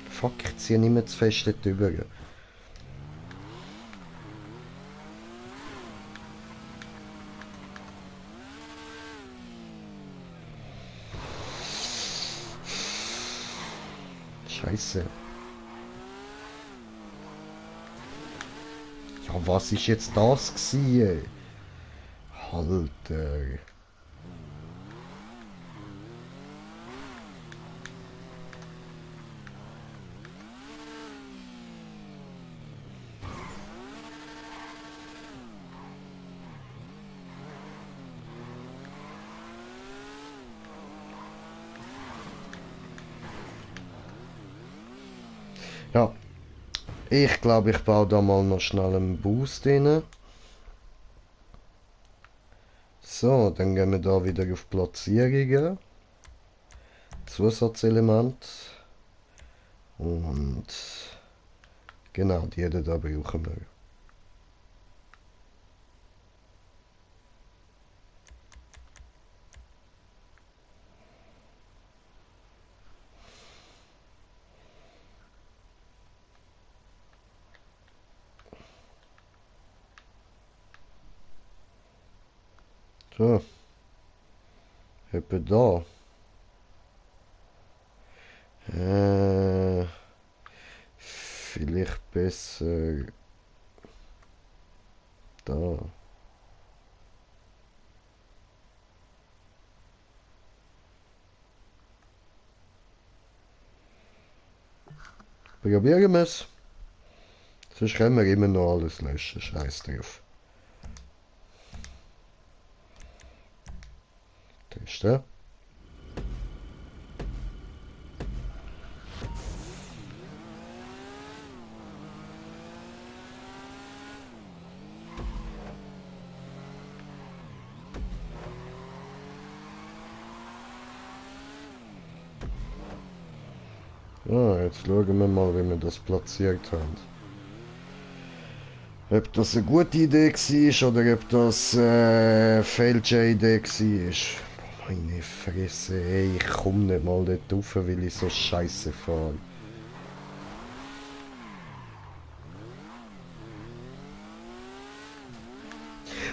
Fuck, ich ziehe nicht mehr zu fest drüber. Scheiße. Ja, was ist jetzt das gewesen? Alter. Ja, ich glaube, ich baue da mal noch schnell einen Boost rein. So, dann gehen wir da wieder auf Platzierungen. Zusatzelement. Und genau, die da brauchen wir. So, etwa da. Vielleicht besser da. Probieren wir es. Sonst können wir immer noch alles löschen. Scheiß drauf. Testen. Jetzt schauen wir mal, wie wir das platziert haben. Ob das eine gute Idee war oder ob das falsche Idee war. Meine Fresse, ey, ich komme nicht mal dort rauf, weil ich so scheiße fahre.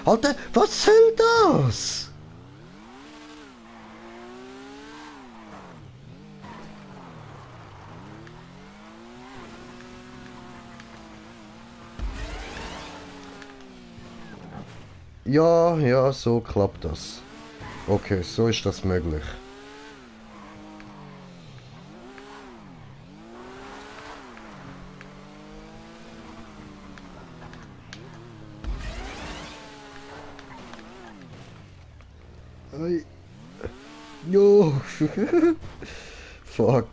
Alter, was soll das? Ja, so klappt das. Okay, so ist das möglich. Hey. Jo. Fuck.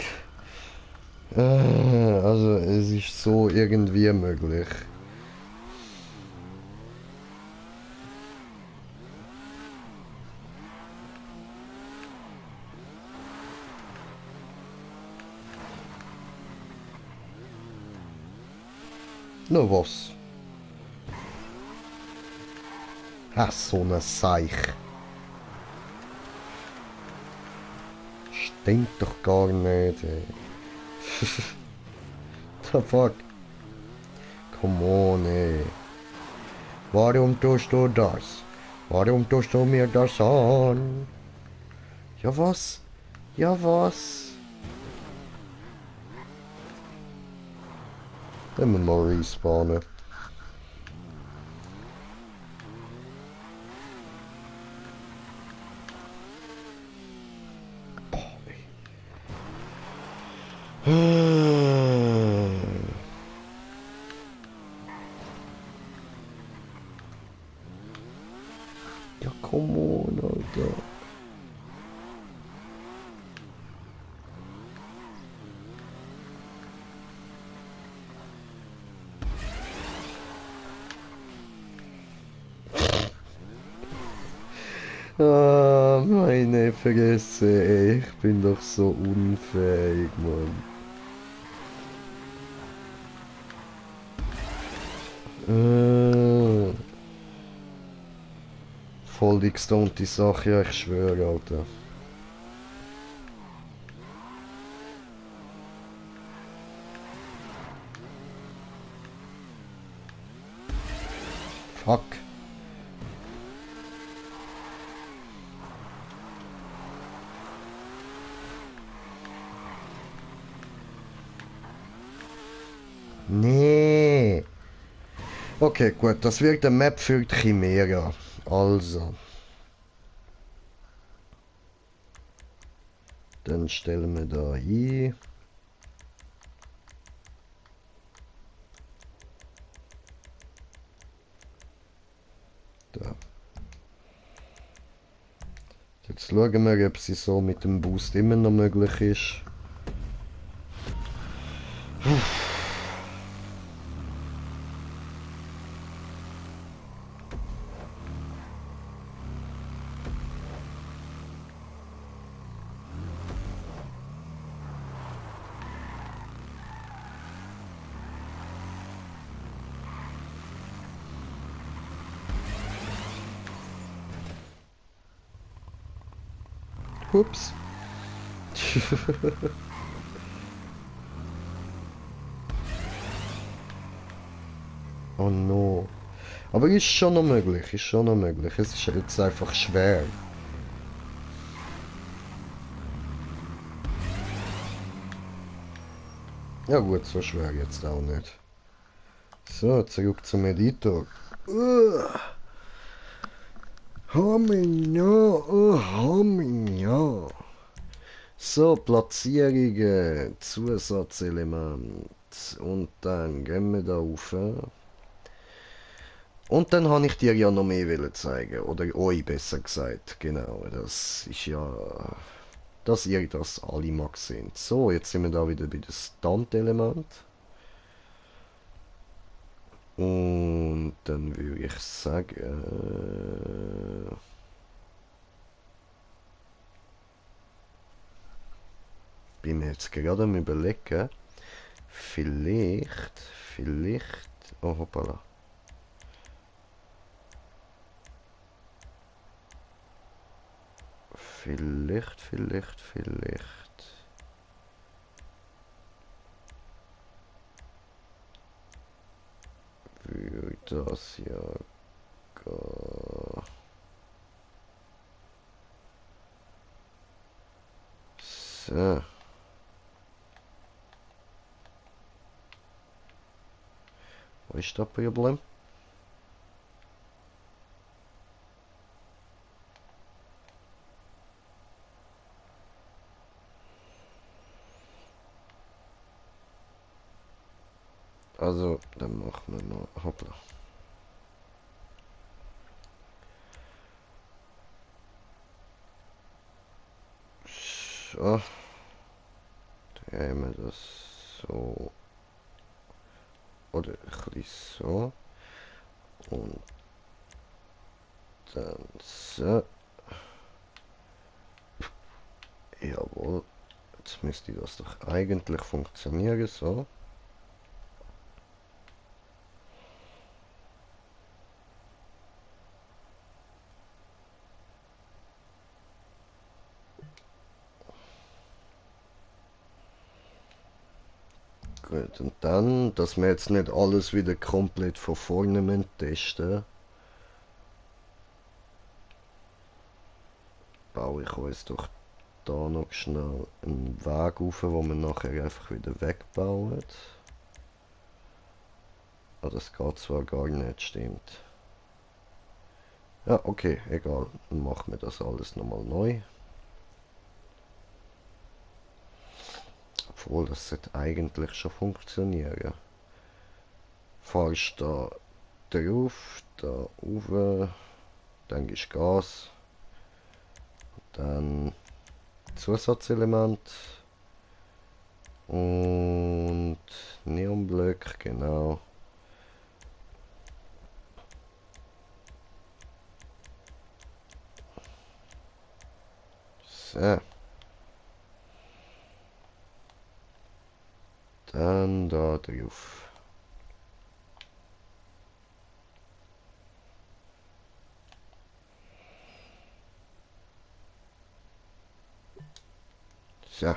Also, es ist so irgendwie möglich. Na was? Ha, so ne Seich. Stimmt doch gar nicht, ey. The fuck? Come on, ey. Warum tust du das? Warum tust du mir das an? Ja was? Ja was? Dann müssen wir mal respawnen. Ja, come on, Alter. Ah, meine Fresse, ey. Ich bin doch so unfähig, Mann. Voll die gestonte Sache, ja, ich schwöre, Alter. Fuck. Nee. Okay, gut, das wird eine Map für die Chimera. Also. Dann stellen wir da ein. Da. Jetzt schauen wir, ob sie so mit dem Boost immer noch möglich ist. Ups. Oh no. Aber ist schon noch möglich, ist schon noch möglich. Es ist jetzt einfach schwer. Ja gut, so schwer jetzt auch nicht. So, zurück zum Editor. Hamina. So, Platzierungen, Zusatzelement. Und dann gehen wir da rauf. Und dann habe ich dir ja noch mehr wollen zeigen. Oder euch besser gesagt. Genau, das ist ja... Dass ihr das alle mal seht. So, jetzt sind wir da wieder bei dem Stunt-Element. Und dann würde ich sagen... bin mir jetzt gerade am Überlegen. Vielleicht... Oh, hoppala. Vielleicht. Würde das ja gar... So. Wo ist das Problem? Also, dann machen wir mal... Hoppla. So. Drehen wir das so. Oder ein bisschen so. Und dann so. Jawohl. Jetzt müsste das doch eigentlich funktionieren, so. Gut, und dann, dass wir jetzt nicht alles wieder komplett von vorne testen, baue ich uns doch da noch schnell einen Weg auf, wo wir nachher einfach wieder wegbauen. Ah, das geht zwar gar nicht, stimmt. Ja, okay, egal. Dann machen wir das alles nochmal neu. Obwohl, das sollte eigentlich schon funktionieren. Fahrst da drauf, da rauf, dann gibst Gas, dann Zusatzelement und Neonblöcke, genau. So. Dann da drauf. So.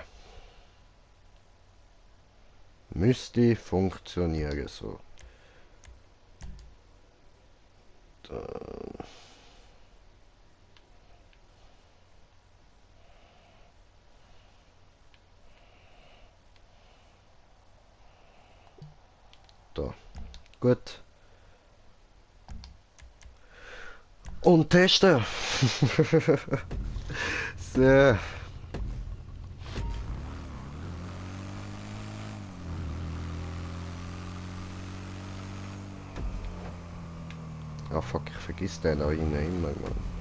Müsste funktionieren so. Dann. Da. Gut. Und testen. So. Ah fuck, ich vergiss den da rein immer, Mann.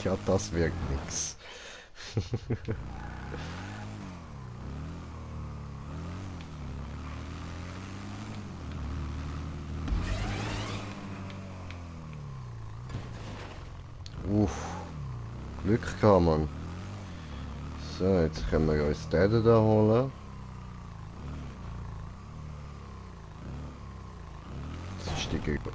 Ja, das wirkt nix. Glück gehabt, Mann. So, jetzt können wir uns den da holen. Das ist die Gruppe.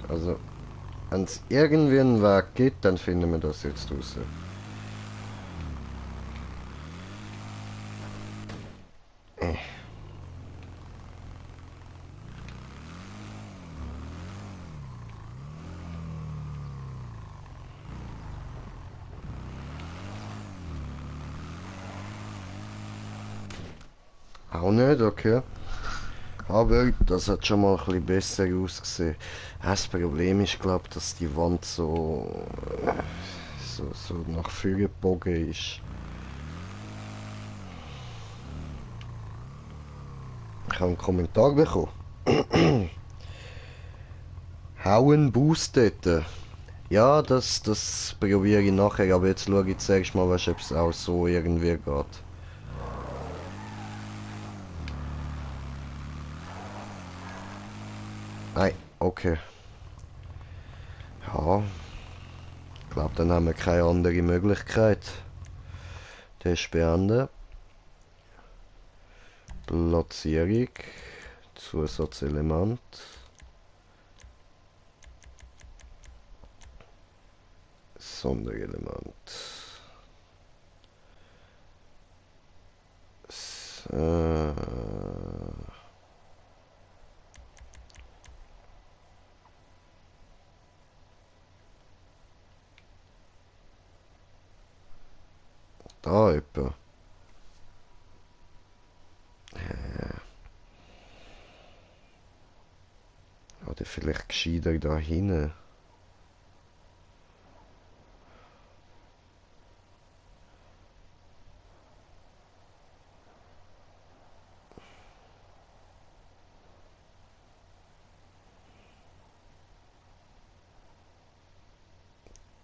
Also, wenn es irgendwie einen Weg gibt, dann finden wir das jetzt raus. Auch nicht, okay. Aber das hat schon mal ein bisschen besser ausgesehen. Das Problem ist, glaube ich, dass die Wand so nach vorne gebogen ist. Ich habe einen Kommentar bekommen. Hauen Boost dort. Ja, das probiere ich nachher, aber jetzt schaue ich zuerst mal, ob es auch so irgendwie geht. Nein, okay. Ja. Ich glaube, dann haben wir keine andere Möglichkeit. Test beenden. Platzierung. Zusatzelement. Sonderelement. So. Da etwa. Oder vielleicht gescheiter da hinten.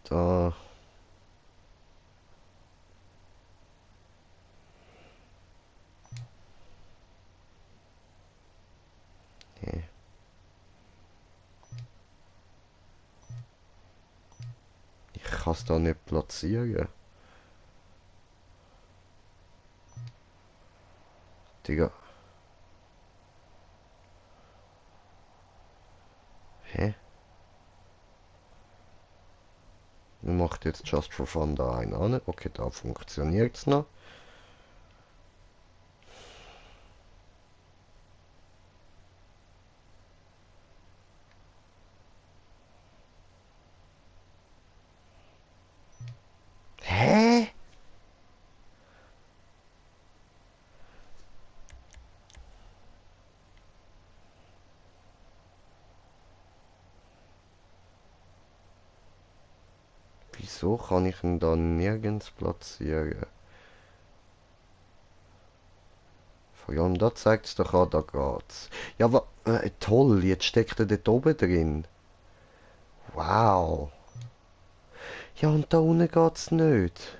Da. Nee. Ich kann es da nicht platzieren. Digga. Hä? Man macht jetzt Just for Fun da einen an. Okay, da funktioniert es noch. Hä? Wieso kann ich ihn da nirgends platzieren? Vor allem da zeigt es doch an, da geht's. Ja, aber toll, jetzt steckt er dort oben drin. Wow. Ja, und da unten geht's nicht.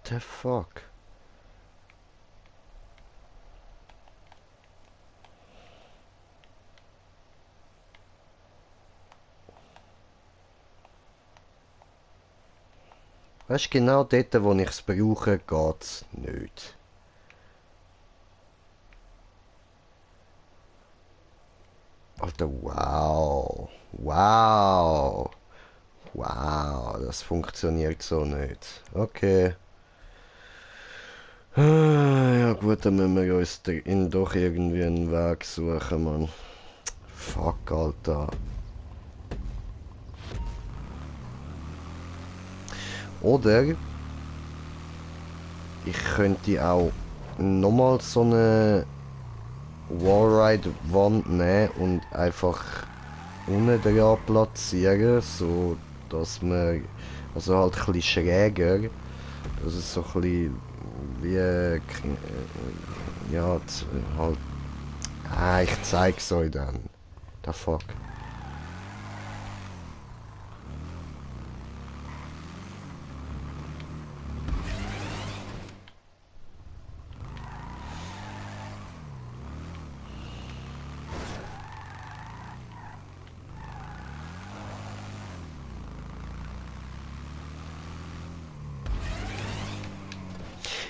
The fuck? Weißt du, genau dort, wo ich es brauche, geht's nicht. Alter, wow. Wow. Wow, das funktioniert so nicht. Okay. Ja gut, dann müssen wir uns doch irgendwie einen Weg suchen, Mann. Fuck, Alter. Oder ich könnte auch nochmal so eine Wallride-Wand nehmen und einfach unten dran platzieren, so dass man, also halt ein bisschen schräger, dass es so ein bisschen wie, ja, halt, ich zeig's euch dann. The fuck.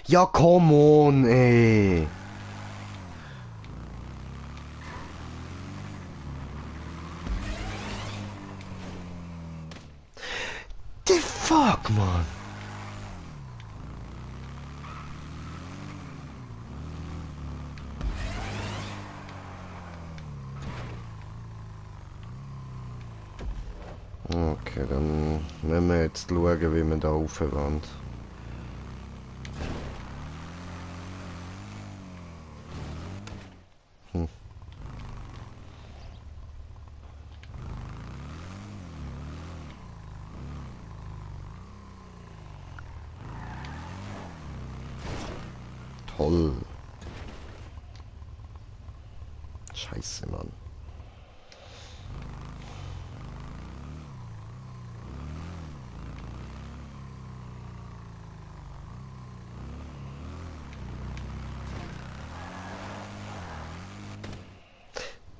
Ja, come on, ey. The fuck, man. Okay, dann müssen wir jetzt schauen, wie wir da raufwand. Toll. Scheiße, Mann.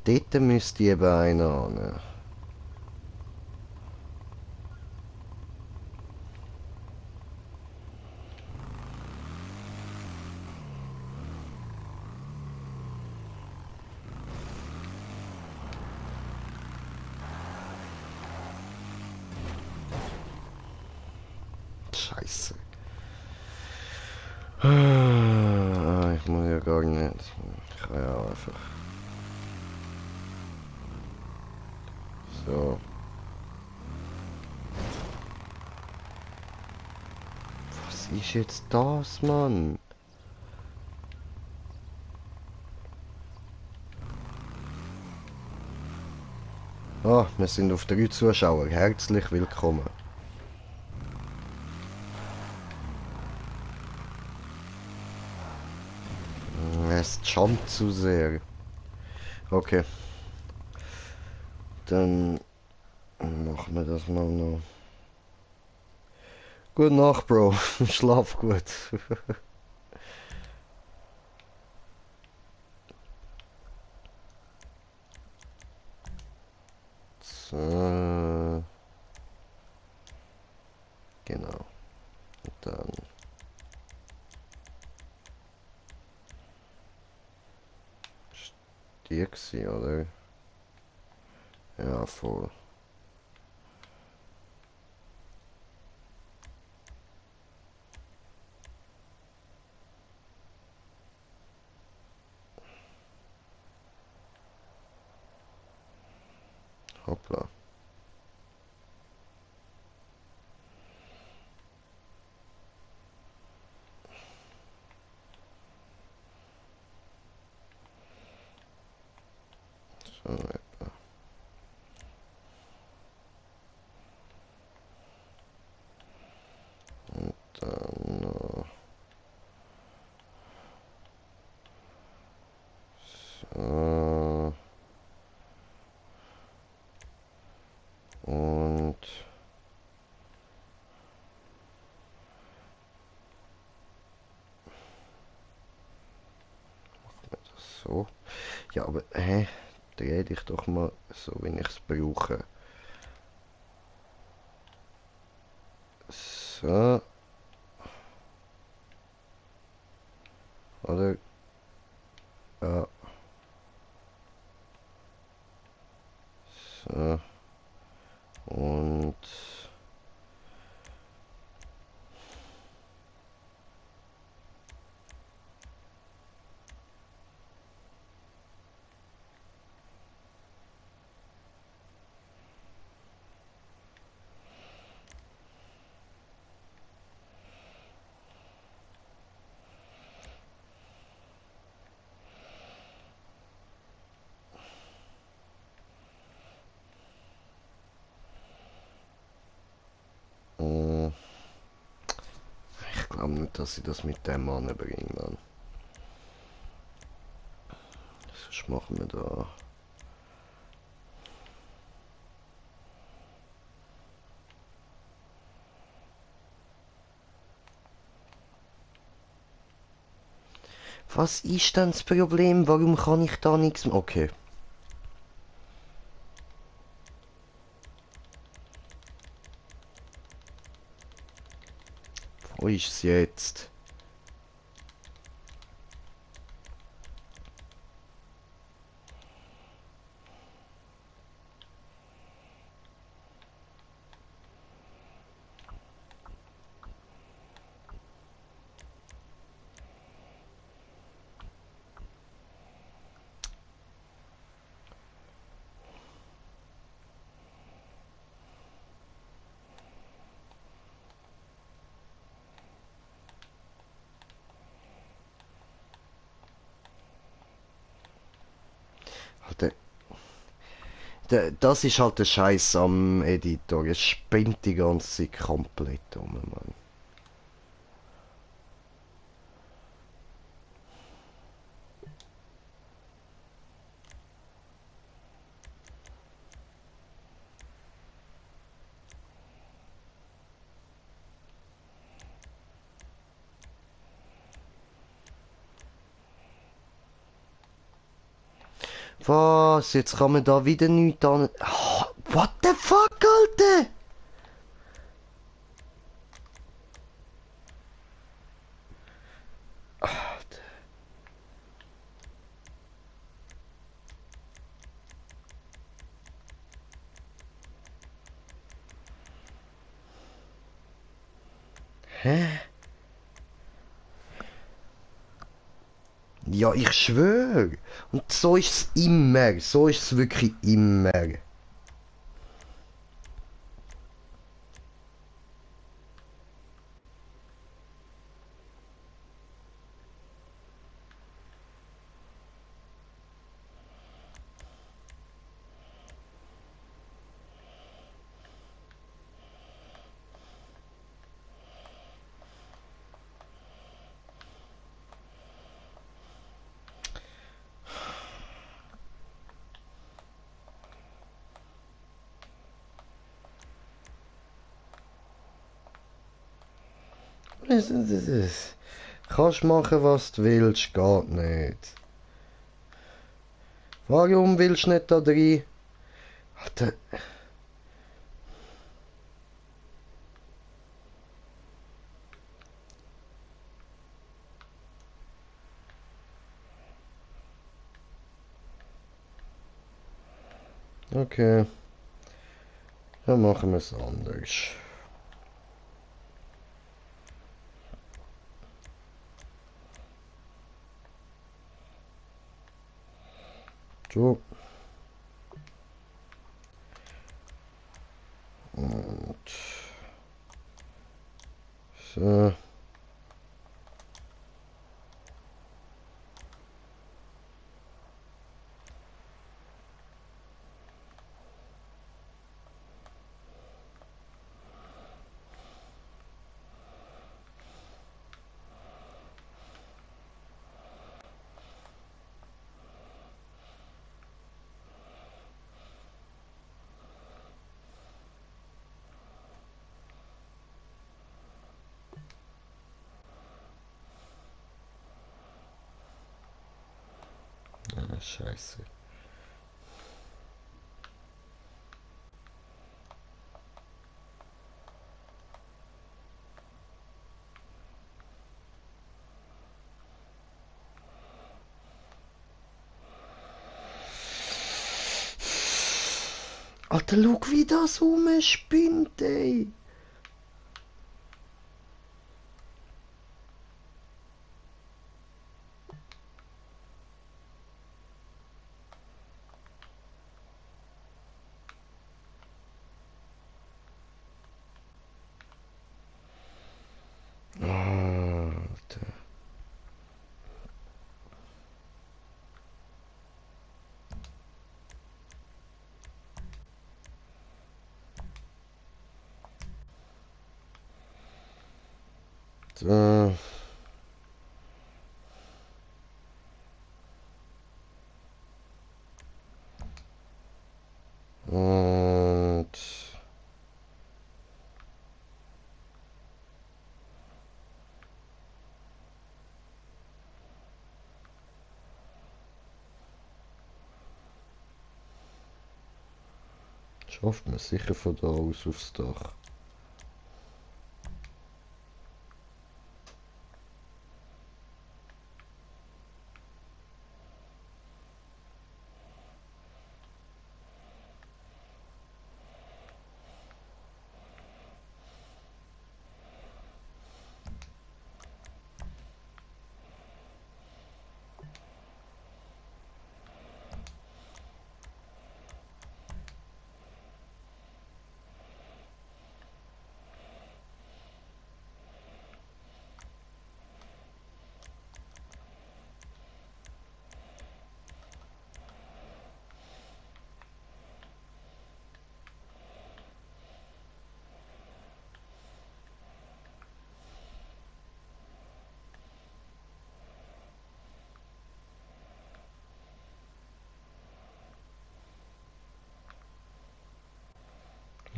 Dort müsste eben einer an. Scheiße. Ich muss ja gar nicht. Ich kann ja einfach. So. Was ist jetzt das, Mann? Ah, wir sind auf 3 Zuschauer. Herzlich willkommen. Es jumpt zu sehr. Okay. Dann machen wir das mal noch. Gute Nacht, Bro. Schlaf gut. So. Genau. Und dann. Die gewesen, oder? Ja, voll. Hoppla. So, etwa. Und dann noch. So. Und so. Ja, aber dreh dich doch mal so, wie ich es brauche. So. Oder? Ja. So. Und ich glaube nicht, dass ich das mit dem Mann bringe, Mann. Sonst machen wir da Was ist denn das Problem? Warum kann ich da nichts mehr? Okay. Wo ist es jetzt? Das ist halt der Scheiß am Editor. Es spinnt die ganze Zeit komplett um, Mann. Was? Jetzt kann man da wieder nichts an. Oh, what the fuck, Alter? Hä? Ja, ich schwöre. Und so ist es immer. So ist es wirklich immer. Kannst machen, was du willst, geht nicht. Warum willst du nicht da drin? Alter. Okay. Dann machen wir es anders. So. Und so. Ah, Scheiße. Alter, schau, wie das rumspinnt, ey. Alter. So. Und Schafft man sicher von da aus aufs Dach.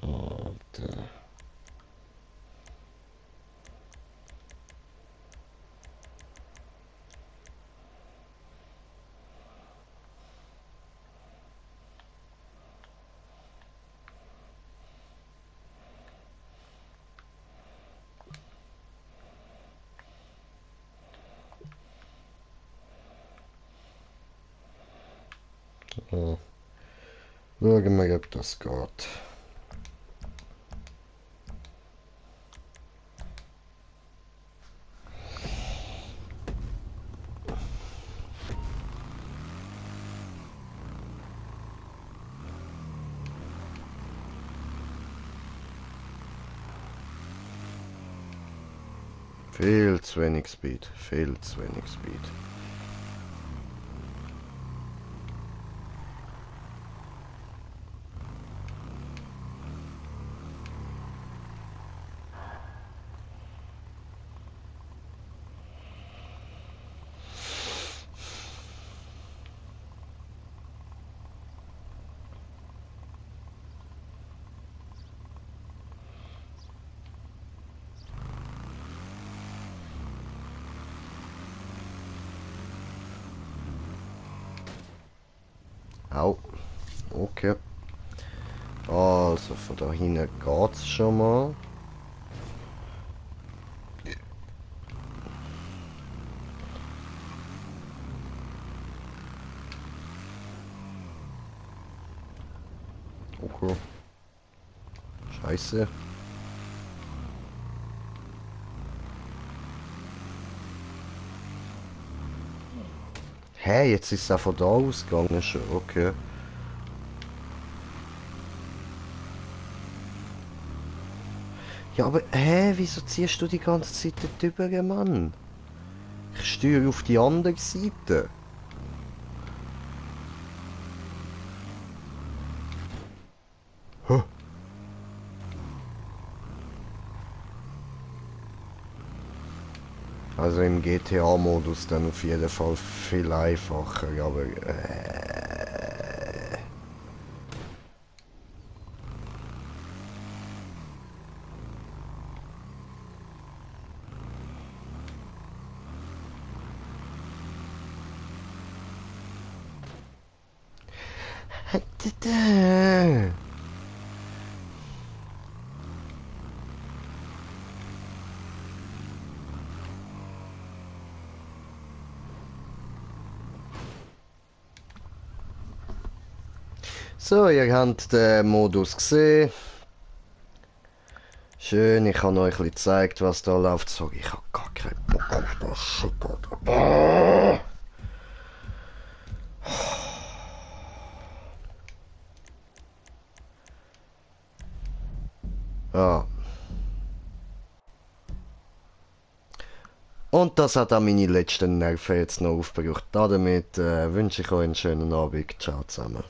Alter. So. Schauen wir, ob das geht. Viel zu wenig Speed, viel zu wenig Speed. Au. Okay. Also von da hinten geht's schon mal. Okay. Scheiße. Hä, jetzt ist es auch von da ausgegangen schon, okay. Ja, aber hä, wieso ziehst du die ganze Zeit dort rüber, Mann? Ich steuere auf die andere Seite. Huh. Also im GTA-Modus dann auf jeden Fall viel einfacher, aber So, ihr habt den Modus gesehen. Schön, ich habe euch ein bisschen gezeigt, was da läuft. Sorry, ich habe gar keinen Bock auf das Shit. Ja. Und das hat auch meine letzten Nerven jetzt noch aufgebraucht. Damit wünsche ich euch einen schönen Abend. Ciao zusammen.